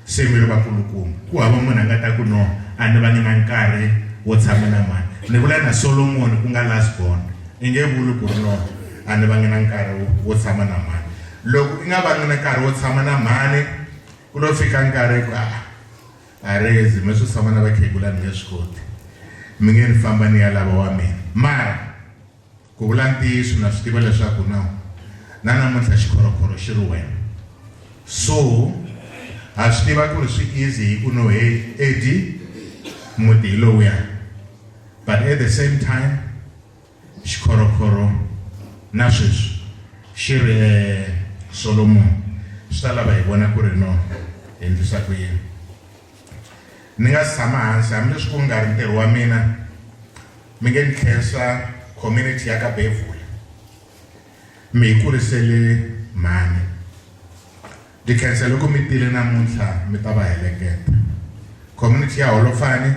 S: se mi ri vakulukumba ku hava munhu a nga ta ku no a ni va ni na nkarhi wo tshama na mhani ni vula na solomoni ku nga last born i nge vuli ku ri no a ni vangi na nkarhi wo tshama na mhani loko i nga vangi na nkarhi wo tshama na mhani ku lo fika nkarhi ku a a rezi mi swi tshama na vakhegula ni nge swi koti mi nge ni famba ni ya lava wa mina mara Ku vula ntiyiso na swi tiva leswaku na na namuntlha xikhorokhoro xi ri wena. So ha swi tiva ku ri swi easy hi ku no hey Eddie muti hi lowuya but at the same time xikhorokhoro na sweswi xi ri eh, Solomon swi ta lava hi vona ku ri no hi endlisa ku yini. Ni nga si tshama hansi hambileswi ku nga ri ntirho wa mina mi nge ni khensa community ya ka Bevula mi hi kurisele mhani ndzi khensa loko mi tile namuntlha mi ta va heleketa community ya Holofani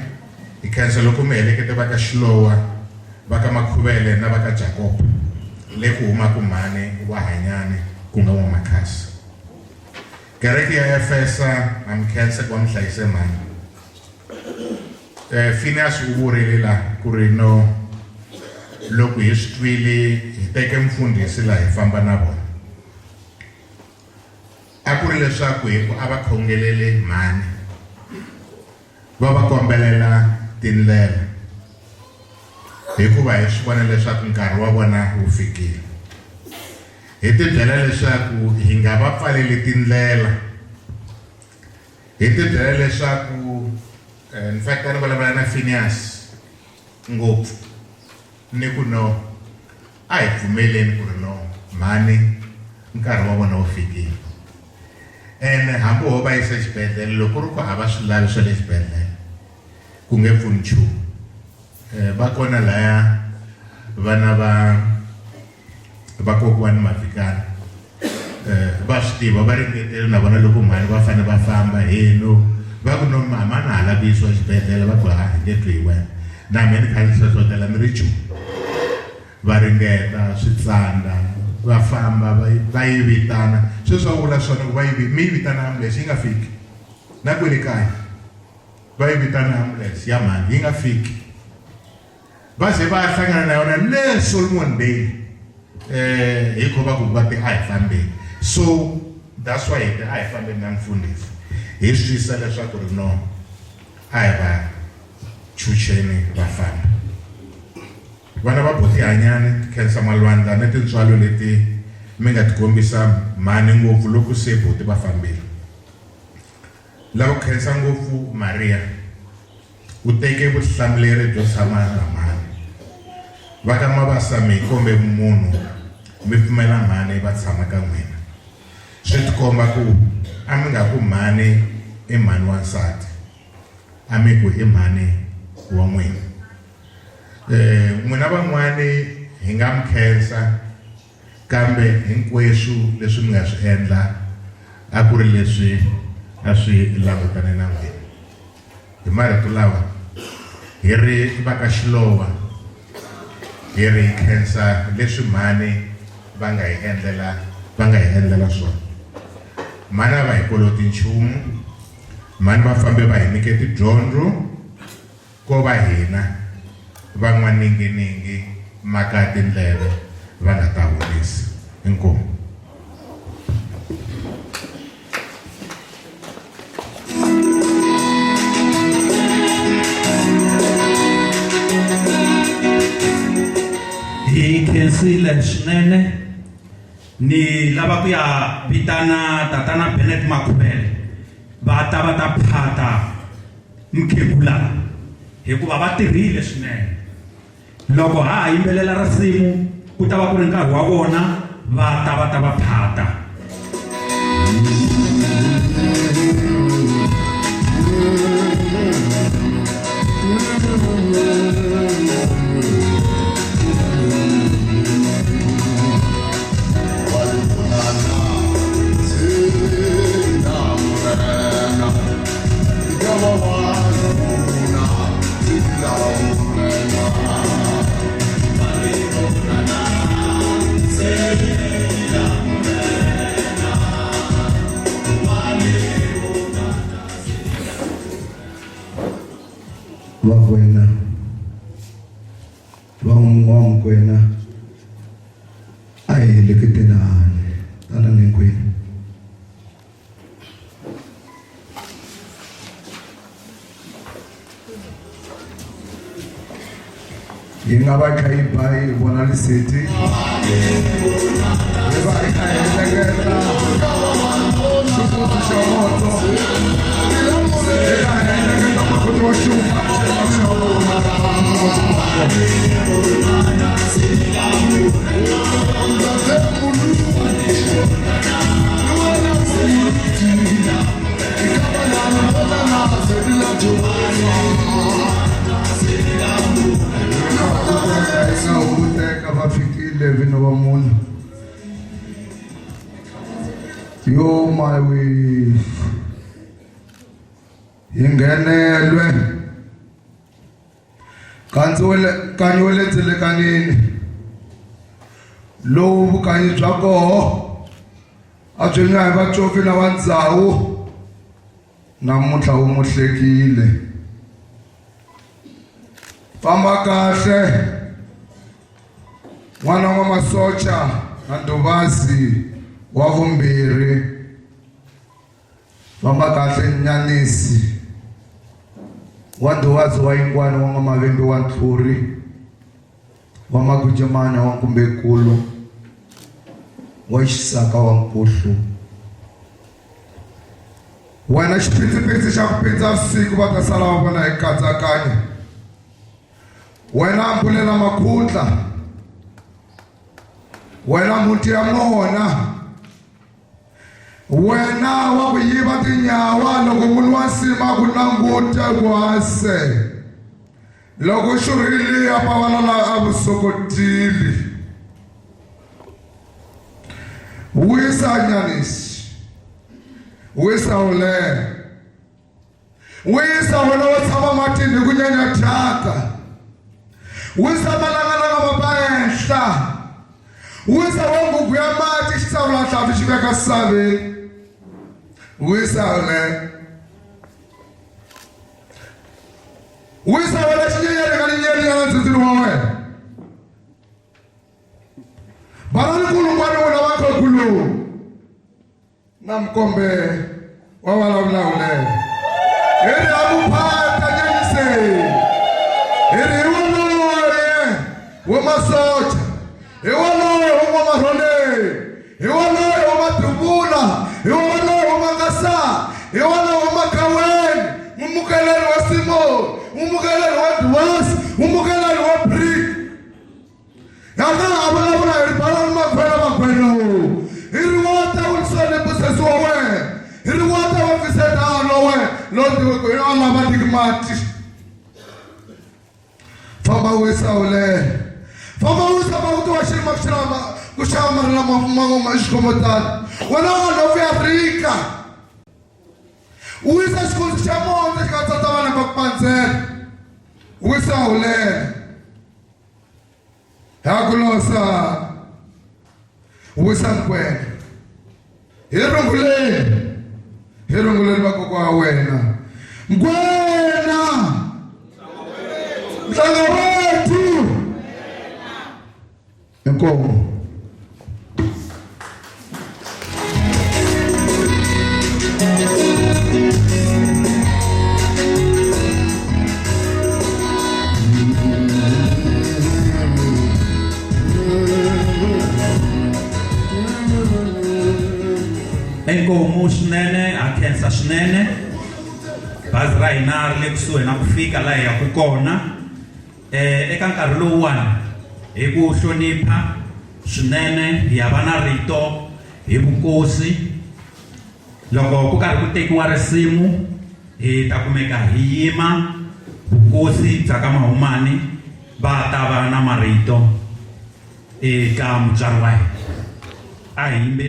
S: hi khensa loko mi helekete va ka Xilowa va ka Makhuvele na va ka Jacob. Le ku humaka mhani wa Hanyani ku nga N'wamakhasi. Kereke ya Efesa na mi khensa ku va mi hlayise mhani. Phineas u vurile la ku ri no loko hi swi twile hi teke mfundhisi la hi famba na vona. A ku ri leswaku hi ku a va khongelele mhani va va kombelela tindlela hikuva hi swi vona leswaku nkarhi wa vona wu fikile. Hi tibyela leswaku hi nga va pfaleli tindlela. Hi tibyela leswaku in fact a ni vulavula na Phineas ngopfu ni ku no a hi pfumeleni ku ri no mhani nkarhi wa vona wu fikile ene hambi ho va yisa exibedhlele loko ku ri ku a va swi lavi swa le xibedhlele ku nge pfuni nchumu va kona laya vana va vakokwani Mavikana va swi tiva va ringetele na vona loko mhani va fanele va famba heno va ku no mama na ha lavi ku yisiwa xibedhlele va ku ha hi nge twi hi wena na mina ni kha ni hlohlotela ni ri ju va ringeta swi tsandza va famba va va yi vitana sweswi va vula swona ku va yi mi yi vitana ambulance yi nga fiki na kwele kaya va yi vitana ambulance ya mhani yi nga fiki va ze va ya hlangana na yona le Solomon Dale eh hi kho va ku va te a hi fambeni so that's why hi te a hi fambeni na mfundhisi hi swi twisisa leswaku ri no a hi va chucheni va famba vana va boti hanyani khensa malwandla ni tintswalo leti mi nga tikombisa mhani ngopfu loko se boti va fambile Lava ku khensa ngopfu Maria. U teke vutihlamuleri byo tshama na mhani. Va ka Mabasa mi kombe vumunhu mi pfumela mhani va tshama ka n'wina. Swi tikomba ku a mi nga ku mhani i mhani wa nsati, a mi ku i mhani wa n'wina. N'wina van'wani hi nga mi khensa. Kambe hinkweswo leswi mi nga swi endla a ku ri leswi a swi langutane na n'wina. Hi marito lawa, hi ri va ka Xilowa, hi ri hi khensa leswi mhani va nga hi endlela va nga hi endlela swona. Mhani a va hi koloti nchumu, mhani va fambe va hi nyike tidyondzo, Ko va hina va n'waninginingi maka tindleve va nga ta honisa. Inkomu.
R: Hi khensile swinene ni lava ku ya vitana tatana Bennett Makhuvele va ta va ta phata mukhegula hikuva va tirhile swinene loko ha ha yimbelela risimu ku ta va ku ri nkarhi wa vona va ta va ta va phata
A: Bakwena va N'wamukwena a hi heleketelani tanani hinkwenu. Yi nga va kha yi ba yi vona liseti hi va hi kha hi hleketa xiputsu xa moto hi va hi hleketa makoti wa xuma nga hunguteka va fikile vino va munhu yo mawi hi nghenelwe kandziwele kanyiwele ndzelekanini. Lowu vukanyi bya koho a byi nga hi vacopi na va ndzawu namuntlha wu muhlekile. Famba kahle n'wana wa masocha na Nduvazi wa vumbirhi. Famba kahle Nyanisi wa Nduvazi wa Yingwani wa N'wamavimbi wa Ntlhuri wa Magujemana wa Nkumbekulu wa Xisaka wa Nkuhlu. Wena xipindzipindzi xa ku pindza vusiku va ta sala va vona hi katsakanya. Wena ambulela makhutla. Wena mhuti ya mona. Wena wa ku yiva tinyawa loko n'wini wa nsimu a ku languta ku hase. Loko xurhile a pavalala a vusokotile. Wisa Nyanisi. Wisa uleha. Wisa wena wo tshama matini hi ku nyanya thyaka. Wisa malangalanga ma ba henhla. Wisa wa ngugu ya mati xitsavula nhlampfi xi veka saveni. Wisa uleha. Wisa wena xinyenyana nga linyenyana ndzhudzini wa wena. Bana nkulungwane wena va khokulu. Na mukombe wa vulavula uleha. Hi ri ha muphata nyanyiseni. Hi ri hi woloye wa masocha. Hi woloye wa n'wamarholeni. Hi woloye wa madubula. Hi woloye wa mangasa. Hi woloye wa makaweni. Mumukeleli wa Simoni. Mumukeleli wa Duwasi. Mumukeleli wa Brick. Ya nga ha vulavula hi ri balani makhwela makhwelo. Hi ri wata Wilson musesi wa wena. Hi ri wata wa Visetano wa wena. Loyi a lava tiki mati. Famba wisa uleha. Famba wisa makuti wa xirima ku xava ku xava mari lama ma xikhomotana. Wena wa nhopfu ya Afrika. Wisa xikundzu xa mondza xi nga tsatsa vana va ku pandzela. Wisa uleha. Hakulosa wisa nkwena. Hi runguleni. Hi runguleni vakokwa wa wena. Nkwena. Nhlanga wethu. Inkomu.
R: Inkomu swinene ha khensa swinene bazi ra hina ri le kusuhi na ku fika laha hi yaka kona eh eka nkarhi lowuwani hi ku hlonipha swinene hi ya va na rito hi vukosi loko ku karhi ku tekiwa risimu hi ta kumeka hi yima vukosi bya ka Mahumani va ta va na marito eka mutswari wa hina a hi yimbe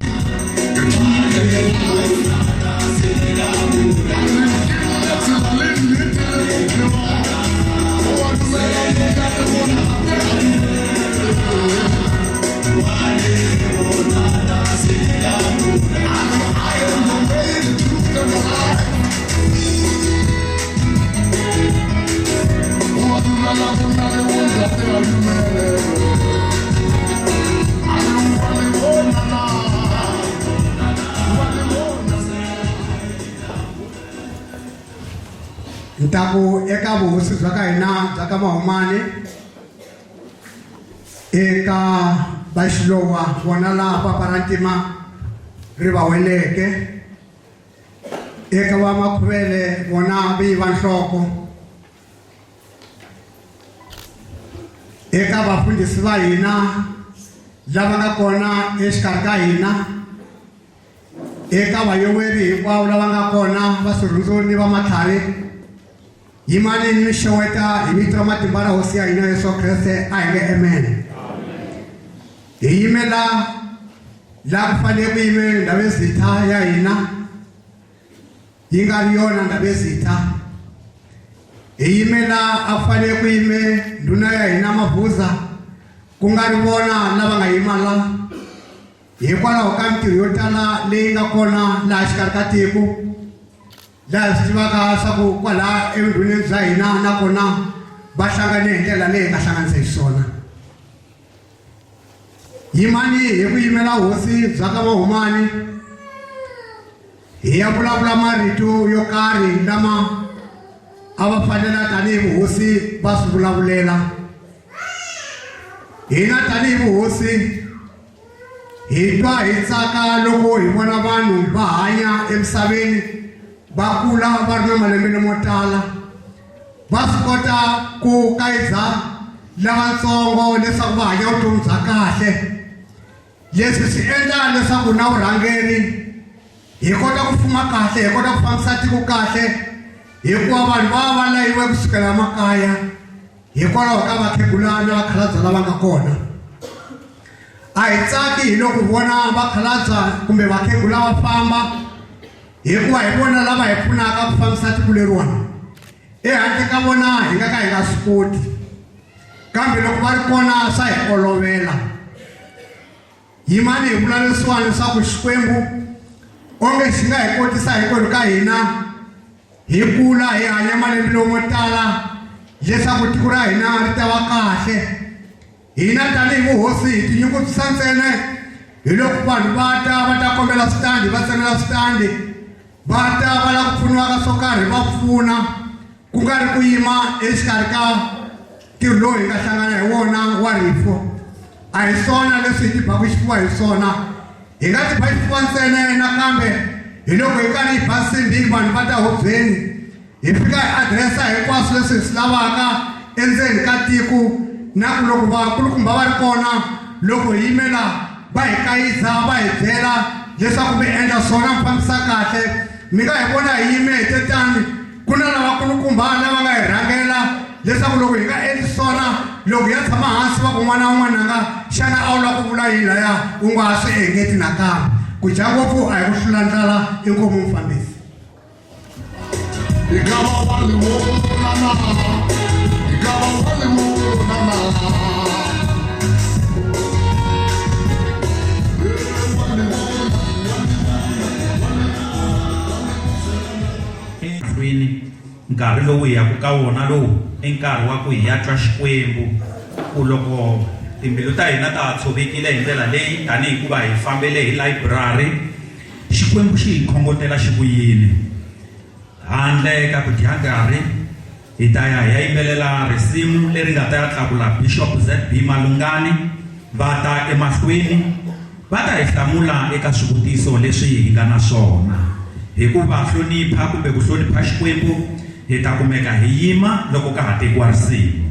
T: Ni ta ku eka vuhosi bya ka hina bya ka Mahumani eka va Xilowa vona laha papa ra ntima ri va weleke eka va Makhuvele vona vi va nhloko eka vafundhisi va hina lava nga kona exikarhi ka hina eka vayoweri hinkwavo lava nga kona va swirhundzu ni va matlhari yimani ni mi xeweta hi vito ra matimba ra hosi ya hina Yesu Kreste a hi nge amen hi yimela laha ku fanele ku yime ndhavezitha ya hina yi nga ri yona ndhavezitha hi yimela a ku fanele ku yime ndhuna ya hina Mabuza ku nga ri vona lava nga yima la hikwalaho ka mintirho yo tala leyi nga kona laha xikarhi ka tiko laha hi swi tivaka swa ku kwalaha evundhuneni bya hina nakona va hlangane hi ndlela leyi hi nga hlanganisa hi xiswona yimani hi ku yimela hosi bya ka vahumani hi ya vulavula marito yo karhi lama a va fanela tanihi vuhosi va swi vulavulela hina tanihi vuhosi hi twa hi tsaka loko hi vona vanhu va hanya emisaveni va kula va ri na malembe lamo tala va swi kota ku kayidza lavatsongo leswaku va hanya vutomi bya kahle leswi swi endla leswaku na vurhangeri hi kota ku fuma kahle hi kota ku fambisa tiko kahle hikuva vanhu va va layiwe kusukela makaya hikwalaho ka vakhegula na vakhalabya lava nga kona a hi tsaki hi loko vona vakhalabya kumbe vakhegula va famba hikuva hi vona lava hi pfunaka ku fambisa tiko leriwani ehandle ka vona hi nga ka hi nga swi koti kambe loko va ri kona swa hi olovela yimani hi vula leswiwani leswaku xikwembu onge xi nga hi kotisa hinkwerhu ka hina hi kula hi hanya malembe lomo tala leswaku tiko ra hina ri ta va kahle hina tanihi vuhosi hi tinyungubyisa ntsena hi loko vanhu va ta va ta kombela switandi va tsemela switandi va ta va lava ku pfuniwa ka swo karhi va pfuna ku nga ri ku yima exikarhi ka ntirho lowu hi nga hlangana hi wona wa rifu a hi swona leswi hi tibaku xifuva hi swona hi nga tiba xifuva ntsena nakambe hi loko hi karhi hi ba nsimbi vanhu va ta hubyeni hi fika hi adiresa hinkwaswo leswi hi swi lavaka endzeni ka tiko na ku loko vakulukumba va ri kona loko hi yimela va hi kayidza va hi byela leswaku mi endla swona mi fambisa kahle mi nga hi vona hi yime hi tetani ku na lavakulukumba lava nga hi rhangela leswaku loko hi nga endli swona loko hi ya tshama hansi va ku n'wana wa n'wananga xana a wu lava ku vula yini laya u nga ha swi engeti nakambe ku dya ngopfu a hi ku hlula ndlala inkomu mufambisi
R: Emahlweni nkarhi lowu hi yaka ka wona lowu i nkarhi wa ku hi ya twa Xikwembu ku loko timbilu ta hina ta ha tshovekile hi ndlela leyi tanihi ku va hi fambele hi layiburari Xikwembu xi hi khongotela xi ku yini handle ka ku dya nkarhi hi ta ya hi ya yimbelela risimu leri nga ta ya tlakula Bishop ZB Malungani va ta emahlweni va ta hi hlamula eka swivutiso leswi hi nga na swona hikuva hlonipha kumbe ku hlonipha Xikwembu hi ta kumeka hi yima loko ka ha tekiwa risimu.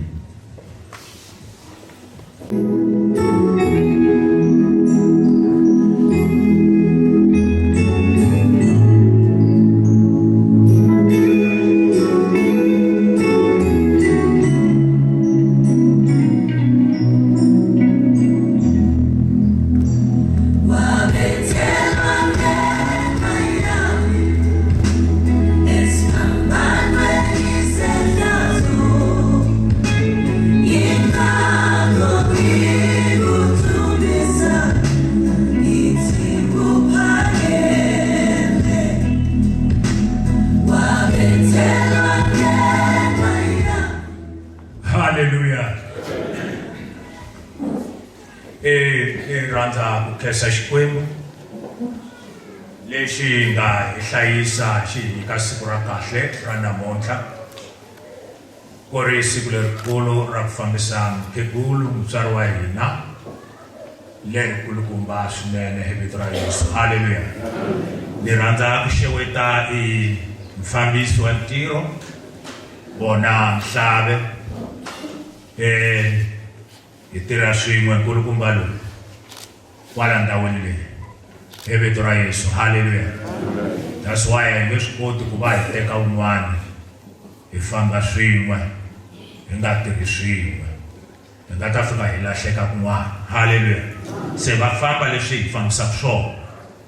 B: Hallelujah. Eh, ni rhandza ku khensa Xikwembu lexi nga hi hlayisa xi hi nyika siku ra kahle ra namuntlha ku ri siku lerikulu ra ku fambisa mukhegulu mutswari wa hina lerikulukumba swinene hi vito ra Yesu haleluya ni rhandza ku xeweta i mufambisi wa ntirho vona Mhlave eh hi tirha swin'we nkulukumba loyi kwala ndhawini leyi hi vito ra Yesu haleluya that's why hi nge swi koti ku va hi teka un'wana hi famba swin'we hi nga tirhi swin'we hi nga ta fika hi lahleka kun'wana haleluya se va famba leswi hi fambisaka swona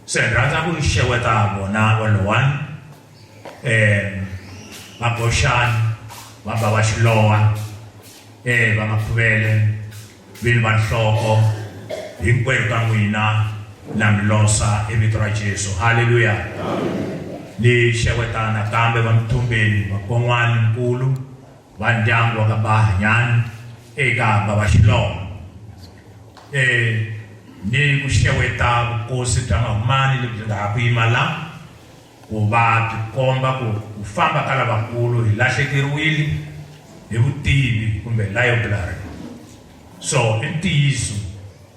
B: se ni rhandza ku xeweta vona valowani um va boxani va ba va xilowa um va makhuvele Vini va nhloko hinkwerhu ka n'wina na mi losa hi vito ra Jesu. Haleluya. Ni xeweta nakambe va Mthombeni, vakon'wani nkulu va ndyangu wa ka Bahanyani eka Baba Xilomo. Ni ku xeweta vukosi bya Mahumani lebyi nga ha ku yima la ku va byi komba ku ku famba ka lavakulu hi lahlekeriwile hi vutivi kumbe library. So i ntiyiso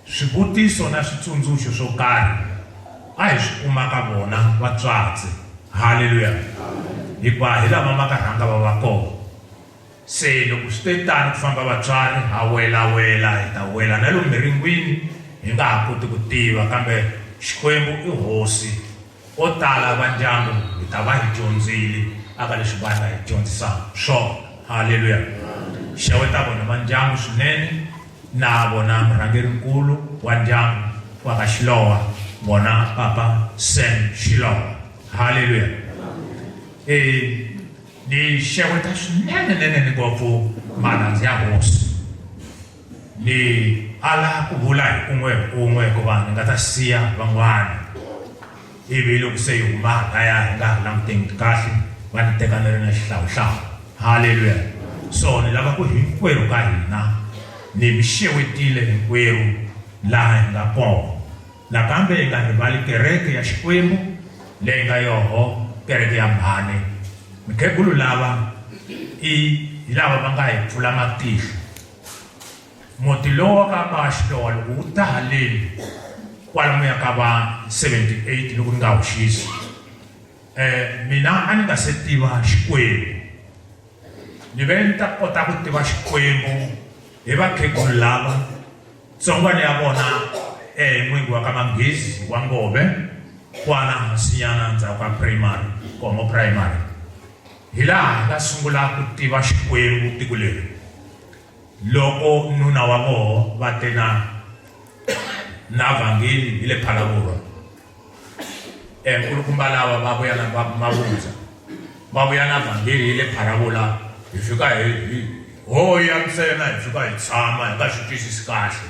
B: swivutiso na switsundzuxo swo karhi a hi swi kuma ka vona vatswatsi. Haleluya! Hikuva hi lava ma ka rhanga va va kona. Se loko swi te tano ku famba vatswari ha wela-wela hi ta wela na lomu miringwini hi nga ha koti ku tiva kambe Xikwembu i Hosi. Ko tala va ndyangu hi ta va hi dyondzile aka leswi va nga hi dyondzisa swona. Haleluya! Xeweta vona va ndyangu swinene na vona murhangeri-nkulu wa ndyangu wa ka Xilowa, vona Papa Sam Xilowa. Haleluya! E, ni xeweta swinene nene ngopfu malandza ya Hosi. Ni ala ku vula hi un'we hi un'we hikuva ni nga ta siya van'wana. Ivi loko se hi huma laya hi nga ha languteni kahle va ni teka ni ri na xihlawuhlawu. Haleluya! So ni lava ku hinkwerhu ka hina ni mi xewetile hinkwerhu laha hi nga kona. Nakambe hi nga rivali kereke ya Xikwembu leyi nga yoho kereke ya mhani. Mikhegulu lava i hi lava va nga hi pfula matihlo. Muti lowu wa ka Baxilowa loko wu ta haleni kwalomuya ka va 78 loko ni nga hoxisi, mina a ni nga se tiva Xikwembu. Ni ve ni ta kota ku tiva Xikwembu hi vakhegulu lava, tsongwana ya vona n'wingi wa ka Manghezi wa Ngove kwala hansinyana ndzhaku ka primary, Nkomo Primary. Hi laha hi nga sungula ku tiva Xikwembu tiko leri. Loko nuna wa voho va te na na vhangeli hi le Phalaborwa, nkulukumba lava va vuya na Mavundza va vuya na vhangeli hi le Phalaborwa, hi fika hi hi ho ya ntsena hi fika hi tshama hi nga swi twisisi kahle,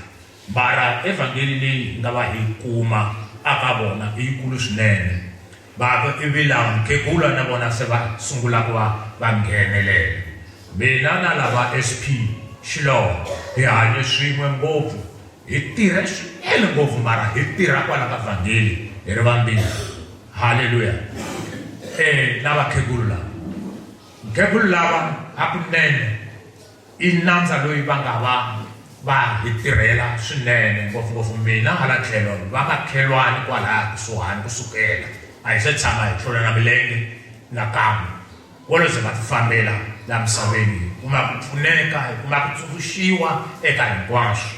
B: mara evhangeli leyi hi nga va hi kuma aka vona i yikulu swinene. Va ku ivi lava mukhegula na vona se va sungula ku va va nghenelela. Mina na lava SP Xiloho hi hanye swin'we ngopfu, hi tirhe swinene ngopfu mara hi tirha kwala ka vhangeli hi ri vambirhi. Haleluya! E, na vakhegulu lava. Mukhegulu lava hakunene I nandza loyi va nga va va hi tirhela swinene, ngopfu-ngopfu mina hala tlhelo va makhelwani kwalaya kusuhani ku sukela a hi se tshama hi tlulana milenge nakan'we. Vo lo ze va tifambela la misaveni hi kuma ku pfuneka, hi kuma ku tsundzuxiwa eka hinkwaswo.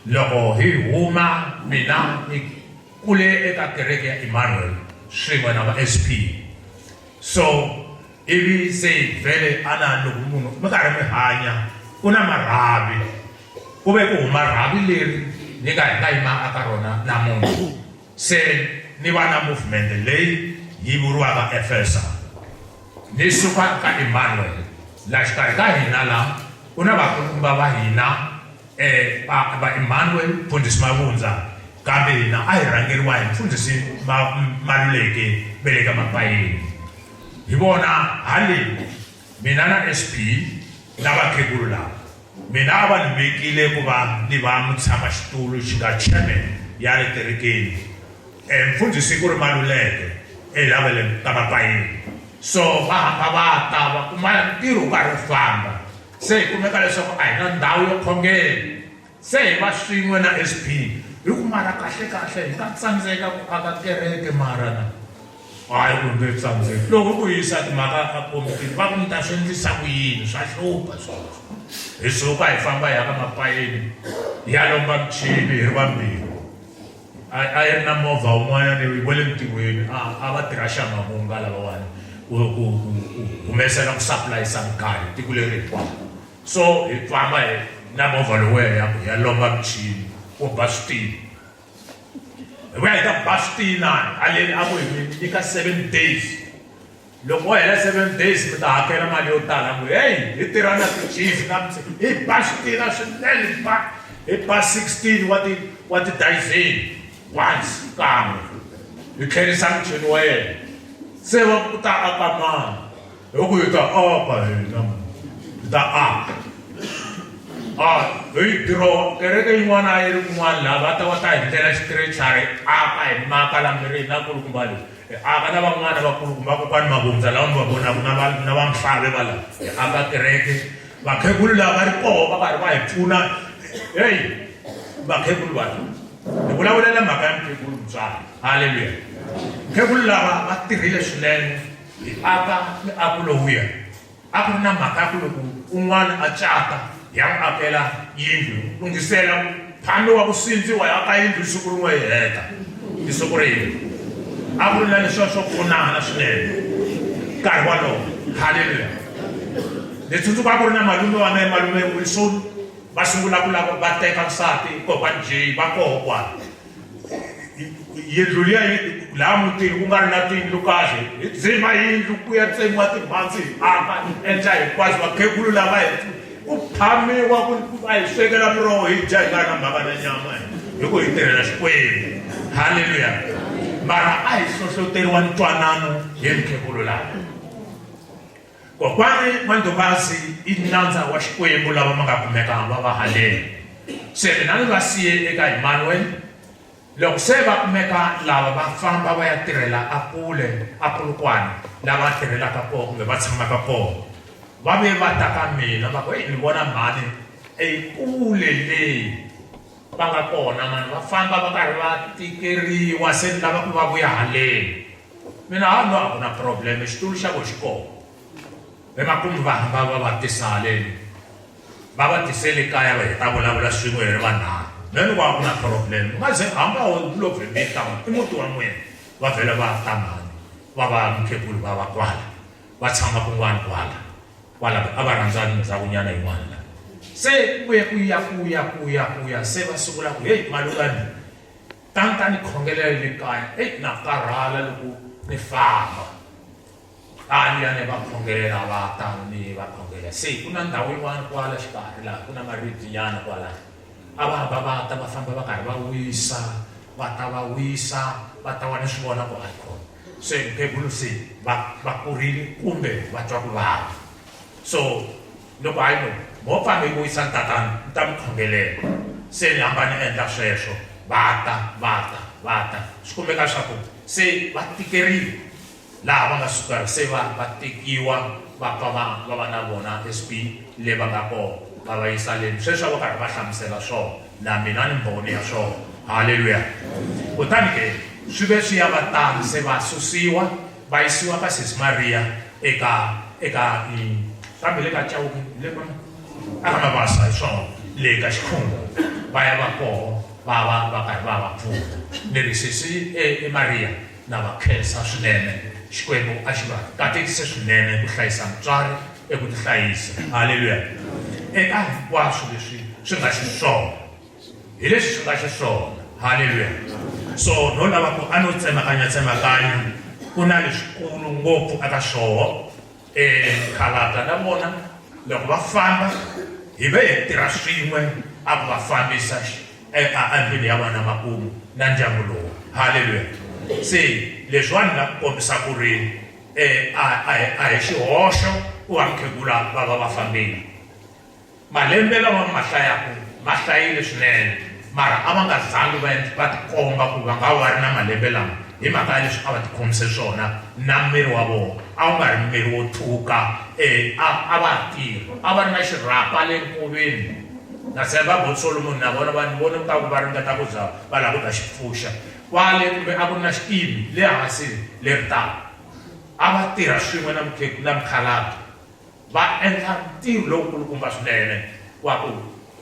B: Loko hi huma mina ni kule eka kereke ya Emmanuel swin'we na va SP. So Ivi se vhele ana loko munhu mi karhi mi hanya ku na marhavi ku ve ku huma rhavi leri ni nga hi nga yima aka rona namuntlha se ni va na movement leyi yi vuriwaka Efesa ni suka ka Emmanuel la xikarhi ka hina la ku na vakulukumba va hina va Emmanuel Mfundhisi Mavundza kambe hina a hi rhangeriwa hi Mfundhisi Maluleke ve le ka Mapayeni. Hi vona haleni mina na SP na vakhegulu lava mina a va ni vekile ku va ni va mutshama xitulu xi nga chairman ya le kerekeni mfundhisi ku ri Maluleke e lava le ka Mapayeni so va hamba va ta va kuma ntirho wu karhi wu famba se hi kumeka leswaku a hi na ndhawu yo khongela Se hi va swin'we na SP hi ku mara kahle kahle hi nga tsandzeka ku aka kereke mara na hayi ku nge tsandzeki loko ku yisa timhaka a komitini va ku mi ta swi endlisa ku yini swa hlupha sweswo hi suka hi famba hi ya ka mapayeni hi ya lomba michini hi ri vambirhi a yi ri na movha wun'wanyana wa le ntirhweni a va tirha xamavunga lavawani ku ku ku humesela ku supply-isa mugayo tiko leri hinkwaro. So hi famba hi na movha lowuya ya ku hi ya lomba michini wo ba switina. Hi vuya hi ta ba switina haleni a ku hi mi nyika 7 days. Loko wo hela 7 days mi ta hakela mali yo tala. Ku hey hi tirha na ti-chief na hi ba switina swinene ba. Hi ba 16 wa ti wa tidayizeni once kan'we hi tlherisa muchini wa yena se va ku ta aka mani hi ku hi ta aka hina hi ta aka a hi dirowa kereke yin'wana a yi ri kun'wana laha va ta va ta hi ndlela xitirechara hi aka hi maka la mirini na kulukumba leyi hi aka na van'wana vakulukumba kokwani mavundza lava mi va vonaka na va na va mhlave va laha hi aka kereke vakhegulu lava va ri koho va karhi va hi pfuna heyi vakhegulu va ni vulavulela mhaka ya mukhegulu mutswari halleluya mukhegulu lava va tirhile swinene hi aka miako lowuya a ku ri na mhaka ya ku loko un'wana a cata ya n'wi akela yindlu lunghisela phamiwa ku sindziwa ya aka yindlu siku rin'we yi heta hi siku rin'we a ku ri na leswiya swo pfunana swinene nkarhi walowo halleluya ni tsundzuka a ku ri na malume wa mehe malume Wilson va sungula ku lava va teka nsati kokwani J va koho kwala yindlu liya laha mutini ku nga ri na tiyindlu kahle hi dzima yindlu ku ya tsemiwa timhandzi hi aka hi endla hinkwaswo vakhegulu lava hi ku phamiwa ku va hi swekela miroho hi dya hi nga ri na mhaka na nyama hi ku hi tirhela Xikwembu halleluya mara a hi hlohloteriwa ntwanano hi mukhegulu lava Kokwani N'wa-Nduvazi i nandza wa Xikwembu lava ma nga kumeka va va haleni. Se mina ni va siye eka Emmanuel. Loko se va kumeka lava va famba va ya tirhela a kule a Polokwane la va tirhelaka kona kumbe va tshamaka kona, va ve va ta ka mina va ku, Heyi ni vona mhani ekule le va nga kona mani, va famba va karhi va tikeriwa se ni lava ku va vuya haleni. Mina ha no a ku na problem xitulu xa vo xi kona emakumu va hamba va va tisa haleni va va tise le kaya va heta vulavula swin'we hi ri vanharhu me ni ku a ku na problem u nga ze hamba u lo vhe mi ta i muti wa n'wina va vhele va ta mhani va va mukhegulu va va kwala va tshama kun'wana kwala kwala a va rhandza ndzhakunyana yin'wana la se ku vuye ku ya ku ya ku ya ku ya se va sungula ku heyi malukani Tani ta ni khongelela le kaya eyi na karhala loko ni famba a ni ya ni va khongelela va ta ni va khongela se ku na ndhawu yin'wana kwala xikarhi laha ku na maribye nyana kwala a va hamba va ta va famba va karhi va wisa va ta va wisa va ta wa ni swi vona ku a khona se mukhegulu se va va kurile kumbe va twa ku vava so Loko hayi no, mo pfa mi vuyisa tatana, ni ta mi khongelela. Se ni hamba ni endla sweswo, va ta, va ta, va ta. Swi kumeka swa ku se va tikeriwa laha va nga suka se va va tekiwa va pfa va va va na vona SP le va nga kona va va yisa leni. Sweswi a va karhi va hlamusela swona, na mina ni mbhoni ya swona. Haleluya! Kutani ke swi ve swi ya va tano, se va susiwa va yisiwa ka sesi Mariya eka eka kambe le ka Chauke le ka aka Mabasa hi swona le ka Xikhungu va ya va koho va va va karhi va va pfuna ni ri sesi e, e Mariya na va khensa swinene Xikwembu a xi va katekise swinene ku hlayisa mutswari eku tihlayisa haleluya eka hinkwaswo leswi swi nga xiswona hi leswi swi nga xiswona halleluya so no lava ku a no tsemakanya tsemakanya ku na leswikulu ngopfu eka swoho um khalabya na vona loko va famba hi ve hi tirha swin'we a ku va fambisa endlwini ya vana makumu na ndyangu lowu halleluya se leswiwani nga ku kombisa ku ri um a hi xihoxo ku va mukhegula va va va fambile Malembe lawa mi ma hlayaka ma hlayile swinene, mara a va nga zangi va va tikomba ku va nga va ri na malembe lama hi mhaka ya leswi a va tikhomise swona na miri wa vona a wu nga ri miri wo thuka. E, a a va ha tirha, a va ri na xirhapa le nkoveni. Na tshemba Bot Solomon na vona va ni vone ku va ringeta ku za va lava ku ta xi pfuxa kwale kumbe a ku ri na xikimi le hansi leri taka. A va tirha swin'we na na mukhalabye. Va endla ntirho lowukulukumba swinene wa ku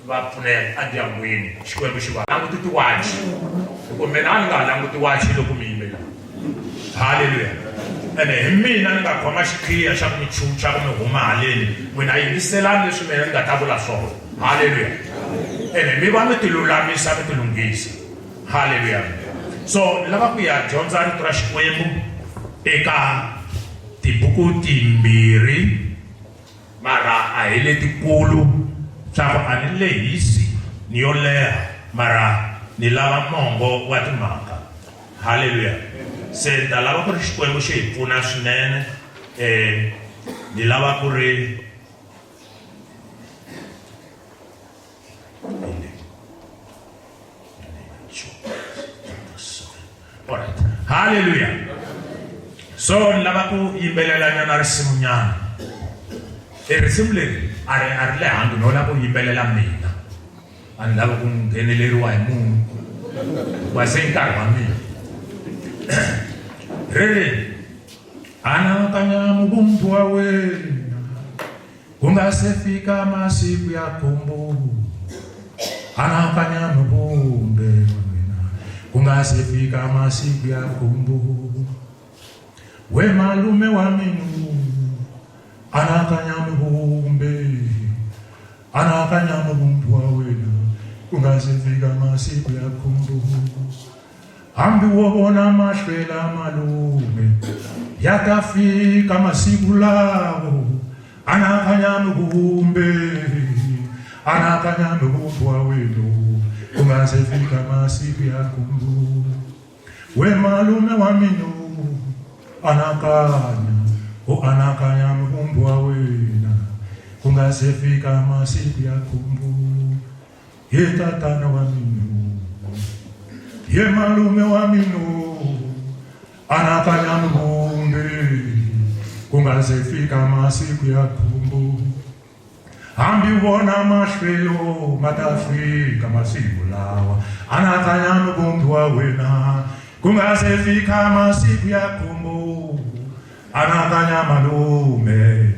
B: va pfunela endyangwini. Xikwembu xi va languti tiwachi, hikuva mina a ni nga ha languti wachi loko mi yime laha. Haleluya! Ene hi mina ni nga khoma xikhiya xa ku mi chucha ku mi huma haleni, n'wina yingiselani leswi mina ni nga ta vula swona. Haleluya! Ene mi va mi tilulamisa mi tilunghisa. Haleluya! So ni lava ku ya dyondza rito ra Xikwembu eka Tibuku timbirhi, mara a hi letikulu swa ku a ni lehisi.
K: ni yo leha mara ni lava mongo wa timhaka halleluya se ni ta lava ku ri xikwembu xi hi pfuna swinene um ni lava ku ri Alright. Hallelujah. So ni lava ku yimbelelanyana risimunyana. E risimu leri a ri a ri lehangi no lava ku yimbelela mina. A ni lavi ku ngheneleriwa hi munhu. Hikuva se i nkarhi wa mina. Ri ri anakanya muvumbi wa wena Ku nga se fika masiku ya khombo, anakanya muvumbi wa mina. Ku nga se fika masiku ya khombo, we malume wa mina, anakanya muvumbi, anakanya muvumbi wa wena. Ku nga se fika masiku ya khombo. Hambi wo vona mahlwela malume ya ta fika masiku lawo anakanya muvumbi anakanya muvumbi wa wena ku nga se fika masiku ya khumbu we malume wa mina anakanya u anakanya muvumbi wa wena ku nga se fika masiku ya khumbu Ye tatana wa mina ye malume wa mina anakanya muvumbi ku nga se fika masiku ya khumbu hambi vona mahlwelo ma ta fika masiku lawa anakanya muvumbi wa wena ku nga se fika masiku ya khumbu anakanya malume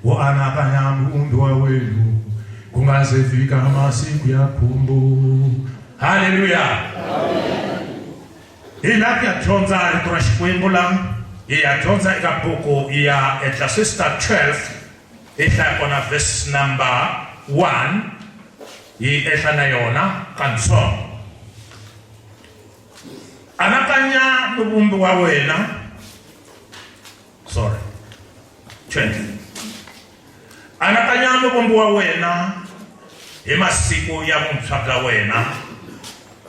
K: wo anakanya muvumbi wa wenu ku nga se fika masiku ya khumbu halleluya hi la ku ya dyondza rito ra xikwembu la hi ya dyondza eka buku ya Ecclesiastes 12 hi hlaya kona verse number 1 hi ehla na yona katsongo anakanya muvumbi wa wena sorry 20 anakanya muvumbi wa wena hi masiku ya vuntshwa bya wena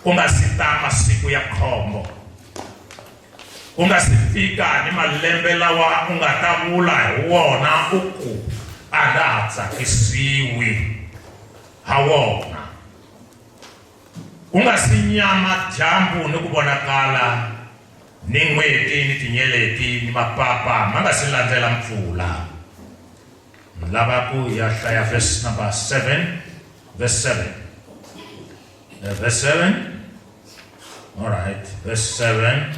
K: ku nga si ta masiku ya khombo ku nga si fika ni malembe lawa u nga ta vula hi wona u ku a nga ha tsakisiwi ha wona Ku nga si nyama dyambu ni ku vonakala, ni n'weti ni tinyeleti ni mapapa ma nga si landzela mpfula. Ni lava ku ya hlaya verse number 7, verse 7. Verse 7. All right, verse 7.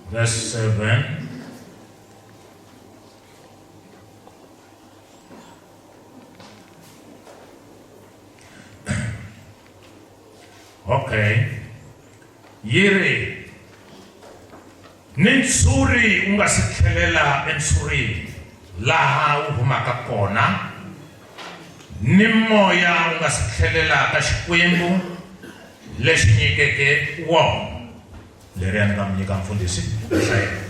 K: Verse 7. Okay. Yi ri ni ntshuri u nga si tlhelela entshurini laha wu humaka kona ni moya wu nga si tlhelela ka Xikwembu lexi nyikeke wona. Leriya ni nga mi nyika mfundhisi hlayela.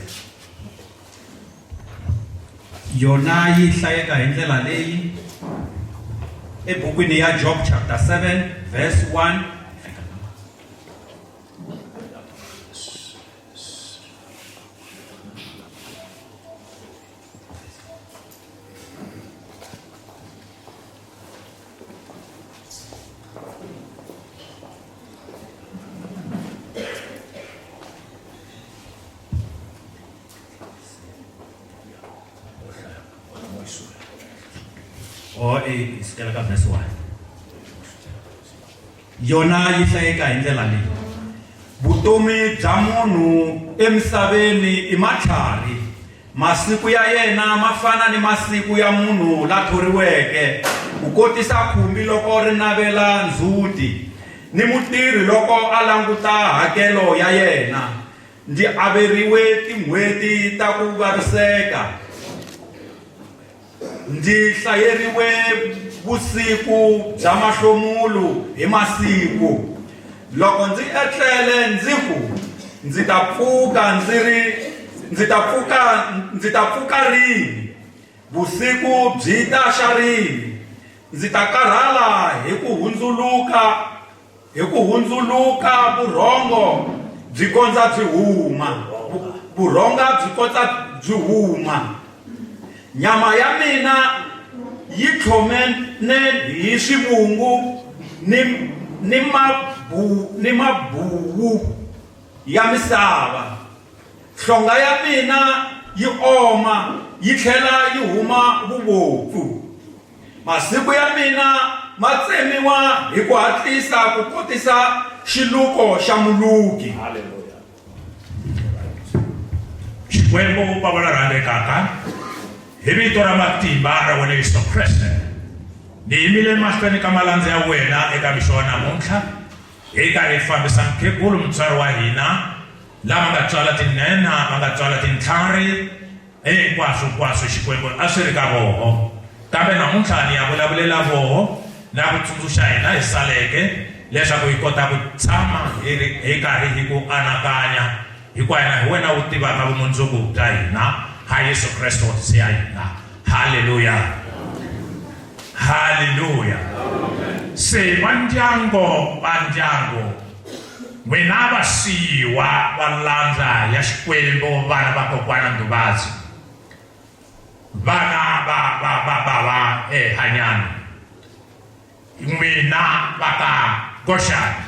R: Yona yi hlayeka hi ndlela leyi ebukwini ya Job chapter 7 verse 1 o i sukela ka verse 1 yona yi hlayeka hi ndlela leyi vutomi bya munhu emisaveni i matlhari masiku ya yena ma fana ni masiku ya munhu la thoriweke ku kotisa khumbi loko ri navela ndzhuti ni mutirhi loko a languta hakelo ya yena Ndzi averiwe tin'hweti ta ku vaviseka, ndzi hlayeriwe vusiku bya mahlomulo hi masiku. Loko ndzi etlele ndzi ku, Ndzi ta pfuka ndzi ri ndzi ta pfuka ndzi ta pfuka rini?
H: Vusiku byi ta xa rini? Ndzi ta karhala hi ku hundzuluka, hi ku hundzuluka vurhongo byi kondza byi huma, vurhonga byi kondza byi huma. Nyama ya mina yi tlhomene hi swivungu ni, ni, mabu, ni mabuwu ya misava. Nhlonga ya mina yi oma yi tlhela yi huma vuvopfu. Masiku ya mina ma tsemiwa hi ku hatlisa ku kotisa xiluko xa muluki.
B: Xikwembu Bava la rhandzekaka, hi vito ra matimba ra wena Yesu Kreste, ni yimile emahlweni ka malandza ya wena eka mixo wa namuntlha, hi karhi hi fambisa mukhegulu mutswari wa hina lava nga tswala tinhenha va nga tswala tintlhari hinkwaswo hinkwaswo xikwembu a swi ri ka voho kambe namuntlha ni ya vulavulela voho na ku tsundzuxa hina hi saleke leswaku hi kota ku tshama hi ri hi karhi hi ku anakanya hikuva hina hi wena u tivaka vumundzuku bya hina ha Yesu Kreste Hosi ya hina haleluya Haleluya. Se va ndyango va ndyangu n'wina vasiyiwa va landza ya Xikwembu vana va kokwana Nduvazi vana va va va bava eHanyani n'wina va ka Goxani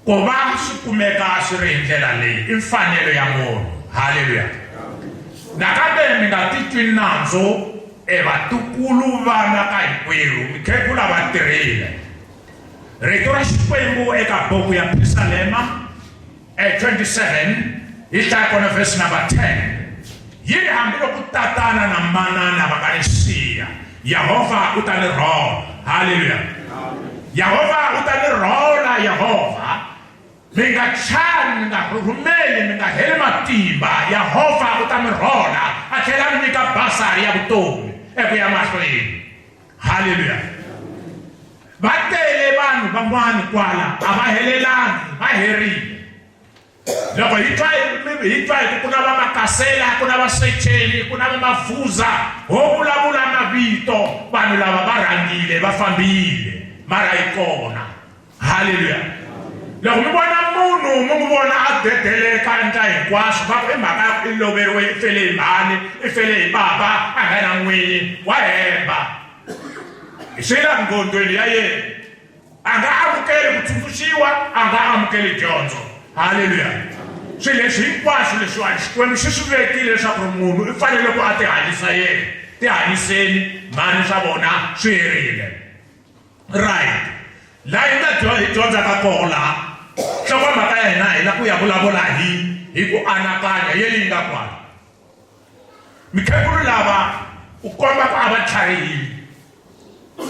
B: Ku va swi kumeka swi ri hi ndlela leyi i mfanelo ya munhu. Haleluya! Nakambe mi nga titwi nandzu e vatukulu vana ka hinkwerhu, mikhegula va tirhile. Rito ra Xikwembu eka buku ya Pisalema e 27 hi hlaya kona verse number 10 yi ri hambiloko tatana na manana va nga ni siya Yehovha u ta ni rhola. Haleluya! Yehovha u ta ni rhola, Yehovha. Mi nga chavi, mi nga rhurhumeli, mi nga heli matimba. Yehovha u ta mi rhola, a tlhela a mi nyika basari ya vutomi eku ya mahlweni. Haleluya! Va tele vanhu van'wana kwala, a va helelangi, va herile. Loko hi twa hi twa hi ku ku na va Makasela, ku na va Secheni, ku na va Mafuza, ho vulavula mavito, vanhu lava va rhangile va fambile, mara yi kona. Haleluya! Loko mi vona munhu mi n'wi vona a dedeleka endla hinkwaswo, va ku i mhaka ya ku i loveriwe, i fele hi mhani, i fele hi baba, a nga na n'winyi, wa hemba. Hi swi la ngqondweni ya yena. A nga amukeli ku tsundzuxiwa, a nga amukeli dyondzo. Haleluya! Swilo leswi hinkwaswo leswiwani Xikwembu xi swi vekile leswaku ri munhu i fanele ku a tihanyisa yena. Tihanyiseni, mhani swa vona swi herile. Right. Laha hi nga hi dyondzaka koho laha, nhlokomhaka ya hina hi la ku ya vulavula hi hi ku anakanya ye yi nga kwala. Mikhegulu lava u komba ku a va tlharihile.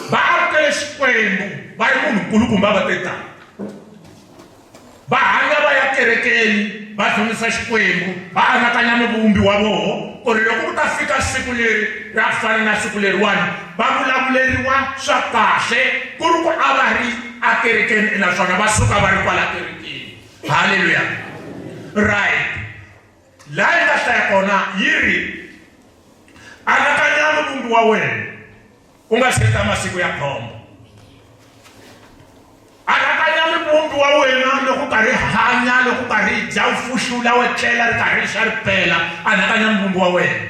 B: Va amukele Xikwembu va ri munhu nkulukumba va te tani. Va hanya va ya kerekeni va dzunisa Xikwembu va anakanya muvumbi wa voho ku ri loko ku ta fika siku leri ra ku fana na siku leriwani va vulavuleriwa swa kahle ku ri ku a va ri akerekeni naswona va suka va ri kwala kerekeni. Haleluya. Right. Laha yi nga hlaya kona yi ri, Anakanya Muvumbi wa wena u nga se ta masiku ya khombo. Anakanya Muvumbi wa wena loko u karhi hanya, loko u karhi dya, u fuhlula, u etlela, ri karhi ri xa ri pela. Anakanya Muvumbi wa wena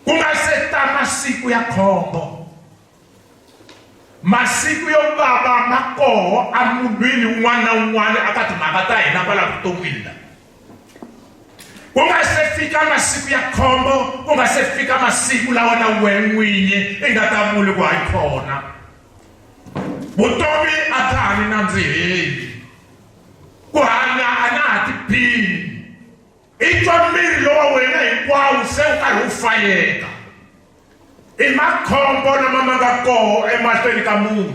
B: ku nga se ta masiku ya khombo. Masiku yo vava ma koho emunhwini un'wana na un'wana aka timhaka ta hina kwala vuton'wini la. Ku nga se fika masiku ya khombo, ku nga se fika masiku lawa na wehe n'winyi i nga ta vuli ku hayi khona. Vutomi a bya ha ni nandziheli. Ku hanya a na ha tiphini. I twa miri lowa wena hinkwawo se wu karhi wu fayeka. I makhombo lama ma nga koho emahlweni ka munhu.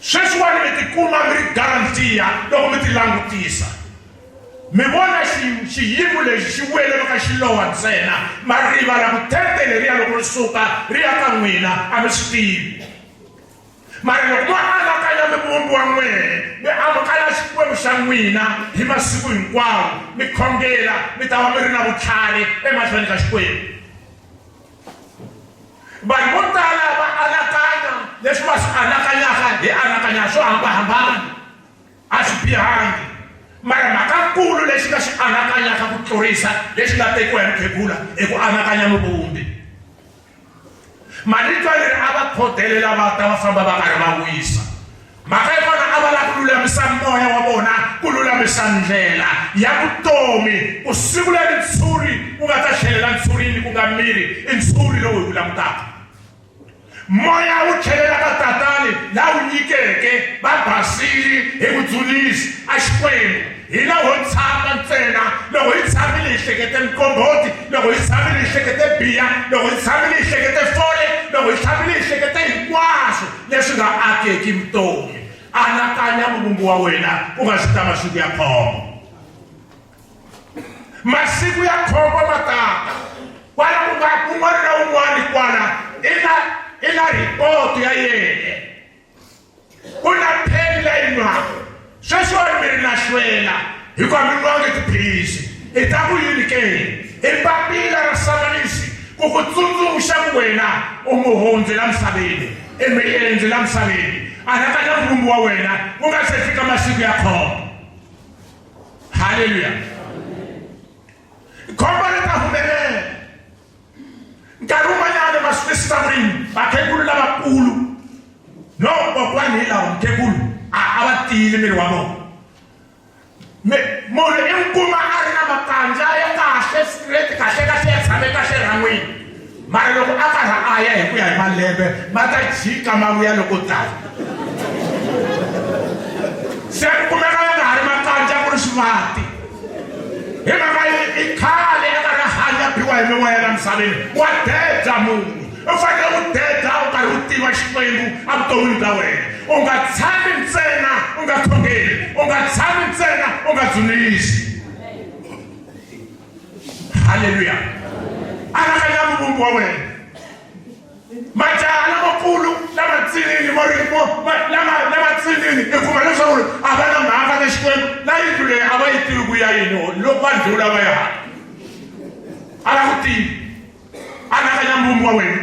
B: Sweswiwani mi tikuma mi ri garantiya loko mi tilangutisa. Mi vona xi, xiyimo lexi xi vuyeleke ka xilowa ntsena, ma rivala ku tente leriya loko ri suka ri ya ka n'wina, a mi swi tivi. Mara loko mo anakanya Muvumbi wa n'wehe, mi amukela Xikwembu xa n'wina hi masiku hinkwawo, mi khongela, mi ta va mi ri na vutlhari emahlweni ka Xikwembu.
K: Vanhu vo tala va anakanya leswi va swi anakanyaka hi anakanya swo hambanahambana a swi bihangi mara mhakakulu lexi nga xi anakanyaka ku tlurisa lexi nga tekiwa hi mukhegula i ku anakanya muvumbi. Marito leri a va khodelela va ta va famba va karhi va wisa. Mhaka ya kona a va lava ku lulamisa moya wa vona, ku lulamisa ndlela ya vutomi, ku siku leri ntshuri wu nga ta tlhelela ntshurini ku nga miri i ntshuri lowu hi wu langutaka. Moya wu tlhelela ka Tatani la wu nyikeke va basile hi ku dzunisa a Xikwembu. Hina ho tshama ntsena loko hi tshamile hi hlekete mikomboti, loko hi tshamile hi hlekete biya, loko hi tshamile hi hlekete fole, loko hi tshamile hi hlekete hinkwaswo leswi nga akeki vutomi. Anakanya muvumbi wa wena ku nga si ta masiku ya khombo. Masiku ya khombo ma tata kwala ku nga un'wana na un'wana kwala i na i na ripoto ya yena. Ku na pheni leyi nwaka. Sweswiwani mi ri na hlwela hikuva mi nwangi tiphilisi. I ta ku yini ke? I papila ra samanisi ku ku tsundzuxa ku wena u muhundzi la misaveni, i muendzi la misaveni. Anakanya Muvumbi wa wena ku nga se fika masiku ya khombo. Haleluya! Khombo ri ta humelela. Nkarhi wun'wanyana ma swi twisisa ku ri vakhegulu lavakulu no kokwani hi lawa mukhegulu a a va tiyile miri wa vona. Munhu i n'wi kuma a ri na makandza ya kahle straight kahle kahle ya tshame kahle rhan'wini mara loko a karhi a ya hi ku ya hi malembe ma ta jika ma vuya loko tala se ku kumeka ya nga ha ri makandza ku ri xivati. Hi mhaka i khale a karhi a hanya biwa hi mimoya la misaveni wa deda munhu u fanele u deda u karhi u tiva Xikwembu evuton'wini bya wena u nga tshami ntsena u nga khongeli u nga tshami ntsena u nga dzunisi. Haleluya! Anakanya muvumbi wa wena. Majaha lamakulu lamatsinini mo ri mo lama lamatsinini i kuma leswaku ri a va na mhaka na Xikwembu na yindlu leyi a va yi tivi ku ya yini loko va ndlula va ya hala a va ku tivi. Anakanya muvumbi wa wena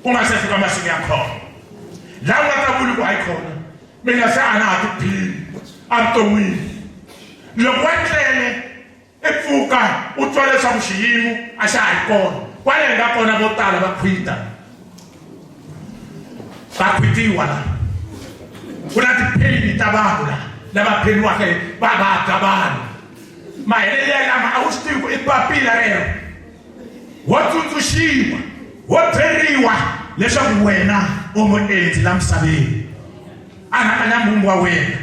K: ku nga se fika masiku ya khombo laha u nga ta vuli ku hayi khona mina se a na ha tiphini evuton'wini. Loko wa tlele I pfuka u twa leswaku xiyimo a xa ha ri kona. Kwale hi nga kona vo tala va khwita. Va khwitiwa la. Ku na tipheyini ta vanhu la lava pheniwaka hi va vabya vanhu. Mahelelo ya lama a wu swi tivi ku i papila rero. Wo tsundzuxiwa, wo byeriwa leswaku wena u muendzi la misaveni. Anakanya Muvumbi wa wena.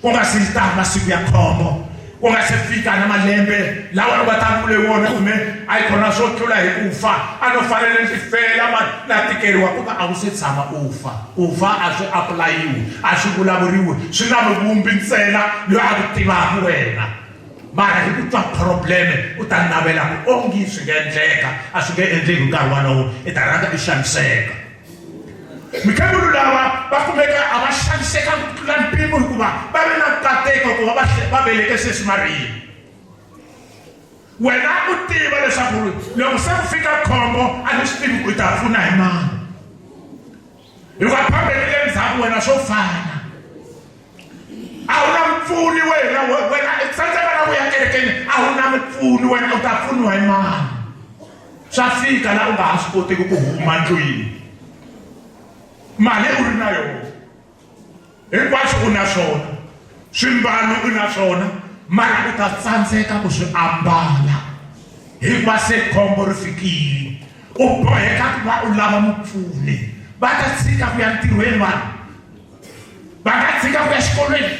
K: Ku nga si ta masiku ya khombo, ku nga se fika na malembe lawa u nga ta vule wona kumbe a yi khona swo tlula hi ku fa, a no fanele ndzi fela mani na tikeriwa ku va a wu se tshama u fa. Ku fa a swi apulayiwi, a swi vulavuriwi, swi na muvumbi ntsena loyi a ku tivaka wena. Mara hi ku twa problem u ta navela ku ongi swi nga endleka, a swi nge endleki hi nkarhi walowo, i ta rhanga i xaniseka. Mikhegulu lava va kumeka a va xanisekanga ku tlula mpimo hikuva va ve na nkateko ku va va veleke sesi Mariya. Wena u tiva leswaku loko se ku fika khombo a ni swi tivi ku i ta pfuna hi mani hikuva phambeni le ndzhaku wena swo fana. A wu na mupfuni wena, wena i tsandzeka na ku ya kerekeni, a wu na mupfuni wena, u ta pfuniwa hi mani? Swa fika la u nga ha swi kotiki ku huma ndlwini, mali u ri na yona, hinkwaswo u na swona, swimbalo u na swona, mara u ta tsandzeka ku swi ambala hikuva se khombo ri fikile. U boheka ku va u lava mupfuni. Va ta tshika ku ya ntirhweni vanhu. Va nga tshika ku ya xikolweni,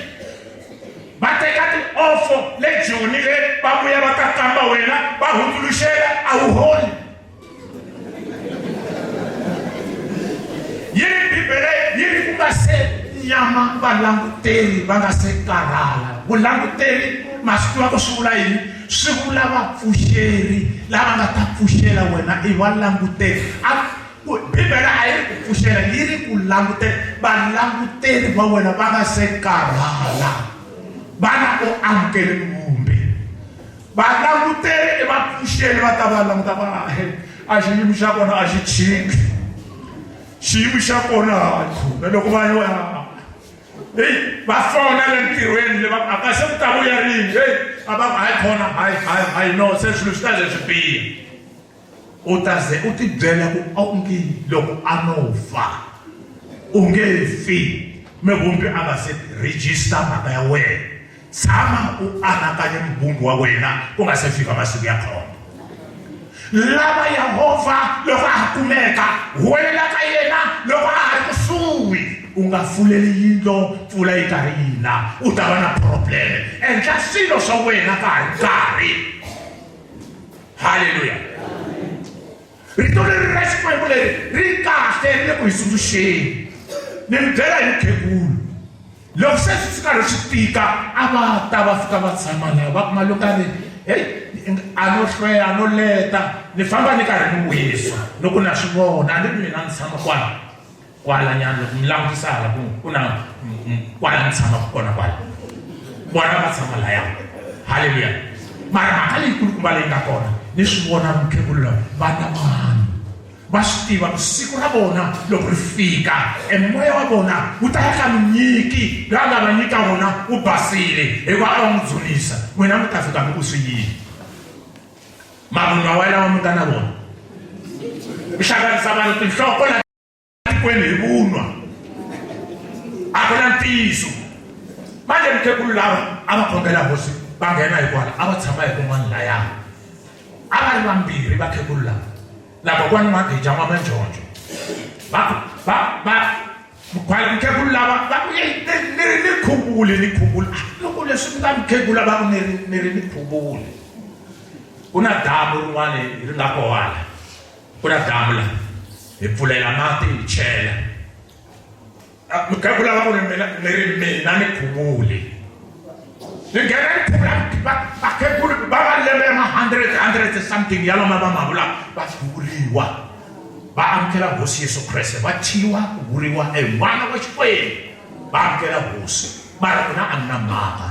K: va teka tiofo le Joni le, va vuya va ta kamba wena, va hundzuluxela, a wu holi. Yi ri Bibele yi ri ku nga se nyama valanguteri va nga se karhala. Vulanguteri ma swi tiva ku swi vula yini? Swi vula vapfuxeri lava nga ta pfuxela wena i valanguteri. A Bibele a yi ri ku pfuxela, yi ri ku langutela. Valanguteri va wena va nga se karhala, vana u amukele Muvumbi. Valanguteri i vapfuxeli va ta va languta va a xiyimo xa kona a xi chiki.
B: Xiyimo xa kona hayi khona loko va ya heyi va fona le ntirhweni le va a ka se ku ta vuya rini heyi a va ku hayi khona hayi hayi hayi no se swilo swi ta ze swi biha u ta ze u tibyela ku onge loko a no fa u nge fi muvumbi a nga se register mhaka ya wena tshama u anakanye muvumbi wa wena ku nga se fika masiku ya khombo lava yehovha loko a ha kumeka huwelela ka yena loko a ha ri kusuhi u nga fuleli yindlo mpfula yi karhi yi na u ta va na probleme endla swilo swa wena ka ha ri nkarhi halleluya rito leri ra xikwembu leri ri kahle ri le ku hi tsundzuxeni ni mi byela hi mukhegulu loko se swi karhi swi tika a va ta va fika va tshama laha va kuma loko a ri heyi a no hlweya a no leta ni famba ni karhi ni wisa loko na swi vona a ni ri mina ni tshama kwala kwalanyana loko mi langutisa hala ku ku na kwala ni tshamaka kona kwala vona va tshama laya halleluya mara mhaka leyikulukumba leyi nga kona ni swi vona mukhegulu lava va na mano va swi tiva ku siku ra vona loko ri fika emoya wa vona wu ta ya ka munyiki loyi a nga va nyika wona wu basile hikuva a va n'wi dzunisa n'wina mi ta fika mi ku swi yini mavunwa wa lawa mi nga na vona mi hlanganisa vanhu tinhloko la tikweni hi vunwa a ku na ntiyiso manje mukhegulu lava a va khongela hosi va nghena hi kwala a va tshama hi kun'wana laya a va ri vambirhi vakhegulu lava la kokwani n'wageja n'wamanjonjo va va va mukhegulu lava va ku ni ri ni khuvuli ni khuvuli ah, loko leswi mi nga mukhegula va ku ni ri ni ri ni khuvuli ku na damu rin'wana ri nga kowala ku na damu la hi pfulela mati hi chela ah, mukhegula va ku ri mina ni ri mina ni khuvuli ni nghena ni khuvula vakhegula va malembe ya ma hundred hundred something ya lama va ma vula va khuvuriwa va amukela hosi yesu kreste va thyiwa ku vuriwa en'wana wa xikwembu va amukela hosi mara mina a ni na mhaka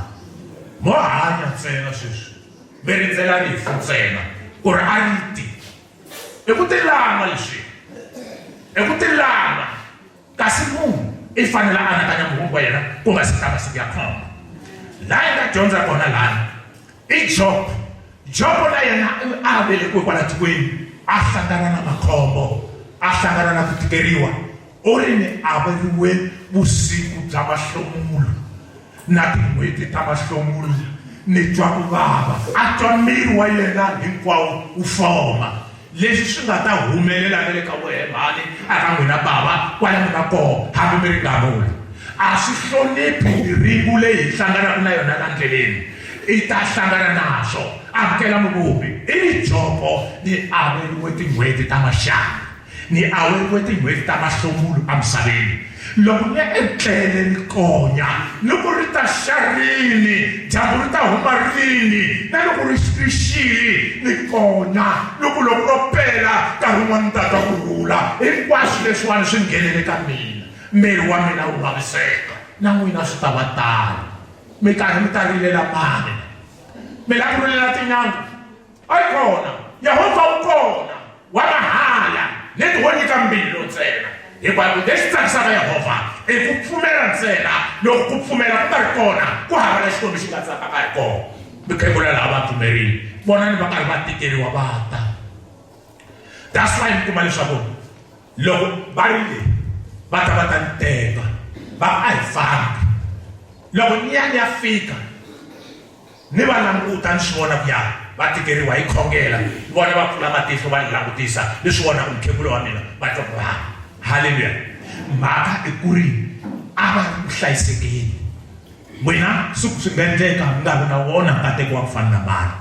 B: mo hanya ntsena sweswi mi rindzela rifu ntsena ku ri a ri ti i ku tilama leswi i ku tilama kasi munhu i fanele a anakanya muhungu wa yena ku nga si ta masiku ya khombo laha hi nga dyondza kona lani i job jobo na yena a velekiwe kwala tikweni a hlangana na makhombo a hlangana na ku tikeriwa u ri ni averiwe vusiku bya mahlomulo na tin'hweti ta mahlomulo ni twa ku vava a twa miri wa yena hinkwawo wu foma leswi swi nga ta humelela na le ka wehe mhani a ka n'wina bava kwala mi nga koho hambi mi ri ngamula a swi hloniphi miringu leyi hi hlanganaka na yona la ndleleni i ta hlangana naswo amukela muvumbi i ni jopo ni averiwe tin'hweti ta maxangu Ni aweriwe tin'hweti ta mahlomulo emisaveni. Loko ni etlele ni konya, loko ri ta xa rini, dyambu ri ta huma rini, na loko ri ri xile ni konya, loko loko ro pela nkarhi wun'wana ni ta twa ku rhula. Hinkwaswo leswiwani swi nghenele ka mina, miri wa mina wu vaviseka, na n'wina swi ta va tano. Mi karhi mi ta rilela mani? Mi lava ku rilela tin'anga? A yi kona. Yehovha u kona. Wa mahala. Leti wo nyika mbilu ntsena. Hikuva lexi tsakisaka Yehovha i ku pfumela ntsena. Loko ku pfumela ku nga ri kona, ku hava la Xikwembu xi nga tsakaka hi kona. Mukhegula lava va pfumerile. Vonani va karhi va tikeriwa va ta. That's why mi kuma leswaku loko va ri le va ta va ta ni teka va a hi fambi. Loko ni ya ni ya fika Ni va languta ni swi vona ku ya va tikeriwa hi khongela ni vona va pfula matihlo va ni langutisa ni swi vona ku mukhegula wa mina va twa ku vava halleluya mhaka i ku ri a va ri ku hlayisekeni n'wina siku swi nga endleka mi nga vi na wona nkateko wa ku fana na mani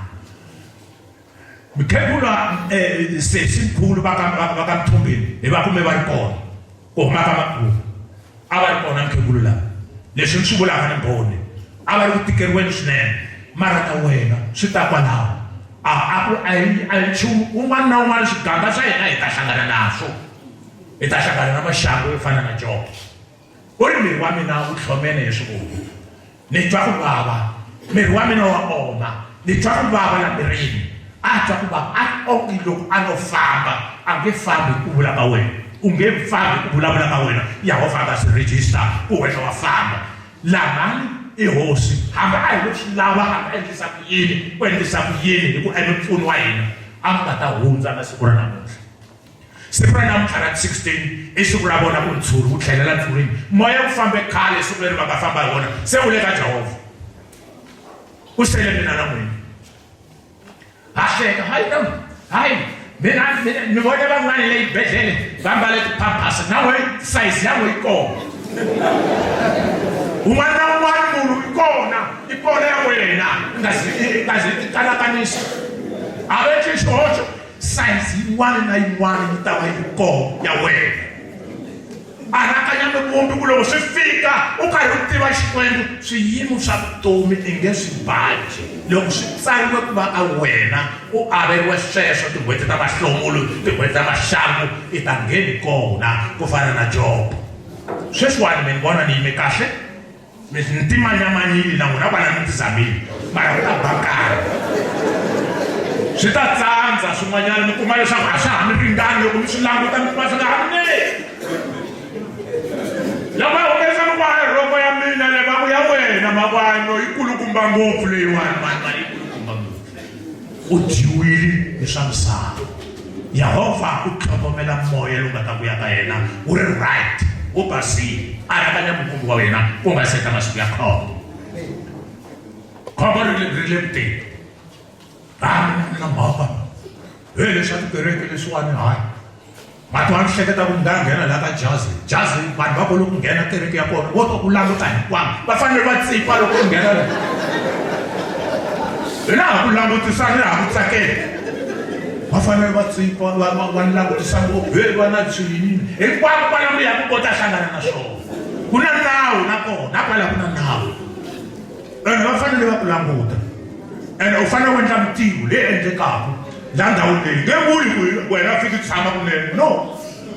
B: mukhegula um sesi mkhulu va ka va ka mthombeni hi va kume va ri kona ku huma ka makulu a va ri kona mukhegulu lava leswi ni swi vulaka ni mbhoni a va ri ku tikeriweni swinene mara ta wena swi ta kwalaho a a ku a hi a hi nchumu un'wana na un'wana swiganga swa hina hi ta hlangana naswo hi ta hlangana na maxangu yo fana na jobo u ri miri wa mina wu tlhomene hi swivungu ni twa ku vava miri wa mina wa oma ni twa ku vava la mirini a twa ku vava a onge loko a no famba a nge fambi ku vula ka wena U nge fambi ku vulavula ka wena Yehovha a nga swi register ku wena wa famba. Lamani i hosi hambi a hi lo swi lava a nga endlisa ku yini u endlisa ku yini hi ku i mupfuni wa hina a nga ta hundza na siku ra namuntlha. Siku ra namuntlha ra 16 i siku ra vona ku ntshuri wu tlhelela ntshurini. Moya wu fambe khale siku leri va nga famba hi wona se wu le ka Jehovha. Ku sele mina na n'wina. Ha hleka hayi no hayi mina ni vone van'wana le xibedhlele va mbale ti-pampers na we size ya we yi kona. Un'wana na un'wana munhu i kona i kona ya wena i nga zi i nga zi ti kanakanisa. A va endli xihoxo sayizi yin'wana na yin'wana yi ta va yi ri kona ya wena. Anakanya muvumbi ku loko swi fika u karhi u tiva Xikwembu, swiyimo swa vutomi i nge swi baji. Loko swi tsariwe ku va ka wena u averiwe sweswo tin'hweti ta mahlomulo, tin'hweti ta maxangu, i ta ngheni kona ku fana na Jobo. Sweswiwani mi ni vona ni yime kahle? Mi ni timanyamanyile na n'wina kwala mi tizamile mara ku ta ba nkarhi swi ta tsandza swin'wanyana mi kuma leswaku a swa ha mi ringani loko mi swi languta mi kuma swi nga ha mi neli loko ya humesa mi ku hayi rhoko ya mina le va ku ya wena makwano yi kulukumba ngopfu leyiwani mani mani yi kulukumba ngopfu u dyiwile hi swa misava Yehovha u tlhogomela moya lowu nga ta vuya ka yena wu ri right wu basile anakanya muvumbi wa wena ku nga se ta masiku ya khombo khombo ri ri le kuteni a mina na mhaka he leswa tikereke leswiwani hayi Mati wa ni hleketa ku ni nga nghena laha ka jazi jazi vanhu va vona ku nghena kereke ya kona vo twa ku languta hinkwavo va fanele va tsipa loko u nghena la hi laha ku langutisa ni laha ku tsakela va fanele va tsipa va va va ni langutisa ngopfu he va na swiyini hinkwako kwala mi yaku kota hlangana na swona ku na nawu na kona kwala ku na nawu ene va fanele va ku languta ene u fanele u endla mintirho leyi endlekaka la ndhawini leyi nge vuli ku wena fiki tshama kunene no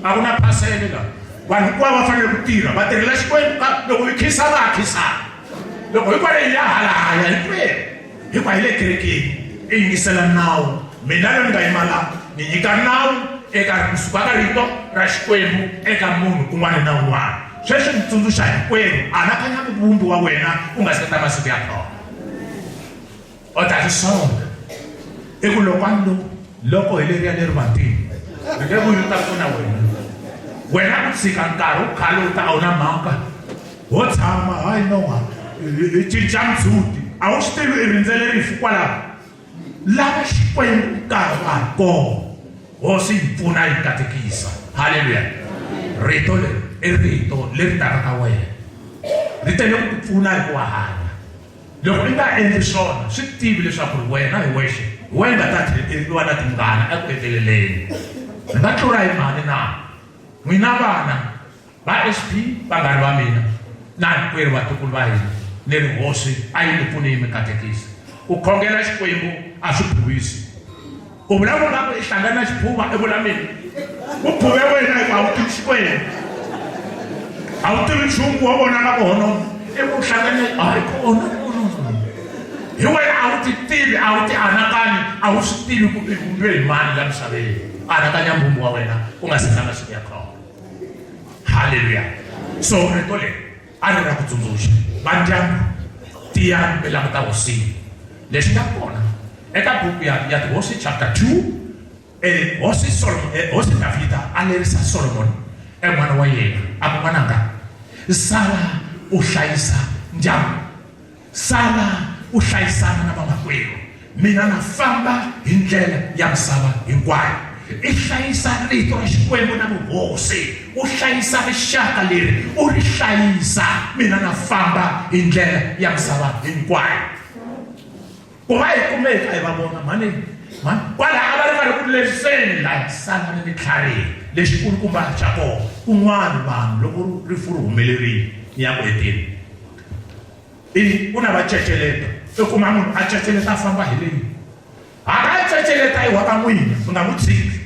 B: a ku na phasele la vanhu hinkwavo va fanele ku tirha va tirhela xikwembu loko hi khisana ha khisana loko hikwale hi ya halahaya hinkwenu hikuva hi le kerekeni i yingisela nawu mina loyi ni nga yima la ni nyika nawu eka kusuka ka rito ra xikwembu eka munhu un'wana na un'wana sweswi ni tsundzuxa hinkwenu anakanya muvumbi wa wena u nga se ta masiku ya kona U ta swi sola. I ku lokwani loku loko hi leriya leri vatini ri nge vuyi ri ta pfuna wena. Wena ku tshika nkarhi wu khale u ta a wu na mhaka ho tshama hayi no hi cinca ndzhuti a wu swi tivi i rindzele rifu kwalaho lava xikwembu nkarhi wa ha ri kona hosi yi pfuna yi katekisa halleluya rito leri i rito leri taka ka wena ri tele ku ku pfuna hi ku wa hanya Loko i nga endli swona, swi tivi leswaku wena hi wexe hi wena nga ta tlhela i va na tingana eku heteleleni. Ni nga tlula hi mhani na? N'wina vana va SP, vanghana va mina, na hinkwerhu vatukulu va hina, ni ri Hosi a yi mi pfune yi mi katekisa. Ku khongela Xikwembu a swi phuvisi. U vulavula nga ku i hlangana na xiphuva i vula mina. Ku phuve wena hikuva a wu tivi Xikwembu. A wu tivi nchumu wa vona nga ku honona. I ku hlangane hayi kona hi wena a wu ti tivi a wu ti anakanyi a wu swi tivi ku i vumbiwe hi mani la misaveni anakanya mbumbi wa wena u nga se tlanga siku ya khombo halleluya so rito leri a ri ra ku tsundzuxa va ndyangu tiyani mi languta hosini lexi nga kona Eka buku ya, ya Tihosi chapter 2, eh, hosi Solomon, eh, hosi Davhida a lerisa Solomon eh, n'wana wa yena a ku n'wananga sala u hlayisa ndyangu sala u hlayisana na vamakwerhu mina na famba hi ndlela ya misava hinkwayo i hlayisa rito ra xikwembu na vuhosi u hlayisa rixaka leri u ri hlayisa mina na famba hi ndlela ya misava hinkwayo Ku va hi kumeka hi va vona mhani mhani kwala a va ri karhi ku leriseni laha sala ni mitlharhi lexikulukumba xa kona kun'wana vanhu loko rifu ri humelerile ni ya ku heteni i ku na va ceceleta i kuma munhu a ceceleta a famba hi leyi hambi a ceceleta i wa ka n'wina mi nga n'wi tshiki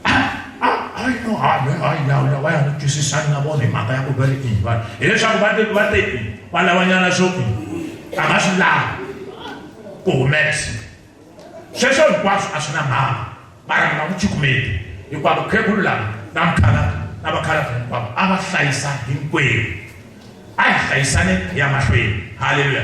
B: hayi no hayi hayi lawa lawa ya ni twisisani na vona hi mhaka ya ku va ri i vanhu hileswaku va te va te va lavanyana swo a nga swi lavi ku humesa sweswo hinkwaswo a swi na mhaka mara mi nga n'wi cukumeti Hikuva mukhegulu lava na mukhalabye na vakhalabye hinkwavo a va hlayisa hinkwenu. A hi hlayisane hi ya mahlweni. Haleluya.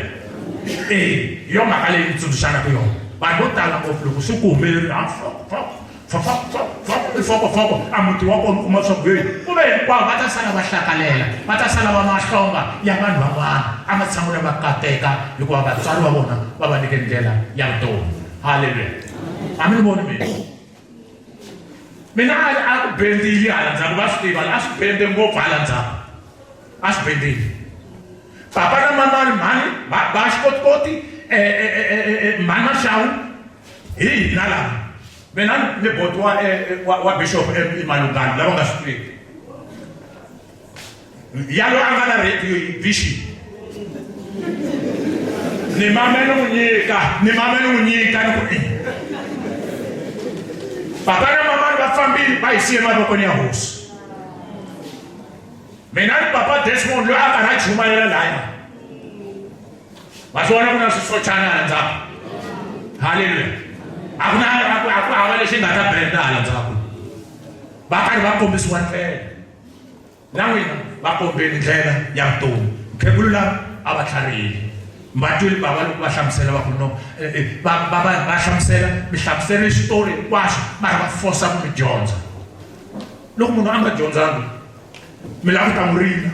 B: E hi yo mhaka leyi ni tsundzuxanaka yona. Vanhu vo tala ngopfu loko swi ku humelerile a foko foko foko foko foko i foko foko a muti wa kona u kuma leswaku heyi ku ve hinkwavo va ta sala va hlakalela va ta sala va mahlonga ya vanhu van'wana ematshan'wini va kateka hikuva vatswari va vona va va nyike ndlela ya vutomi. Haleluya. A mi ni voni mina. Mina a a ku bendile hala ndzhaku va swi tiva a swi bende ngopfu hala ndzhaku a swi bendile. Papa na mamani mhani va va xikotikoti mhani Maxawu hi hina lava. Mina ni boti wa wa bishop Malungani lava nga swi tivi. Yalo a nga na radio vision. Ni mame ni n'wi nyika, ni mame ni n'wi nyika ni ku i. Papa na mamani va fambile va hi siye mavokweni ya hosi. Mina ni papa Desmond loyi a karhi a chumayela laya. Va swi vona ku na swisochana hala ndzhaku. Haleluya. A ku na a ku a ku hava lexi nga ta benda hala ndzhaku. Va karhi va kombisiwa ndlela. Na n'wina va kombeni ndlela ya vutomi. Mukhegulu lava a va tlharihile. Mi va twile bava loko va hlamusela va ku no va va va va hlamusela mi hlamuserile xitori hinkwaxo mara va fosa ku mi dyondza. Loko munhu a nga dyondzanga mi lava ku ta n'wi rila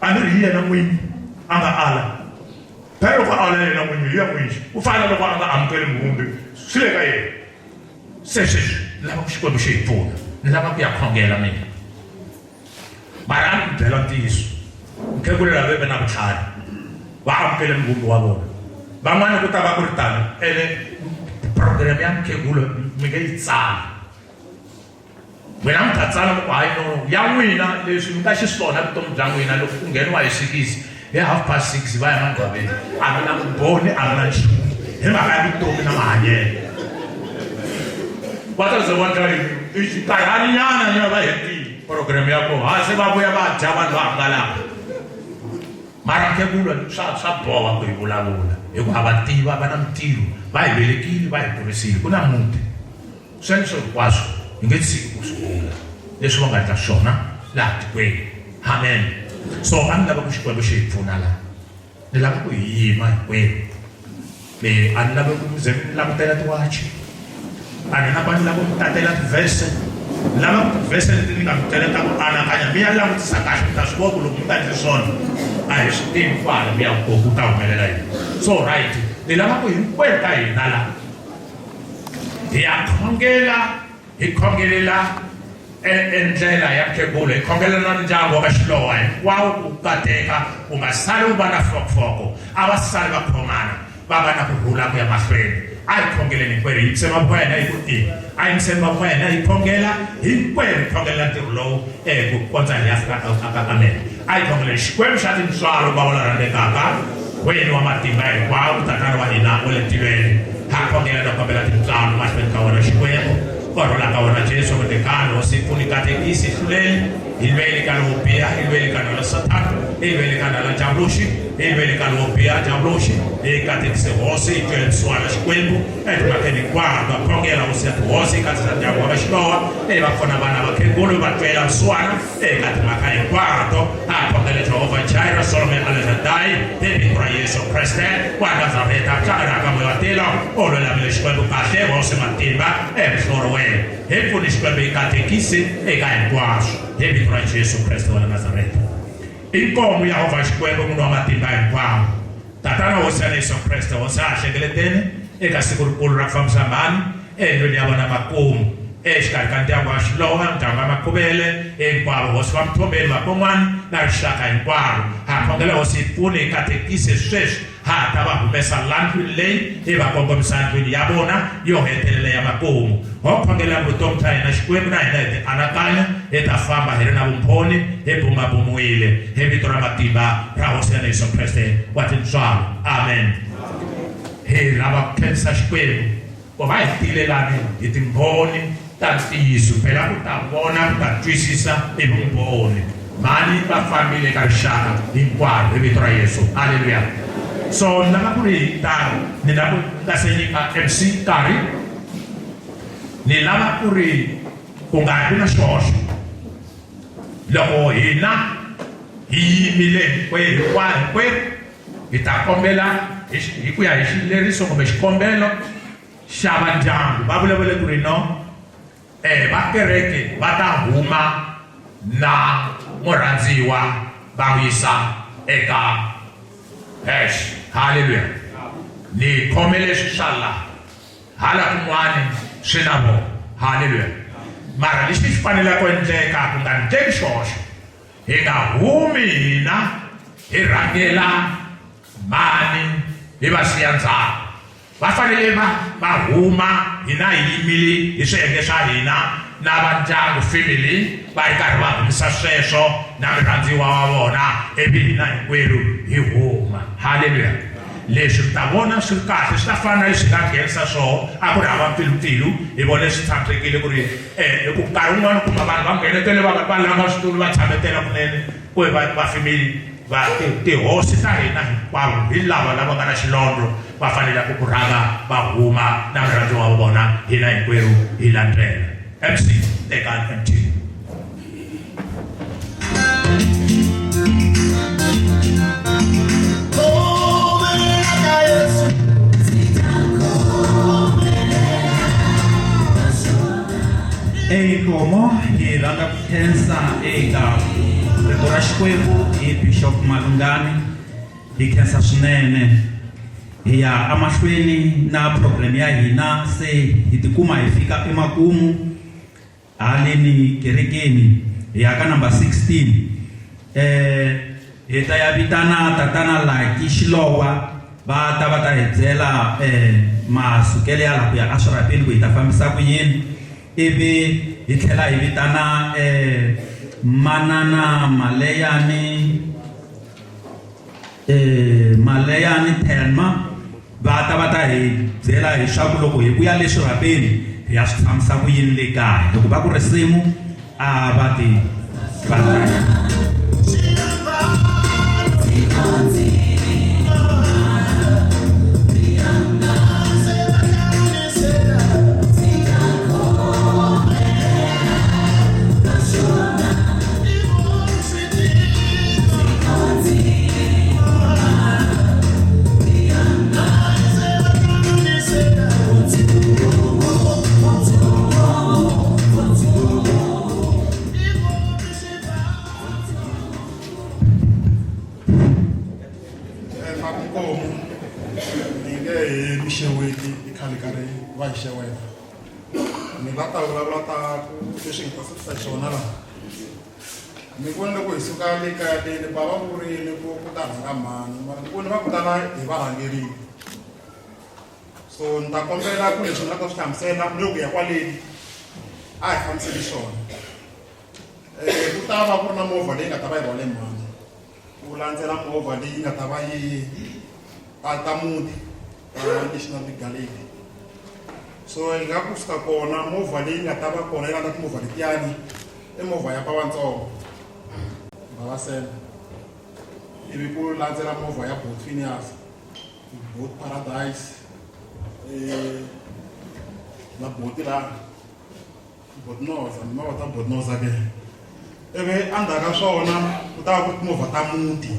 B: a ni ri hi yena n'wini a nga ala. Phela loko a ala yena n'wini hi ya n'wini ku fana na loko a nga amukeli Muvumbi swi le ka yena. Se sweswi ni lava ku Xikwembu xi hi pfuna ni lava ku ya khongela mina. Mara a ni ku byela ntiyiso mukhegula lava ve na vutlhari va amukele Muvumbi wa vona. Van'wana ku ta va ku ri tano ene program ya mukhegula mi nge yi tsali. N'wina mi ta tsala mi ku hayi no ya n'wina leswi mi nga xiswona vutomi bya n'wina loko ku ngheniwa hi sikisi hi 6:30 va ya mangcwaveni a mi na vumbhoni a mi na nchumu hi mhaka ya vutomi na mahanyelo. Va ta ze va ndla yini i xinkarhaninyana nyana va hetile program ya kona ha se va vuya va dya vanhu va hangalaka. Mara mukhegula swa swa boha ku hi vulavula hikuva va tiva va na mintirho va hi velekile va hi kurisile ku na muti. Sweswo hinkwaswo hi nge tshiki ku swi vula leswi va nga endla swona laha tikweni. Amen. So a ni lava ku Xikwembu xi hi pfuna la. Ni lava ku hi yima hinkwenu. Me a ni lavi ku mi ze mi langutela tiwachi. A ni na ku a ni lava ku tatela tivhese. Ni lava ku tivhese leti ni nga mi byela ta ku anakanya mi ya langutisa kahle mi ta swi vona ku loko mi nga endli swona a hi swi tivi ku hala mi ya ku ku ta humelela yini. So right ni lava ku hinkwerhu ka hina la hi ya khongela hi khongelela endlela ya mukhegula hi khongelela na ndyangu wa ka Xilowa hinkwawo ku kateka ku nga sali wu va na fokofoko a va sali va khomana va va na ku rhula ku ya mahlweni a hi khongeleni hinkwerhu hi yimise mavoko ya hina hi ku i a yimiseni mavoko ya hina hi khongela hinkwerhu hi khongelela ntirho lowu ku kondza hi ya fika amen a hi khongeleni Xikwembu xa tintswalo bava la rhandzekaka wena wa matimba hinkwawo tatana wa hina wa le tilweni ha khongela no kombela tintswalo mahlweni ka wena Xikwembu korhola ka wena Jesu Mordekayi hosi pfuni katekisi hluleli hi lweli ka lowo biha hi lweli ka nala Sathana hi lweli ka nala Javuloxi hi lweli ka lowo biha Javuloxi hi katekise hosi hi twele vusiwana Xikwembu etimhakeni hinkwato ha khongela hosi ya tihosi hi katekisa ndyangu wa va Xilowa e va pfuna vana vakhegulu va twela vusiwana eka timhaka hinkwato a khongele Jehovha Jireh Solomon Alexandai hi vito ra Yesu Kreste wa Nazareta hlangana moya wa tilo u lulamile Xikwembu kahle hosi matimba emuhlori wena hi pfuni Xikwembu hi katekisi eka hinkwaswo hi vito ra Jesu Kreste wa le Nazareta. Inkomu Yehovha Xikwembu munhu wa matimba hinkwawo tatana hosi ya Yesu Kreste hosi a hlengeleteni eka siku rikulu ra ku fambisa mhani endlwini ya vona makumu exikarhi ka ndyangu wa Xilowa ndyangu wa Makhuvele hinkwavo hosi va Mthombeni vakon'wana na rixaka hinkwaro ha khongela hosi yi pfune yi katekise sweswi ha ta va humesa la ndlwini leyi hi va kongomisa ndlwini ya vona yo hetelela ya makumu ho khongela vutomi bya hina Xikwembu na hina hi ti anakanya hi ta famba hi ri na vumbhoni hi bumabumiwile hi vito ra matimba ra hosi ya Yesu Kreste wa tintswalo amen. Hi lava ku khensa Xikwembu ku va hi tilelani hi timbhoni ta ntiyiso phela ku ta vona ku ta twisisa i vumbhoni mhani va fambile ka rixaka hinkwaro hi vito ra Yesu haleluya. So ni lava ku ri hi ta ni lava ku nga se nyika MC nkarhi ni lava ku ri
K: Ku nga vi na xihoxo. Loko hina hi yimile hinkwerhu hi ta kombela hi ku ya hi xileriso kumbe xikombelo xa va ndyangu va vulavule ku ri no eh va kereke va ta huma na murhandziwa va n'wi yisa eka hash halleluya ni khome leswi swa laha hala kun'wani swi na vona halleluya mara lexi xi faneleke ku endleka ku nga ndleki xihoxo hi nga humi hina hi rhangela mhani hi va siya ndzhaku va fanele va va huma hina hi yimile hi swiyenge swa hina na va ndyangu family va ri karhi va humisa sweswo na murhandziwa wa vona ivi hina hinkwerhu hi huma halleluya leswi mi ta vona swi ri kahle swi ta fana na leswi hi nga nghenisa swoho a ku ri hava mpfilumpfilu hi vone swi tshamisekile ku ri um hi ku nkarhi wun'wana kuma vanhu va nghenetele va va langa switulu va tshametela kunene ku va va family va tihosi ta hina hinkwavo hi lava lava nga na xilondlo va faneleke ku rhanga va huma na murhandziwa wa vona hina hinkwerhu hi landzela mc tekani mt
R: Inkomo hi rhandza ku khensa eka rito ra Xikwembu hi Bishop Malungani hi khensa swinene hi ya emahlweni na program ya hina se hi tikuma hi fika emakumu Haleni kerekeni hi ya ka number 16 eh hi ta ya vitana tatana Lucky Xilowa va ta va ta hi byela eh masukelo ya laha ku ya eswirhapeni ku hi ta fambisa ku yini ivi hi tlhela hi vitana eh manana Maleyani Eh, Maleyani Thelma va ta va ta hi byela hi swa ku loko hi vuya le swirhapeni hi ya swi tshamisa ku yini le kaya loko va ku risimu a va ti va ta
C: Makunkomu ni nge he mi xeweti i khale ka ri va hi xeweta ni la ta vulavula ta ku leswi hi nga ta sukisa xona laha Ni vone loko hi suka le kaya leni bava vurile ku ku ta rhanga mhani mara ni vone va ku tala hi va rhangerile so ni ta kombela ku leswi ni nga ta swi hlamusela ni loko ya kwaleni a hi fambiseli swona um ku ta va ku ri na movha leyi nga ta va yi rhwale mhani ku landzela movha leyi nga ta va yi ta ta muti ta national legal aid so hi nga kusuka kona movha leyi nga ta va kona yi landza timovha letiyani i movha ya pavantsongo vavasela ivi ku landzela movha ya bot phineas bot paradise eh, na boti la botnoza ni movha ta botnoza ke ivi endzhaku ka swona ku ta va ku ri timovha ta muti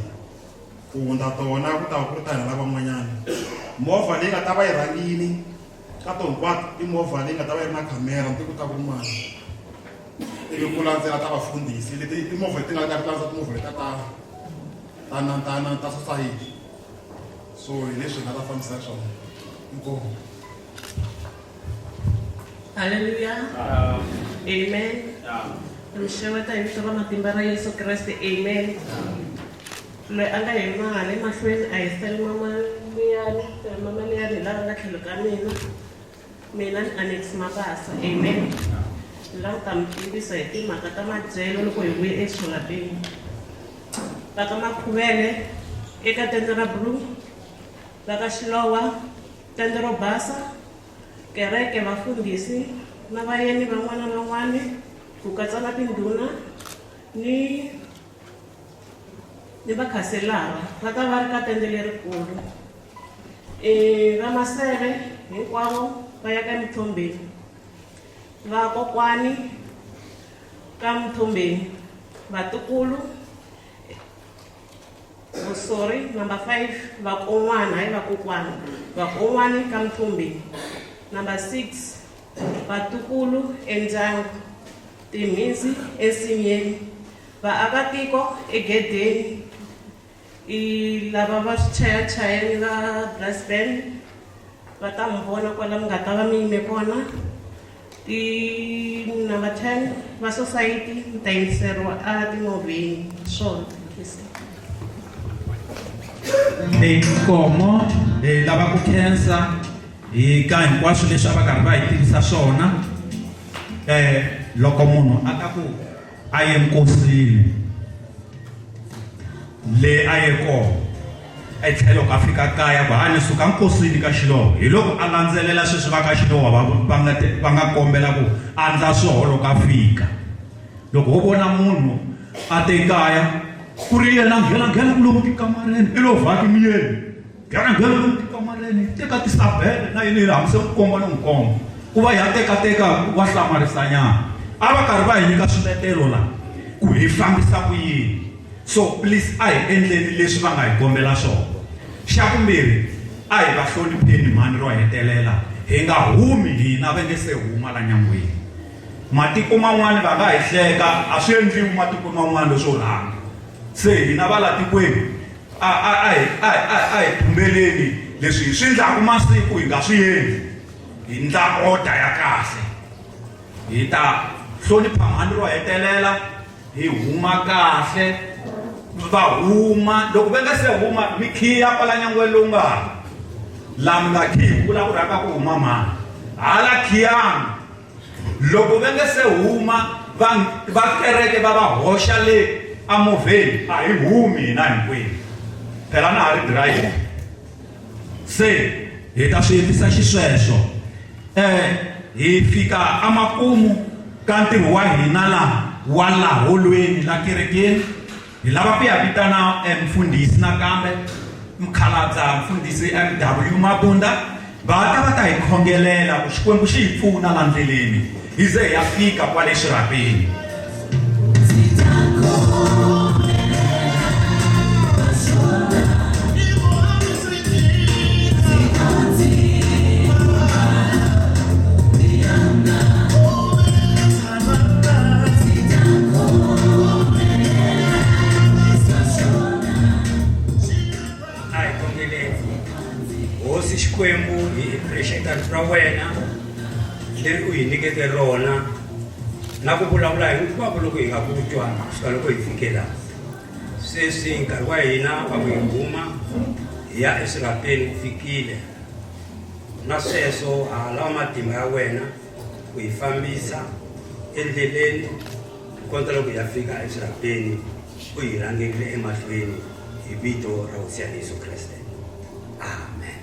C: ku hundza tona ku ta va ku ri ta hina lavan'wanyana movha leyi nga ta va yi rhangini ka to hinkwato i movha leyi nga ta va yi ri na khamera ni ku ta ku ri mani ivi ku landzela ta vafundhisi leti timovha leti nga karhi ti landza timovha leta ta ta na ta na ta society so hi leswi hi nga ta fambisa swona inkomu
M: Haleluya. Amen. Mi xeweta hi vito ra matimba ra Yesu Kreste. Amen. Loyi a nga hi mahala emahlweni a hi Selma Maliyani, Selma Maliyani hi lava nga tlhelo ka mina. Mina ni Annex Mabasa. Amen. Ni lava ku ta mi tivisa hi timhaka ta madyelo loko hi vuye eswolapeni. Va ka Makhuvele eka tende ra blue, va ka Xilowa tende ro basa, kereke, vafundhisi na vayeni van'wana na van'wana ku katsa na tindhuna ni ni vakhaselara va ta va ri ka tende lerikulu. E, va Maseve hinkwavo va ya ka Mthombeni, va kokwani ka Mthombeni, vatukulu oh sorry, number 5 vakon'wana, hayi vakokwana, vakon'wani ka Mthombeni. Number 6 vatukulu endyangu, timhisi ensinyeni, vaakatiko egedeni, i lava va swichayachayani va brass band va ta mi vona kwala mi nga ta va mi yime kona. Ti number 10 va society mi ta yingiseriwa a timovheni swona.
R: Inkomo hi lava ku khensa hi ka hinkwaswo leswi a va karhi va hi tivisa swona. Loko munhu a ta ku a ye nkosini le a ye kona etlhelo ka fika kaya ku ha ni suka nkosini ka Xilowa, hi loko a landzelela sweswi va ka Xilowa va nga kombela ku andla swiholo ka fika. Loko ho vona munhu a te kaya ku ri yena nghena nghena lomu tikamareni i lo vhaki miyeni, nghena nghena lomu tikamareni teka tisabele na yini hambi se n'wi komba no n'wi komba ku va ya teka teka wa hlamarisanyana. A va karhi va hi nyika swiletelo la ku hi fambisa ku yini, so please a hi endleni leswi va nga hi kombela swona. Xa vumbirhi, a hi va hlonipheni mhani ro hetelela, hi nga humi hina va nge se huma la nyangweni. Matiko man'wani va nga hi hleka, a swi endliwi matiko man'wani leswo rhanga. Se hina va la tikweni a hi phumeleni leswi hi swi ndlaku masiku hi nga swi endli, hi ndla order ya kahle. Hi ta hlonipha mhani ro hetelela, hi huma kahle, va huma. Loko va nga se huma mi khiya kwala nyangweni lowu nga hala, la mi nga khiyi ku la ku rhanga ku huma mhani, hala khiyani. Loko va nga se huma va kereke va va hoxa le amovheni, a hi humi hina hinkwenu, phela na ha ri driver. Se hi ta swi endlisa xisweswo. Hi fika amakumu ka ntirho wa hina la wa la holweni la kerekeni. Hi lava ku ya vitana mfundhisi nakambe, mukhalabya mfundhisi MW Mabunda, va ta va ta hi khongelela ku Xikwembu xi hi pfuna la ndleleni hi ze hi ya fika kwale xirhapeni.
D: A hi khongeleni. Hosi Xikwembu, hi appreciate rito ra wena leri u hi nyikeke rona na ku vulavula hinkwako loko hi nga ku twa kusuka loko hi fike laha. Sweswi nkarhi wa hina wa ku hi huma hi ya eswirhapeni wu fikile, na sweswo ha lava matimba ya wena ku hi fambisa endleleni ku kondza loko hi ya fika eswirhapeni. U hi rhangerile emahlweni hi vito ra Hosi ya Yesu Kreste, amen.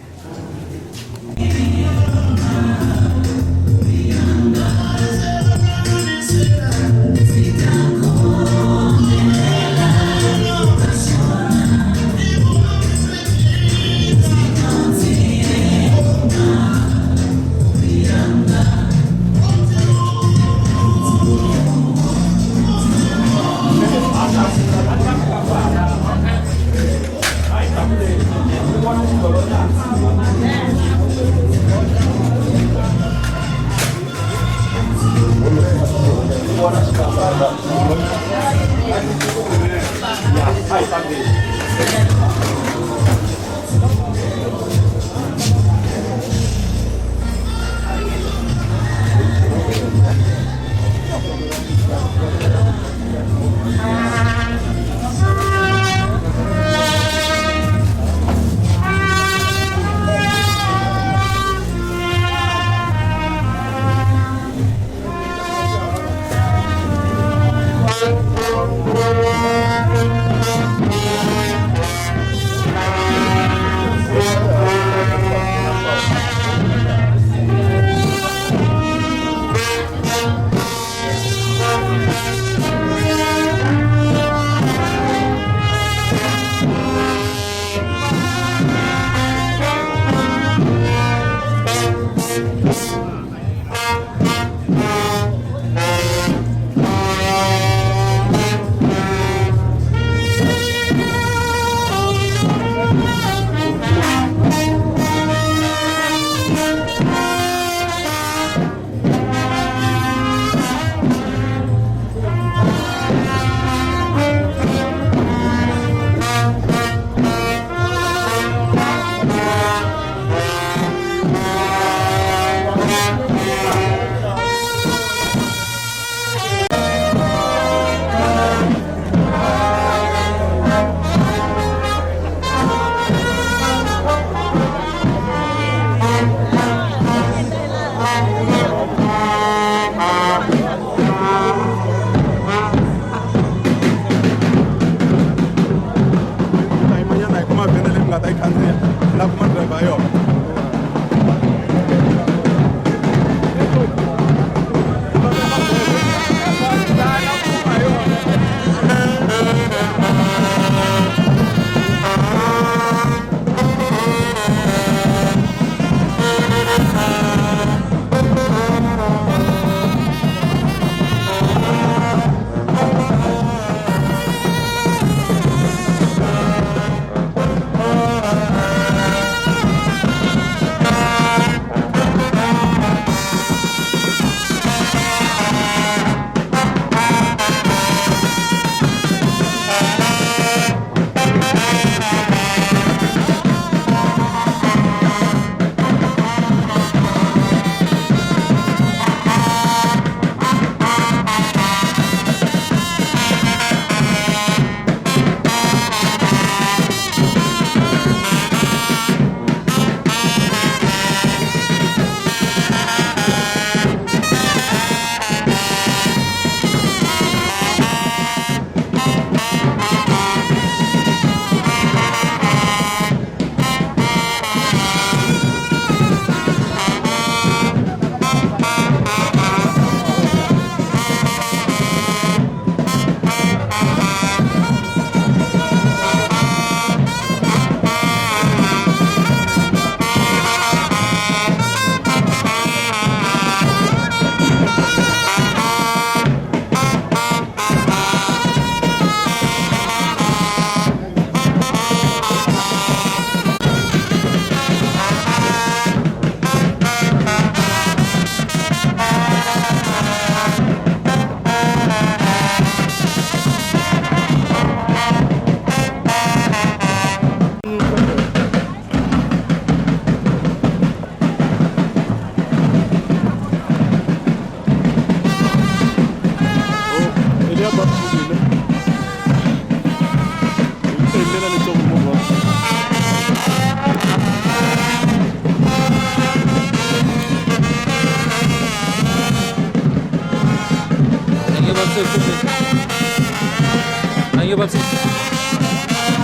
E: A yi nge vaviseki.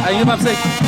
E: A yi nge vaviseki.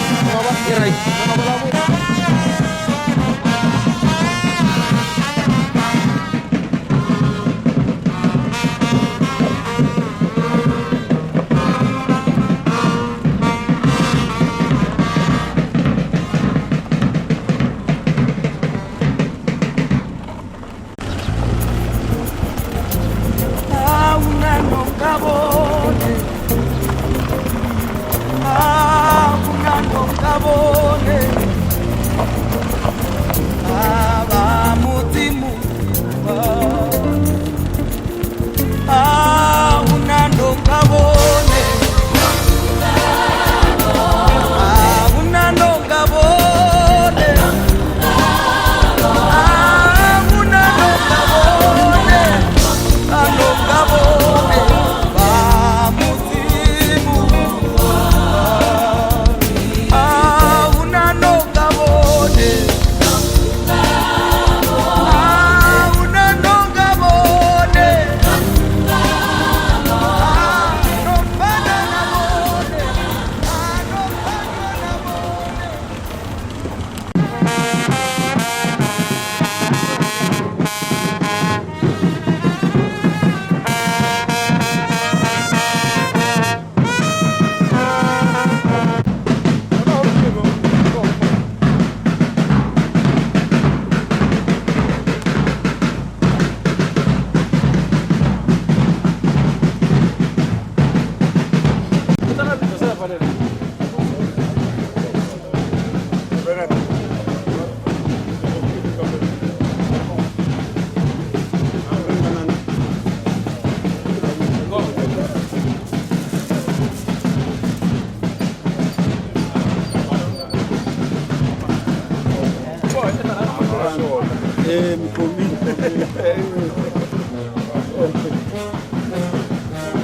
E: I right.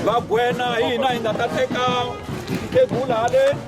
E: Vagwena hina hi nga ta teka mukhegula haleni.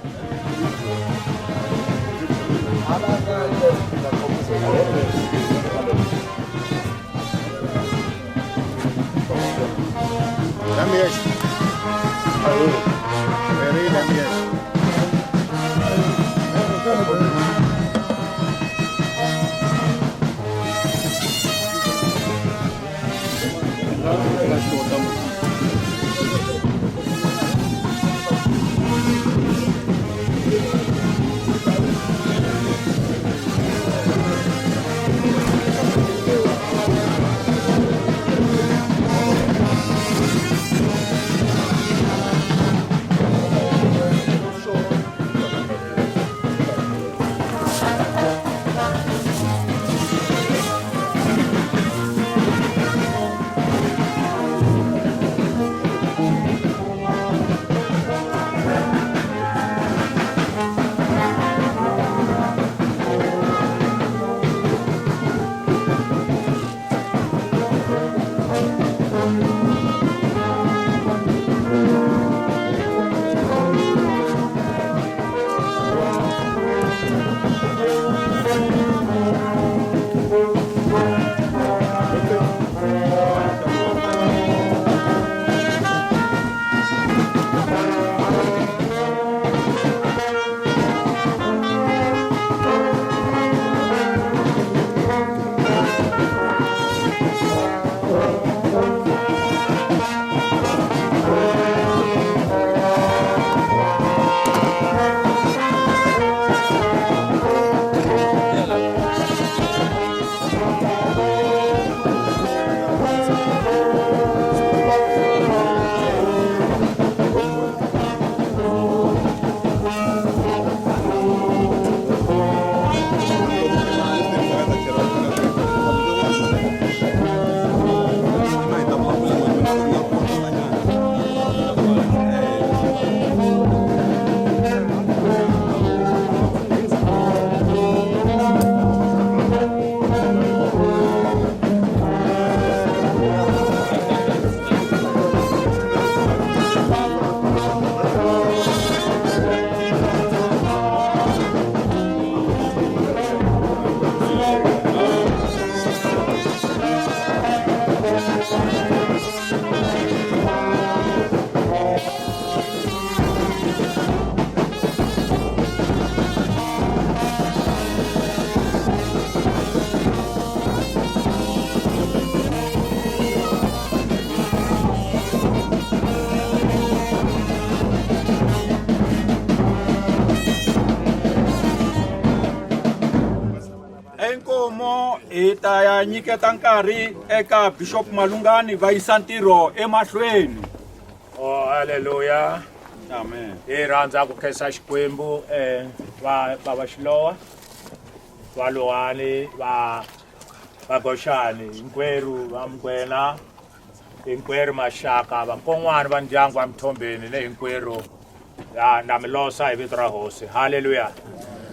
H: Hi ta ya nyiketa nkarhi eka Bishop Malungani va yisa ntirho emahlweni.
B: Oh, haleluya.
H: Amen.
B: Hi rhandza ku khensa Xikwembu eh va baba Xilowa va Luwani va va Goxani hinkwerhu va Mugwena hinkwerhu maxaka vakon'wana va ndyangu wa Mthombeni ne hinkwerhu ya na mi losa hi vito ra hosi haleluya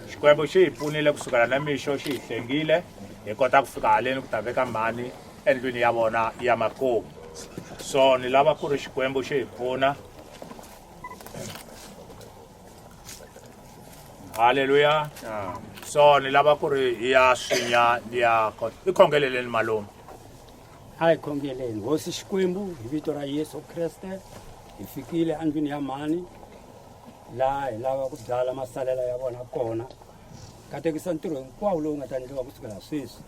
B: xikwembu xi hi pfunile kusukela na mixo xi hi hlengile hi kota ku fika haleni ku ta veka mhani endlwini ya vona ya makumu so ni lava ku ri xikwembu xi hi pfuna haleluya so ni lava ku ri hi ya swinya ni ya i khongeleleni malume
D: A hi khongeleni. Hosi Xikwembu, hi vito ra Yesu Kreste, hi fikile endlwini ya mhani laha hi lava ku byala masalela ya vona kona. Katekisa ntirho hinkwawo lowu nga ta endliwa kusukela sweswi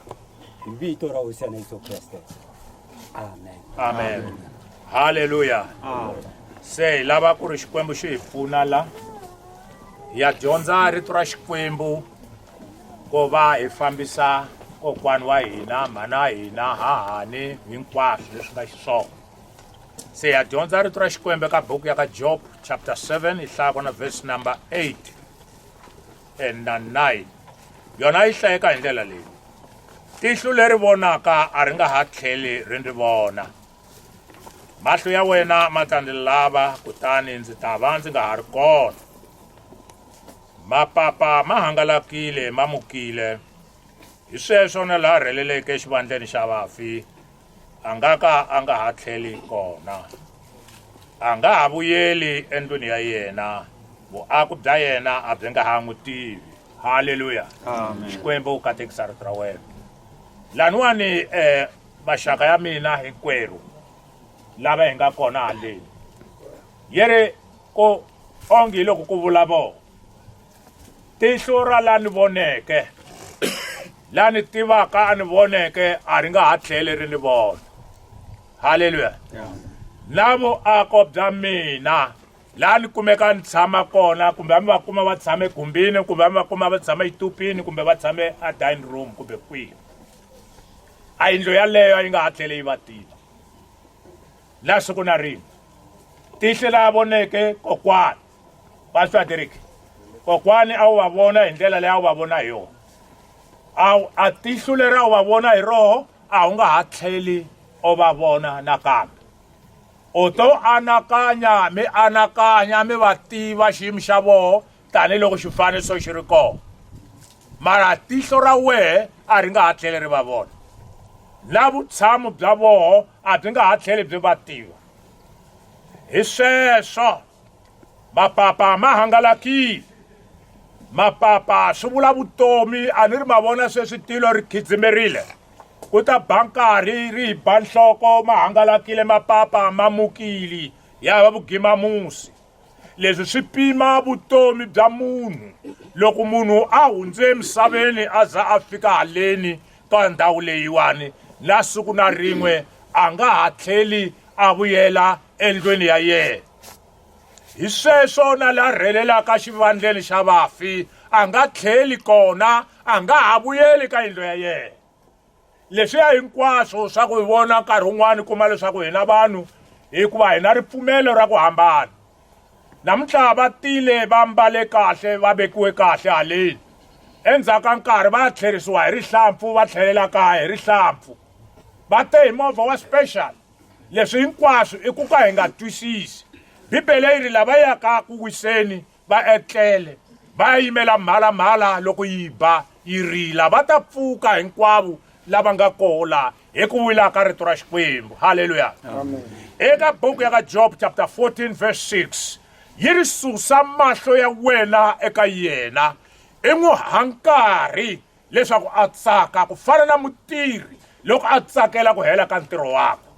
D: hi vito ra Hosi ya Yesu Kreste. Amen.
B: Amen. Haleluya. Se hi lava ku ri Xikwembu xi hi pfuna la hi ya dyondza rito ra Xikwembu ko va hi fambisa kokwani wa hina mhana wa hina hahani hinkwaswo leswi nga xiswona se ya dyondza rito ra xikwembu eka buku ya ka job chapter 7 yi hlaya kona verse number 8 and na 9 yona yi hlayeka hi ndlela leyi tihlo leri vonaka a ri nga ha tlheli ri ndzi vona mahlo ya wena ma ta ndzi lava kutani ndzi ta va ndzi nga ha ri kona Mapapa ma hangalakile ma mukile. Hi sweswo na la rheleleke exivandleni xa vafi a nga ka a nga ha tlheli kona. A nga ha vuyeli endlwini ya yena, vuako bya yena a byi nga ha n'wi tivi. Haleluya! Xikwembu katekisa rito ra wena. Laniwani eh, maxaka ya mina hinkwerhu lava hi nga kona haleni yi ri ku onge hi loko ku vula vona tihlo ra la ni voneke la ni tivaka a ni voneke a ri nga ha tlheli ri ni vona halleluya na vuako bya mina laha ni kumeka ni tshama kona kumbe a mi va kuma va tshame egumbini kumbe a mi va kuma va tshame exitupini kumbe va tshame a dining room kumbe kwihi a yindlu yaleyo a yi nga ha tlheli yi va tiva na siku na rin'we tihlo la voneke kokwani va swi Derek kokwani a wu va vona hi ndlela leyi a wu va vona hi yona a a tihlo leri a wu va vona hi roho a wu nga ha tlheli o va vona nakambe u to anakanya mi anakanya mi va tiva xiyimo xa voho tanihiloko xifaniso xi ri kona mara tihlo ra wehe a ri nga ha tlheli ri va vona na vutshamo bya voho a byi nga ha tlheli byi va tiva hi sweswo mapapa ma hangalakile mapapa swi vula vutomi a ni ri ma vona sweswi tilo ri khidzimerile ku ta ba nkarhi ri hi ba nhloko ma hangalakile mapapa ma mukile ya va vugimamusi Leswi swi pima vutomi bya munhu. Loko munhu a hundze emisaveni a za a fika haleni ka ndhawu leyiwani, na siku na rin'we a nga ha tlheli a vuyela endlwini ya yena. Hi sweswo na la rhelelaka xivandleni xa vafi a nga tlheli kona, a nga ha vuyeli ka yindlu ya yena. Leswiya hinkwaswo swa ku hi vona nkarhi wun'wani kuma leswaku hina vanhu hikuva hi na ripfumelo ra ku hambana. Namuntlha va tile va mbale kahle va vekiwe kahle haleni. Endzhaku ka nkarhi va ya tlherisiwa hi rihlampfu va tlhelela kaya hi rihlampfu. Va te hi movha wa special. Leswi hinkwaswo i ku ka hi nga twisisi. Bibele yi ri lava yaka ku wiseni va etlele va ya yimela mhalamhala loko yi ba yi rila va ta pfuka hinkwavo lava nga koho laha hi ku wila ka rito ra xikwembu halleluya eka buku ya ka job chapter 14 verse 6 yi ri susa mahlo ya wena eka yena i n'wi ha nkarhi leswaku a tsaka ku fana na mutirhi loko a tsakela ku hela ka ntirho wakwe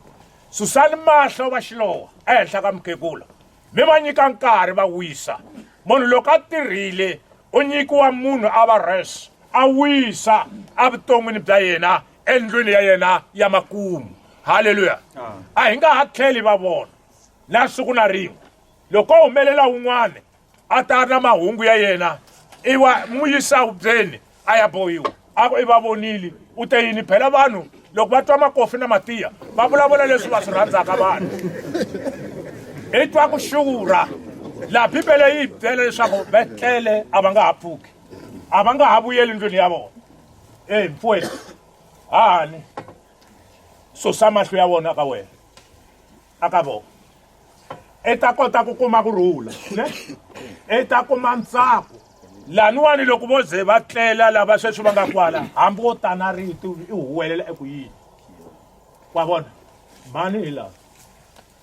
B: susani mahlo va xilowa ehenhla ka mukhegula mi va nyika nkarhi va wisa munhu loko a tirhile u nyikiwa munhu a va res a wisa evuton'wini bya yena endlwini ya yena ya makumu halleluya a hi nga ha tlheli va vona na siku na rin'we loko o humelela wun'wana a ta na mahungu ya yena i wa n'wi yisa hubyeni a ya bohiwa a ku i va vonile U te yini? Phela vanhu loko va twa makofi na matiya va vulavula leswi va swi rhandzaka vanhu. I twa ku xurha. Laha Bibele yi hi byela leswaku vetlele a va nga ha pfuki. A va nga ha vuyeli ndlwini ya vona. Eyi mfowethu, hahani susa mahlo ya vona ka wena, aka vona. I ta kota ku kuma ku rhula, ne? I ta kuma ntsako. Laniwani loko vo ze va tlela lava sweswi va nga kwala, hambi wo ta na rito i huwelela eku yini. Wa vona? Mhani hi lawa.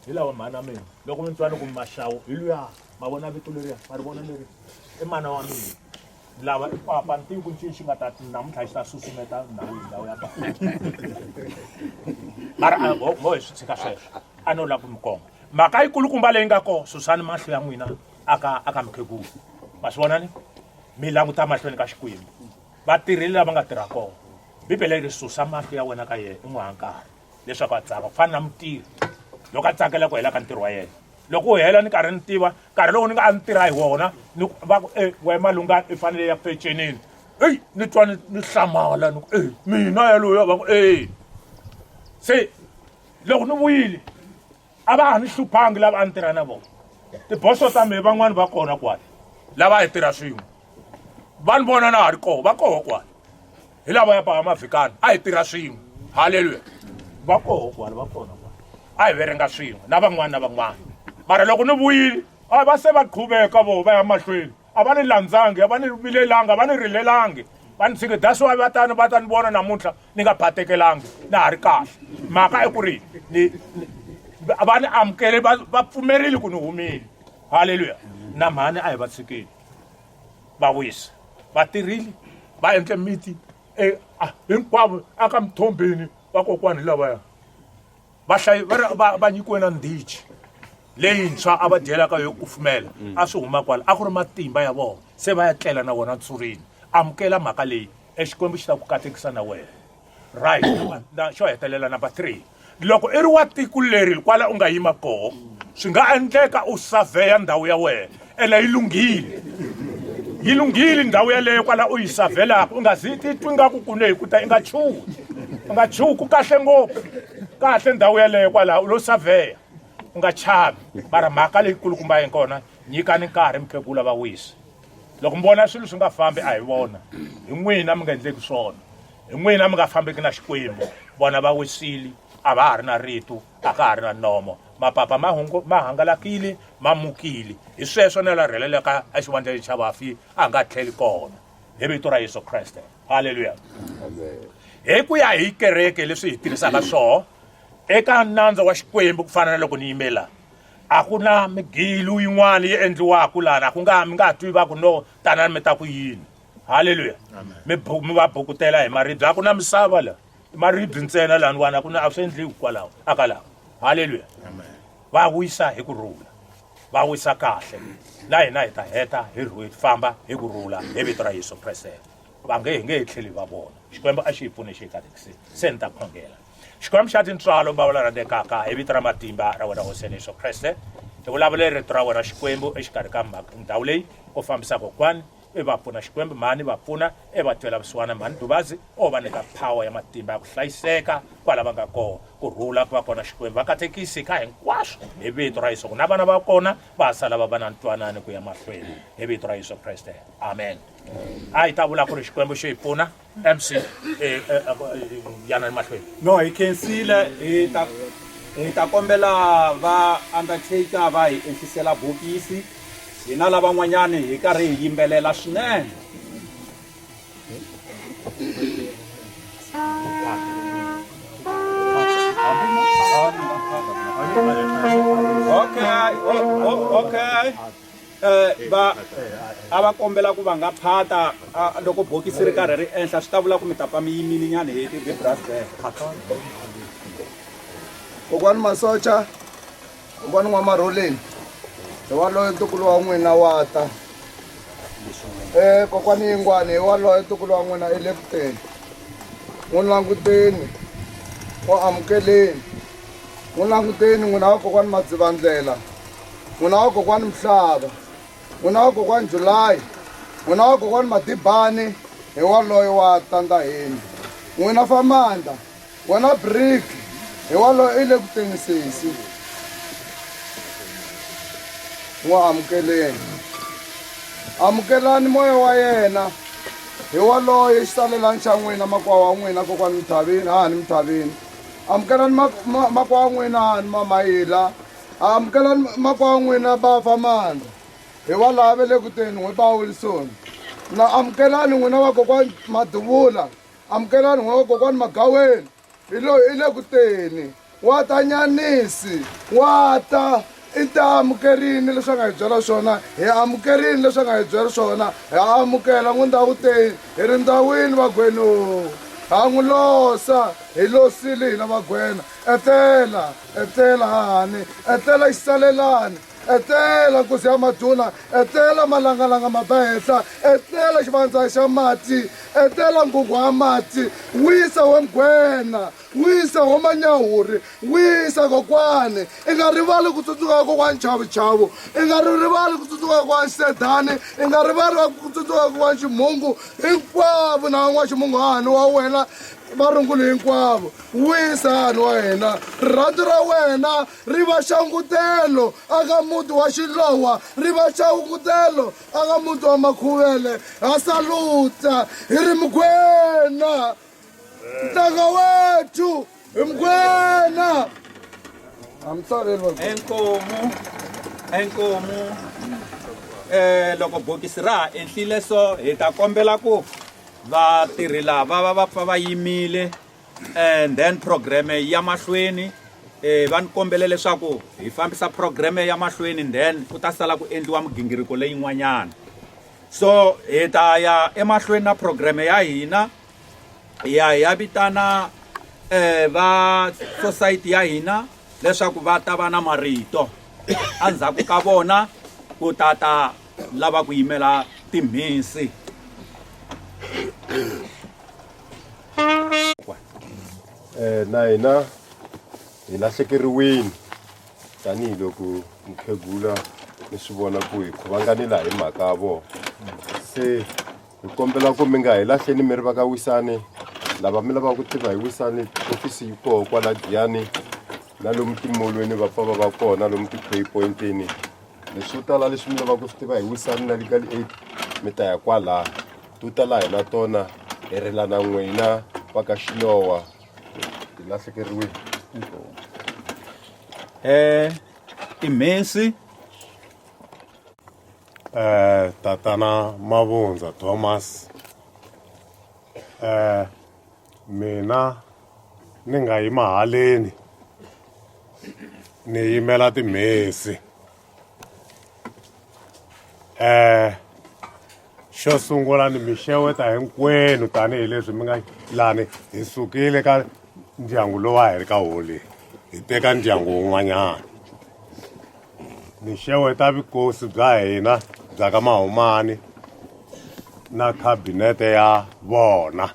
B: Hi lawa mhani a mina. Loko mi twa ni ku Maxawu hi luya, ma vona vito leriya, ma ri vona leri? I mana wa mina. Lava i papa, ni tivi ku ncini xi nga ta namuntlha xi ta susumeta ndhawu ndhawu ya papa. Mara a mo mo hi swi tshika sweswo. A no lava ku mi komba. Mhaka yikulukumba leyi nga kona, susani mahlo ya n'wina aka aka mukhegula. Ma swi vona ni? Mi languta mahlweni ka Xikwembu. Vatirheli lava nga tirha kona. Bibele yi ri susa mahlo ya wena ka yena i n'wi ha nkarhi leswaku a tsaka ku fana na mutirhi loko a tsakela ku hela ka ntirho wa yena. Loko wu hela ni karhi ni tiva nkarhi lowu ni nga a ni tirha hi wona ni va ku e we malunga i fanele ya pecenini. Eyi ni twa ni ni hlamala ni ku e mina yaloyo va ku e se loko ni vuyile a va ha ni hluphangi lava a ni tirha na vona tiboso ta mehe van'wani va kona kwala lava a hi tirha swin'we va ni vona na ha ri koho va koho kwala hi lava ya pava mavhikani a hi tirha swin'we halleluya va koho kwala va kona kwala a hi verenga swin'we na van'wana na van'wana mara loko ni vuyile a va se va qhuveka vo va ya mahlweni a va ni landzangi a va ni vilelangi a va ni rilelangi va ni tshike that's why va tani va ta ni vona namuntlha ni nga batekelangi na ha ri kahle mhaka i ku ri ni va ni amukele va va pfumerile ku ni humile halleluya na mhani a hi va tshikile va wisa va tirhile va endle miti e, hinkwavo aka mthombeni vakokwani lavaya va hlayi va va va nyikiwe na ndhichi leyintshwa a va dyelaka yo kufumela mm. a swi huma kwala a ku ri matimba ya vona se va ya tlela na wona ntshurini amukela mhaka leyi exikwembu xi ta ku katekisa na wena right na xo hetelela number 3 loko i ri wa tiko leri kwala u nga yima koho swi nga endleka u savheya ndhawu ya wena ene yi lunghile yi lunghile ndhawu yaleyo kwala u yi savelaka u nga zi titwi nga ku kune hi ku ta i nga chuhi u nga chuhi ku kahle ngopfu kahle ndhawu yaleyo kwalaho u lo saveya u nga chavi mara mhaka leyikulukumba yi kona nyikani nkarhi mukhegula va wisa loko mi vona swilo swi nga fambi a hi vona hi n'wina mi nga endleki swona hi n'wina mi nga fambeki na xikwembu vona va wisile a va ha ri na rito a ka ha ri na nomo mapapa ma hungu ma hangalakile ma mukile hi sweswo na la rheleleka exivandleni xa vafi a nga tlheli kona hi vito ra Yesu Kreste haleluya hi ku ya hi kereke leswi hi tirhisaka swoho eka nandza wa xikwembu ku fana na loko ni yime la a ku na migilu yin'wana yi endliwaka lana a ku nga mi nga twi va ku no tanani mi ta ku yini halleluya mi mi va bukutela hi maribye a ku na misava la maribye ntsena laniwani a ku na a swi endliwi kwalaho a ka laha halleluya va wisa hi ku rhula va wisa kahle na hina hi ta heta hi hi famba hi ku rhula hi vito ra Yesu Kreste va nge hi nge he tlheli va vona xikwembu a xi hi pfune xi hi katekisile se ni ta khongela xikwembu xa tintswalo bava la rhandzekaka hi vito ra matimba ra wena hosi Yesu Kreste hi vulavule rito ra wena xikwembu exikarhi ka ndhawu leyi ku fambisa kokwani i va pfuna xikwembu mhani va pfuna i va twela vusiwana mhani duvazi o va nyika power ya matimba ya ku hlayiseka kwala va nga kona ku rhula ku va kona xikwembu va katekisi ka hinkwaswo hi vito ra yesu ku na vana va kona va sala va va na ntwanano ku ya mahlweni hi vito ra yesu kreste amen a hi ta vula ku ri xikwembu xi hi pfuna mc eh, eh, eh, yana mahlweni
H: no hi khensile hi ta hi ta kombela va undertaker va hi ehlisela bokisi hina lavan'wanyani hi karhi hi yimbelela swinene okay okay eh va a va kombela ku va nga phata loko bokisi ri karhi ri enhla swi ta vula ku mi ta pfa mi yimile nyana hi hi brass band
U: kokwani masocha kokwani n'wamarholeni hi waloye ntukulu wa n'wina wa ta e kokwani yingwani hi waloye ntukulu wa n'wina i le ku teni n'wi languteni n'wi amukeleni n'wi languteni n'wina wa kokwani madzivandlela n'wina wa kokwani mhlava n'wina wa kokwani julayi n'wina wa kokwani madibani hi waloye wa tandaheni N'wina Famanda, wena Brick, hi waloye i le ku teni sesi. N'wi amukeleni. Amukelani moya wa yena. Hi waloye xisalelani xa n'wina makwa wa n'wina kokwani Mthavini, hahani Mthavini. Amukelani makwa wa n'wina hahani Mamayila. Amukelani makwa wa n'wina ba Famanda. Hi walava ve le ku teni n'we ba Wilson. Na amukelani n'wina va kokwani Maduvula. Amukelani n'wina va kokwani Magaweni. Hi loyi i le ku teni. Wa ta Nyanisi, wa ta. I ta amukerini leswi a nga hi byela swona, hi amukerini leswi a nga hi byela swona, ha amukela n'wi ndawuteni, hi ri ndawini vagweno. Ha n'wi losa, hi losile hina vagwena. Etlela, etlela hahani, etlela xisalelani. Etlela nkosi ya maduna, etlela malangalanga ma ba henhla, etlela xivandza xa mati, etlela ngungu wa mati, wisa we mugwena, wisa wo manyahuri, wisa kokwani, i nga rivali ku tsundzuka kokwani chavuchavu, i nga ri rivali ku tsundzuka kokwani Xisedani, i nga rivali ku tsundzuka kokwani Ximungu, hinkwavo na n'waximungu hahani wa wena varunguli hinkwavo, wisa hahani wa hina, rirhandzu ra wena ri va xangutelo aka muti wa Xilowa, ri va xangutelo aka muti wa Makhuvele. Ha saluta hi ri Mugwena, ntanga wethu hi Mugwena.
H: Inkomu, inkomu. Eh loko bokisi ra ha enhlile so hi ta kombela ku vatirhi lava va va pfa va yimile and then programme ya mahlweni eh va ni kombele leswaku hi fambisa programme ya mahlweni then ku ta sala ku endliwa migingiriko leyin'wanyana so hi ta ya emahlweni na programme ya hina hi ya hi ya vitana eh va society ya hina leswaku va ta va na marito endzhaku ka vona ku ta ta lava ku yimela timhisi
L: Eh, na hina hi lahlekeriwini tanihiloko mukhegula ni swi vona ku hi khuvanganile hi mhaka ya vona se hi kombela ku mi nga hi lahleni mi ri va ka wisani lava mi lavaka ku tiva hi wisani ofisi yi koho kwala giyani na lomu timolweni va pfa va va kona lomu ti-pay pointini leswo tala leswi mi lavaka ku swi tiva hi wisani na legal aid mi ta ya kwalaha to tala hi na tona hi rila na n'wina va ka xilowa hi lahlekeriwile
H: eh timhesi
L: eh tatana Mavundza Thomas eh mina ni nga yima haleni ni yimela timhesi eh xo sungula ni mi xeweta hinkwenu tanihileswi mi nga lani hi sukile ka ndyangu lowu a hi ri ka wole hi teka ndyangu wun'wanyana ni xeweta vukosi bya hina bya ka mahumani na khabinete ya vona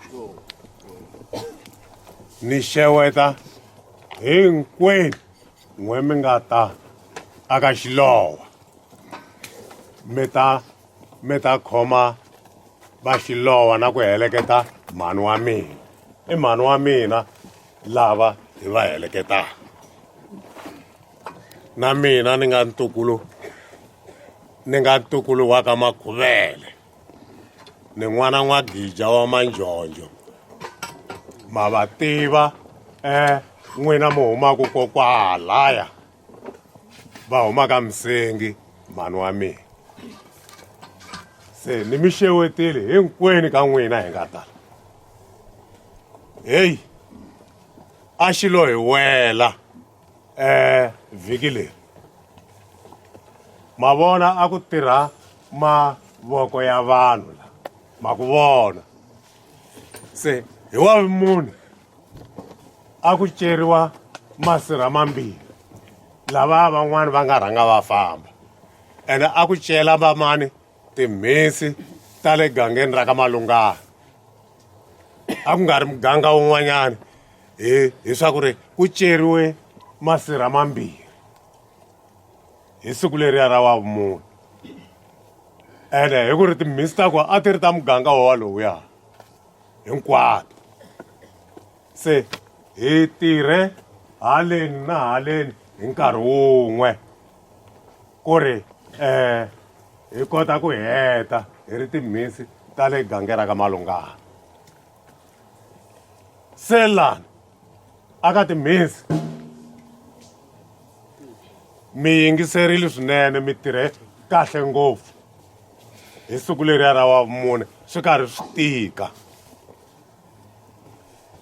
L: ni xeweta hinkwenu n'we mi nga ta aka xilowa mi ta mi ta khoma va xilowa na ku heleketa mhani wa mina i mhani wa mina lava hi va heleketaka na mina ni nga ntukulu ni nga ntukulu wa ka makhuvele ni n'wana n'wagija wa manjonjo ma va tiva um n'wina mi humaka kokwalaya va humaka misengi mhani wa mina se ni mi xewetile hinkwenu ka n'wina hi nga tala heyi a xi lo hi wela um vhiki leri ma vona a ku tirha mavoko ya vanhu la ma ku vona se hi wa munhu a ku ceriwa masirha mambirhi lava van'wani va nga rhanga va famba ene a ku cela vamani timhisi ta le gangeni ra ka malungana a ku nga ri muganga wun'wanyana hi hi swa ku ri ku ceriwe masirha mambirhi hi siku leriya ra wavumune ene hi ku ri timhisi ta kona a ti ri ta muganga wowalowuya hinkwato. Se hi tirhe haleni na haleni hi nkarhi wun'we ku ri um hi kota ku heta hi ri timhisi ta le gangera ka Malungana. Se lani aka timhisi mi yingiserile swinene mi tirhe kahle ngopfu hi siku leriya ra wavumune swi karhi swi tika.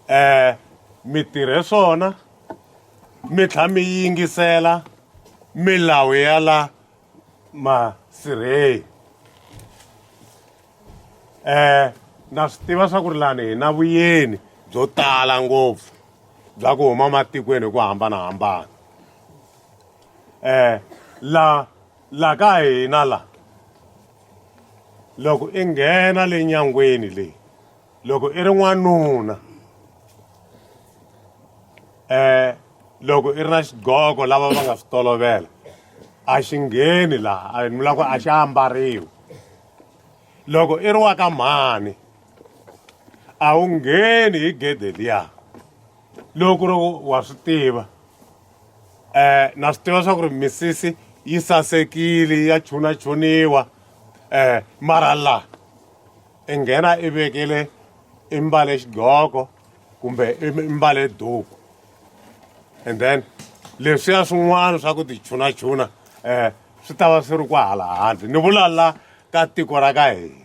L: Eh mi tirhe swona mi tlha mi yingisela milawu ya la masirheni. Eh na swi tiva swa ku ri lani hi na vuyeni byo tala ngopfu bya ku huma matikweni hi ku hambanahambana. Eh la la ka hina la loko i nghena le nyangweni leyi loko i ri n'wanuna eh loko i ri na xigqoko lava va nga swi tolovela a xi ngheni laha a ni vula ku a xi ambariwi loko i ri wa ka mhani a wu ngheni hi gede liya loko ri wa swi tiva eh na swi tiva swa ku ri misisi yi sasekile ya chunachuniwa eh mara la i nghena i vekele i mbale xigqoko kumbe i mbale duku and then leswiya swin'wana swa ku tichunachuna um swi ta va swi ri kwahala handle ni vula la ka tiko ra ka hina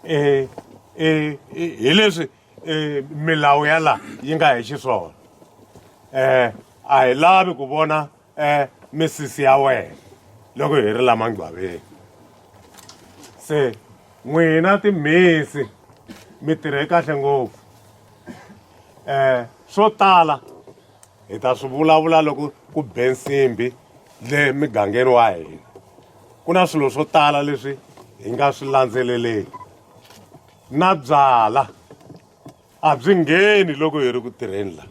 L: um hi leswi milawu ya la yi nga hi xiswona um a hi lavi ku vona um misisi ya wena loko hi ri la mangcwaveni se n'wina timhisi mi tirhe kahle ngopfu um swo tala hi ta swi vulavula loko ku be nsimbi le migangeni wa hina ku na swilo swo tala leswi hi nga swi landzeleleki na byala a byi ngheni loko hi ri ku tirheni la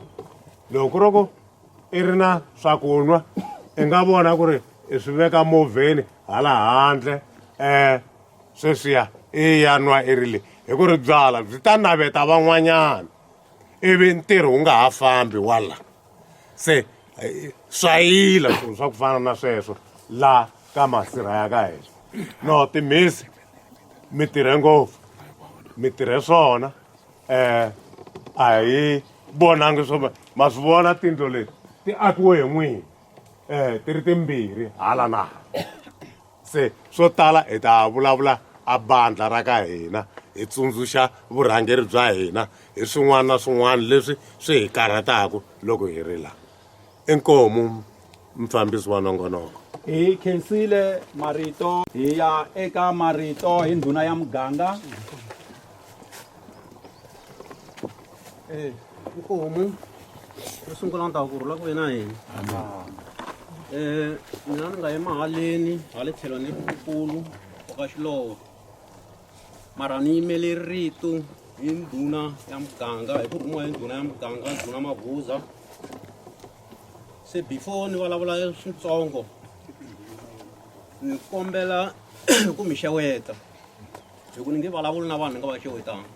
L: loko ku ri ku i ri na swakunwa i nga vona ku ri i swi veka movheni hala handle um sweswiya i ya nwa i ri le hi ku ri byala byi ta naveta van'wanyana ivi ntirho wu nga ha fambi wala se eh, swa yila swilo swa ku fana na sweswo la ka masirha ya ka hina no timhisi mi tirhe ngopfu mi tirhe swona um a hi vonangi swo ma swi vona tindlo leti ti akiwe hi n'wini um ti ri timbirhi hala na hala se swo tala hi ta vulavula a bandla ra ka hina hi tsundzuxa vurhangeri bya hina hi swin'wana na swin'wana leswi swi hi karhataka loko hi ri laha inkomu mfambisi wa nongonoko
H: Hi khensile marito hi ya eka marito hi ndhuna ya muganga.
F: Eh, inkomu yo sungula ni ta ku rhula ku ve na hina eh mina ni nga yima haleni hale tlhelo ni ri nkulu wa ka Xilovo mara ni yimele rito hi ndhuna ya muganga hi ku rhumiwa hi ndhuna ya muganga ndhuna Mavuza se before ni vulavula switsongo ni kombela ku mi xeweta hi ku ni nge vulavuli na vanhu ni nga va xewetanga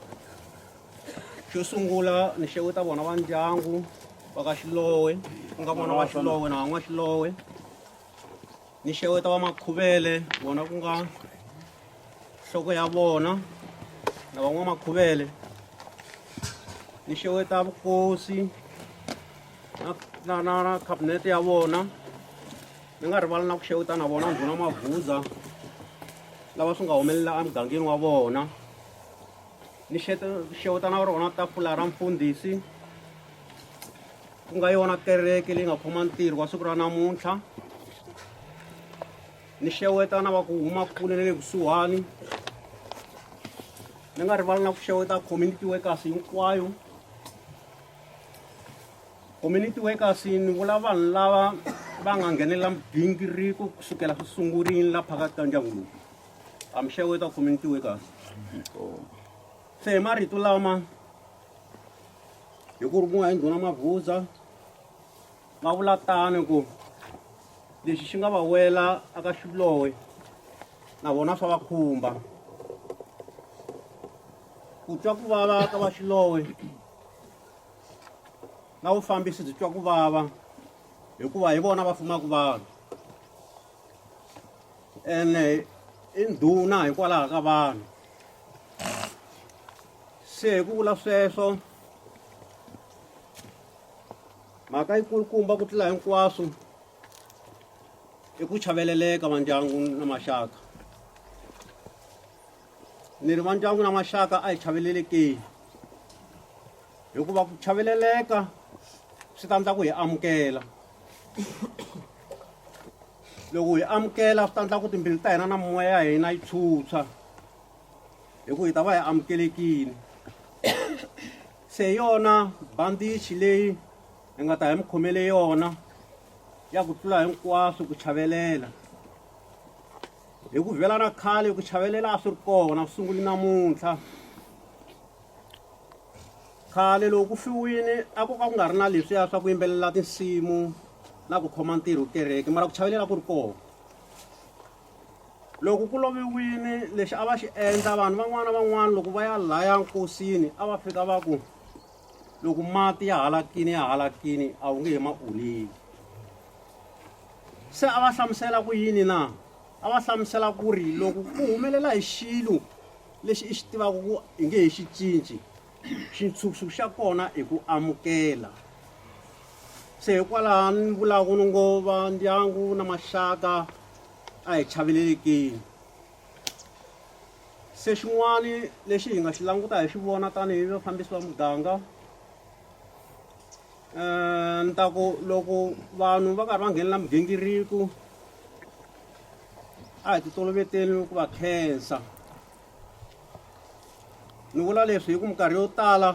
F: xo sungula ni xeweta vona va ndyangu va ka Xilowe ku nga vona va Xilowe na van'wa Xilowe ni xeweta va Makhuvele vona ku nga nhloko ya vona na van'wa Makhuvele ni xeweta vukosi na na na, na cabinet ya vona ni nga rivali na ku xeweta na vona ndhuna Mavuza lava swi nga humelela emugangeni wa vona ni xeweta na rona tafula ra mfundhisi ku nga yona kereke leyi nga khoma ntirho wa siku ra namuntlha ni xeweta na va ku huma kule na le kusuhani ni nga rivali na ku xeweta community workers hinkwayo community workers ni vula vanhu lava va nga nghenelela migingiriko kusukela swi sungurini la phakathi ka ndyangu lowu a mi xeweta community workers se hi marito lama hi ku rhumiwa hi ndhuna Mavuza va vula tano ku lexi xi nga va wela aka Xilowe na vona swa va khumba ku twa ku vava ka va Xilowe Na vufambisi byi twa ku vava hikuva hi vona va fumaka vanhu ene i ndhuna hikwalaho ka vanhu se hi ku vula sweswo mhaka yikulukumba ku tlula hinkwaswo i ku chaveleleka va ndyangu na maxaka ni ri va ndyangu na maxaka a hi chavelelekeni hikuva ku chaveleleka swi ta ndla ku hi amukela loko hi amukela swi ta ndla ku timbilu ta hina na mimoya ya hina yi tshutshwa hi ku hi ta va hi amukelekile se hi yona bandichi leyi hi nga ta hi mi khomele yona ya ku tlula hinkwaswo ku chavelela hi ku vhela na khale ku chavelela a swi ri kona swi sunguli namuntlha khale loko ku fiwile a ku ka ku nga ri na leswiya swa ku yimbelela tinsimu na ku khoma ntirho kereke mara ku chavelela ku ri kona loko ku loviwile lexi a va xi endla vanhu van'wana na van'wana loko va ya laya nkosini a va fika va ku loko mati ya halakini ya halakini a wu nge he ma oleli se a va hlamusela ku yini na a va hlamusela ku ri loko ku humelela hi xilo lexi i xi tivaka ku i nge he xi cinci xintshunxo xa kona i ku amukela se hikwalaho ni vulaka ni ngo va ndyangu na maxaka a hi chavelelekeni se xin'wani lexi hi nga xi languta hi xi vona tanihi vafambisi va muganga um ni ta ku loko vanhu va karhi va nghenela migingiriko a hi titoloveteni ku va khensa ni vula leswi hi ku minkarhi yo tala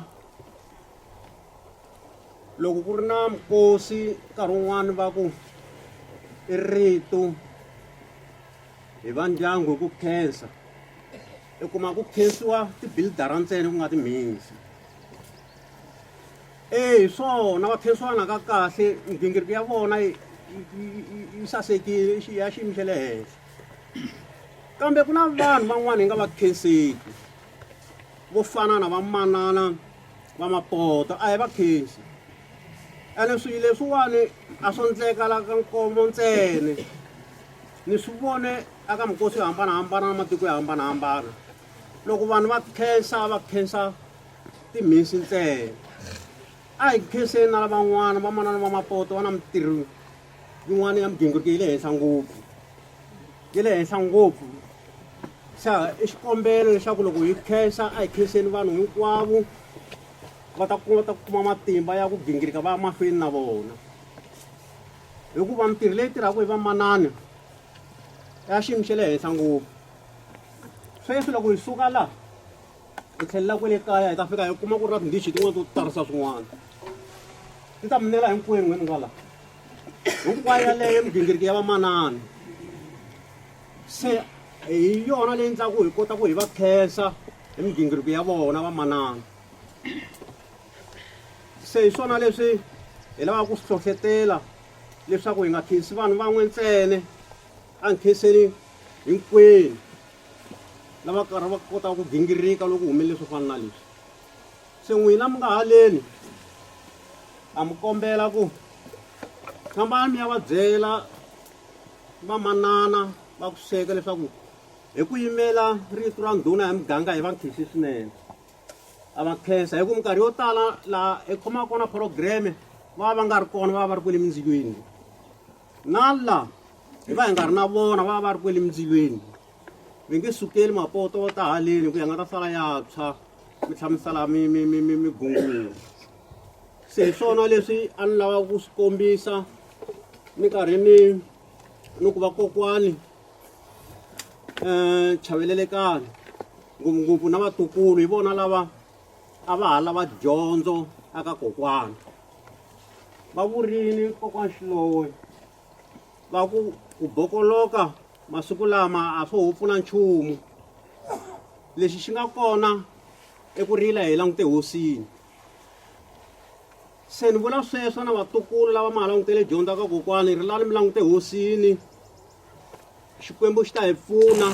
F: loko ku ri na mikosi nkarhi wun'wani va ku i rito hi va ndyangu hi ku khensa i kuma ku khensiwa tibildara ntsena ku nga timhisi e hi swona va khensiwa na ka kahle migingiriko ya vona yi sasekile ya xiyimo xa le henhla kambe ku na vanhu van'wana hi nga va khenseki vo fana na vamanana va mapoto a hi va khensi ene swilo leswiwani a swo ndleka la ka nkombo ntsene ni swi vone aka minkosi yo hambanahambana na matiko yo hambanahambana loko vanhu va khensa va khensa timhisi ntsena a hi khenseni na lavan'wana vamanana va mapoto va na mintirho yin'wana ya migingiriko yi le henhla ngopfu yi le henhla ngopfu xa i xikombelo leswaku loko hi khensa a hi khenseni vanhu hinkwavo va ta kuma ta kuma matimba ya ku gingirika va ya mahlweni na vona hikuva mintirho leyi tirhaka hi vamanana ya xiyimo xa le henhla ngopfu sweswi loko hi suka laha hi tlhelela kwele kaya hi ta fika hi kuma ku ri na tindichi tin'wana to tarisa swin'wana ti ta minela hinkwenu n'wini nga laha hinkwayo yaleyo migingiriko ya vamanana se hi yona leyi endlaku hi kota ku hi va khensa hi migingiriko ya vona vamanana se hi swona leswi hi lavaka ku swi hlohletela leswaku hi nga khensi vanhu van'we ntsena a hi khenseni hinkwenu lava karhi va kotaka ku gingirika loko humelele swo fana na leswi se n'wina mi nga haleni a mi kombela ku fambani mi ya va byela vamanana va ku sweka leswaku hi ku yimela rito ra ndhuna ya muganga hi va nkhensi swinene a va khensa hi ku minkarhi yo tala laha hi khomaka kona programme va va nga ri kona va va va ri kwele mindzilweni na la hi va hi nga ri na vona va va va ri kwele mindzilweni mi nge sukeli mapoto va ta haleni ku ya nga ta sala ya tshwa mi tlhela mi sala mi mi mi mi mi gungula se hi swona leswi a ni lava ku swi kombisa ni karhi ni ni ku va kokwani um chavelelekani ngopfungopfu na vatukulu hi vona lava a va ha lava dyondzo aka kokwana va vurini kokwana Xilowe va ku ku bokoloka masiku lama a swo ho pfuna nchumu lexi xi nga kona i ku rila hi langute hosini se ni vula sweswo na vatukulu lava ma ha langutele dyondzo ka kokwani rilani mi langute hosini xikwembu xi ta hi pfuna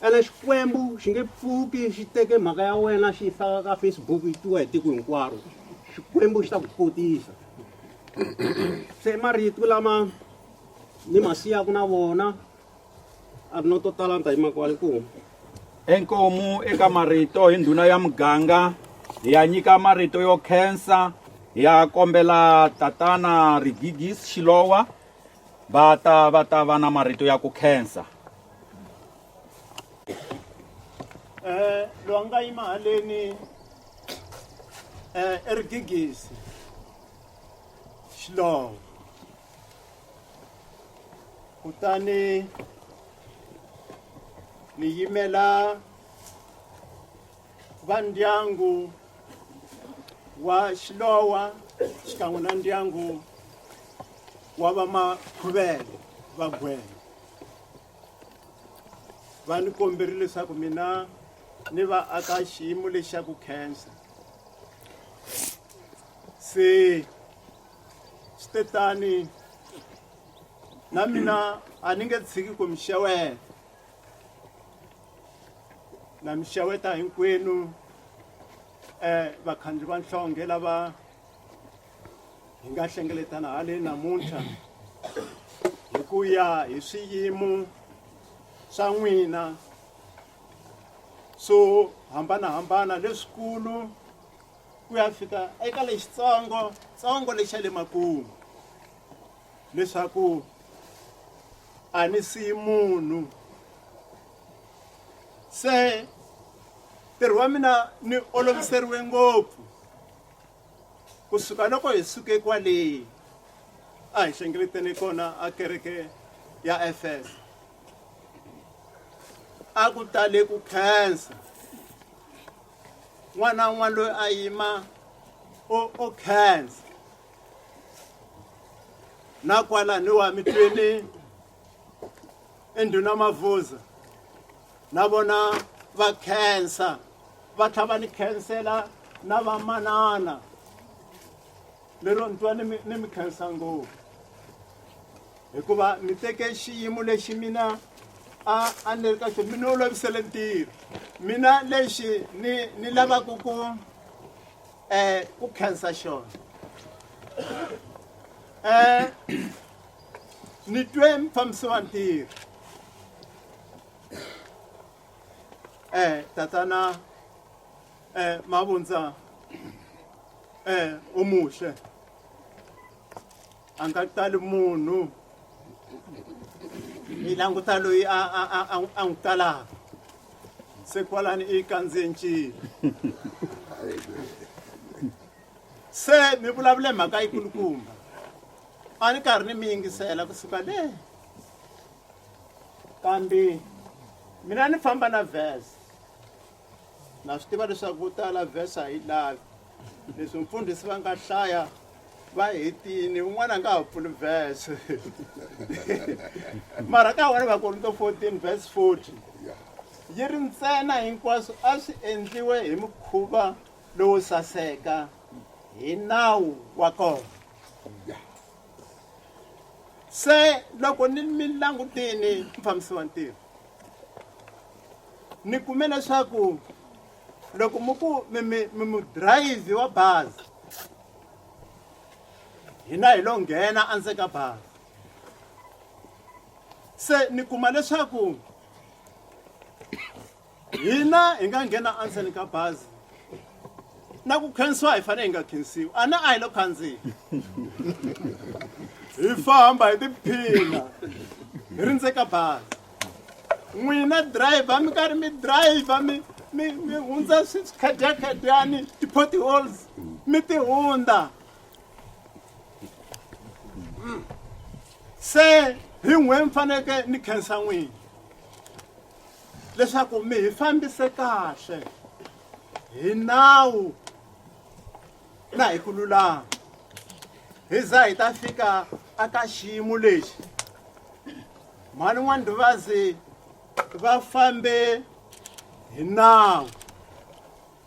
F: ene xikwembu xi nge pfuki xi teke mhaka ya wena xi yi faka ka facebook yi twiwa hi tiko hinkwaro Xikwembu xi ta ku kotisa. Se marito lama ni ma siyaka na vona a ri no to tala ni ta yima kwale ku
H: Inkomu eka marito hi ndhuna ya muganga hi ya nyika marito yo khensa hi ya kombela tatana Rigigis Xilowa va ta va ta va na marito ya ku khensa.
J: Eh, loyi a nga yima haleni eh, i Rigigisi Xilowa kutani ni yimela va ndyangu wa Xilowa xikan'we na ndyangu wa va Makhuvele va Gwenya va ni komberile leswaku mina ni va aka xiyimo lexi xa ku khensa se swi te tani na mina a ni nge tshiki ku mi xeweta na mi xeweta hinkwenu um vakhandli va nhlonge lava hi nga hlengeletana haleni namuntlha hi ku ya hi swiyimo swa n'wina swo hambanahambana leswikulu ku ya fika eka lexitsongo tsongo lexa le makumu leswaku a ni siyi munhu se ntirho wa mina ni oloviseriwe ngopfu kusuka loko hi suke kwale a hi hlengeletene kona a kereke ya Efesa a ku tale ku khensa n'wana un'wana loyi a yima o o khensa na kwala ni wa mitweni endhuna Mavuza na vona va khensa va tlha va ni khensela na vamanana lero ni twa ni mi ni mi khensa ngopfu hikuva mi teke xiyimo lexi mina a a ni ri ka xona mi ni olovisele ntirho mina lexi ni ni lavaka ku um ku khensa xona um ni twe mufambisi wa ntirho eh tatana eh mavundza eh umuhle a nga tali munhu hi languta loyi a a a a a n'wi talaka se kwalani i kandziye ncila se mi vulavule mhaka yikulukumba a ni karhi ni mi yingisela kusuka le kambe mina ni famba na verse na swi tiva leswaku vo tala verse a yi lavi leswi mfundhisi va nga hlaya va hetini un'wana a nga ha pfuli verse mara ka wena Vakorinto 14 verse 40 yi ri ntsena hinkwaswo a swi endliwe hi mukhuva lowo saseka hi nawu wa kona se loko ni mi langutini mufambisi wa ntirho ni kume leswaku loko mu ku mi mi mi mudrayivhi wa bazi hina hi lo nghena endzeni ka bazi se ni kuma leswaku hina hi nga nghena endzeni ka bazi na ku khensiwa hi fanele hi nga khensiwi a na a hi lo khandziya hi famba hi tiphina hi rindze ka bazi n'wina driver mi karhi mi driver mi mi mi hundza swikhadyakhadiyani ti-potholes mi ti hundza se hi n'we mi faneleke ni khensa n'wina leswaku mi hi fambise kahle hi nawu na hi ku lulama hi za hi ta fika aka xiyimo lexi mhani n'wanduvazi va fambe hi nawu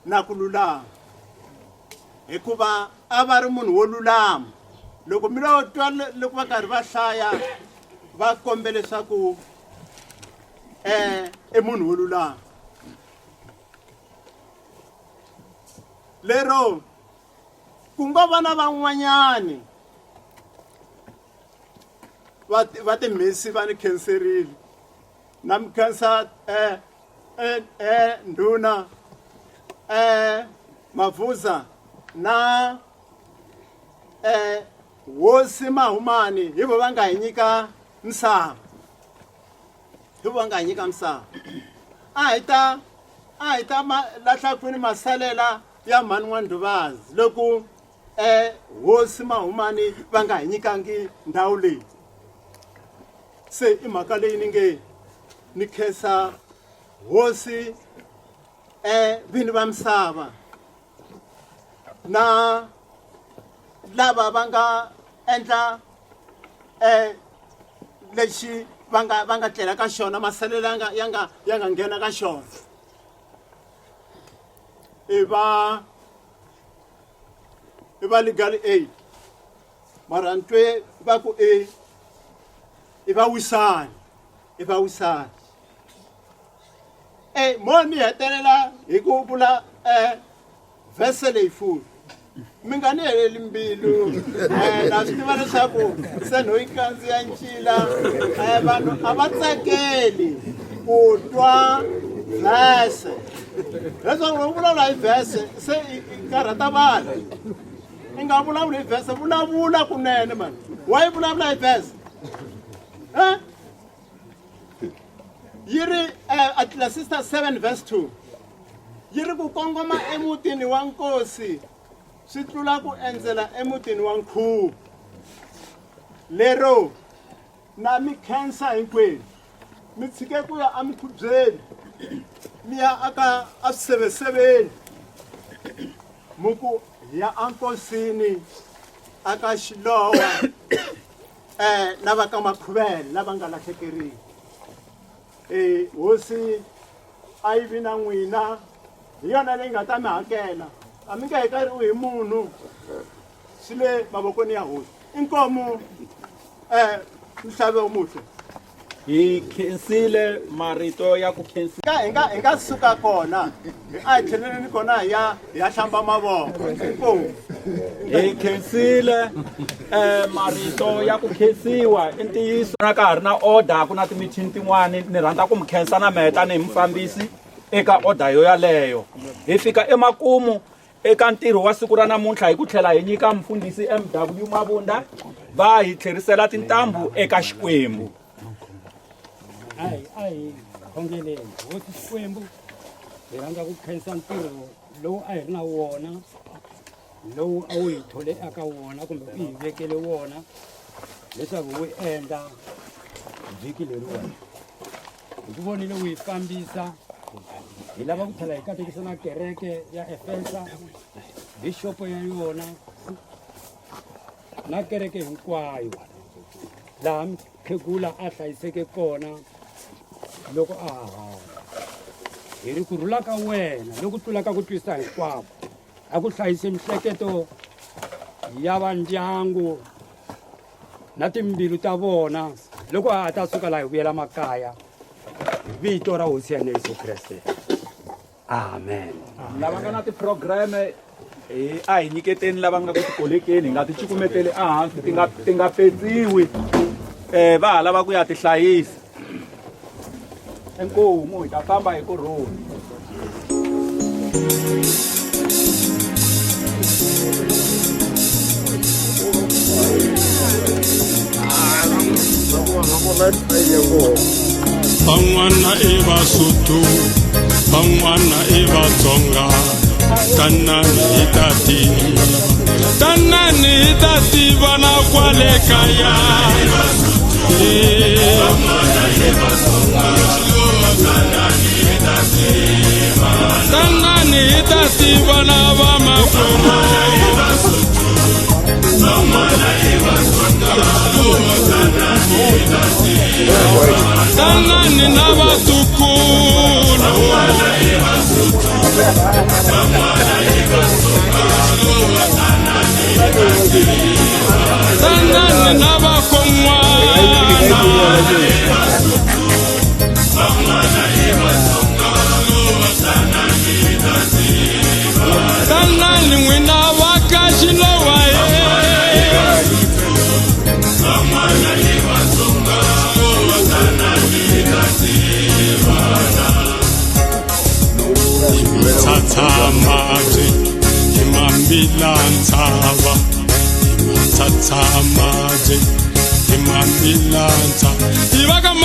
J: na ku lulama hikuva a va ri munhu wo lulama loko mi lo twa loko va karhi va hlaya va kombe leswaku um i munhu wo lulama lero Ku ngo va na van'wanyani va va timhisi va ni khenserile. Na mi khensa eh eh eh ndhuna eh Mavuza na eh hosi Mahumani hi vo va nga hi nyika misava. Hi vo va nga hi nyika misava. A hi ta a hi ta ma lahla kwini masalela ya mhani N'wa-Nduvazi loko eh hosi Mahumani va nga hi nyikangi ndhawu leyi. Se i mhaka leyi ni nge ni khensa hosi eh vini va misava na lava va nga endla eh lexi va nga va nga tlela ka xona masalela ya nga ya nga ya nga nghena ka xona i va i va legal aid mara ni twe va ku i i va wisani i va wisani e mo ni hetelela hi ku vula um vhese leyi futhi mi nga ni heleli mbilu um na swi tiva leswaku se no yi kandziya ncila um vanhu a va tsakeli ku twa vhese leswaku loko vulavula hi vhese se i karhata vanhu i nga vulavuli hi vhese vulavula kunene mani wa yi vulavula hi vhese e yi ri Atlasista 7 verse 2 yi ri ku kongoma emutini wa nkosi swi tlula ku endzela emutini wa nkhuvo lero na mi khensa hinkwenu mi tshike ku ya emikhubyeni mi ya aka eswiseveseveni mu ku hi ya enkosini aka Xilowa eh lava ka Makhuvele lava nga lahlekeriwa eh hosi a yi vi na n'wina hi yona leyi nga ta mi hakela a mi nge hekariwi hi munhu swi le mavokweni ya hosi inkomu eh mhlave omuhle
H: hi khensile marito ya ku khensa
J: ka hi nga hi nga suka kona hi a hi tlheleleni kona hi ya hi ya hlamba mavoko inkomu
H: hi khensile eh marito ya ku khensiwa i ntiyiso na ka ha ri na order ku na timithini tin'wani ni rhandza ku mi khensa na mehe tanihi mufambisi eka order yo yaleyo hi fika emakumu eka ntirho wa siku ra namuntlha hi ku tlhela hi nyika mufundhisi MW Mavunda va hi tlherisela tintambu eka Xikwembu.
D: A hi a hi khongeleni hosi Xikwembu hi rhandza ku khensa ntirho lowu a hi ri na wona lowu a wu hi thole eka wona kumbe u hi vekele wona leswaku wu endla vhiki leriwani hi ku vonile wu yi fambisa hi lava ku tlhela hi katekisa na kereke ya efesa bixopo ya yona na kereke hinkwayo laha mukhegula a hlayiseke kona loko a ha hanya hi ri ku rhula ka wena loku tlulaka ku twisisa hinkwako a ku hlayise mihleketo ya vandyangu na timbilu ta vona loko a ta suka laha hi vuyela makaya hi vito ra hosi ya Yesu Kreste amen
H: lava nga na tiprogreme hi a hi nyiketeni lava nga ku tikolekeni hi nga ti cukumeteli ehansi ti nga ti nga petsiwi um va ha lava ku ya tihlayisa inkomu hi ta famba hi kurhula
N: Van'wana i Vasotho, van'wana i Vatsonga, tanani hi ta tiva, tanani hi ta tivana kwale kaya. Tanani hi ta tivana vamakwerhu. Tanani na vatukulu. Tanani na vakon'wana. Tanani n'wina va ka Xilowa. mamila ntshava hi matshatshamaje hi mamila ntshava hi va ka.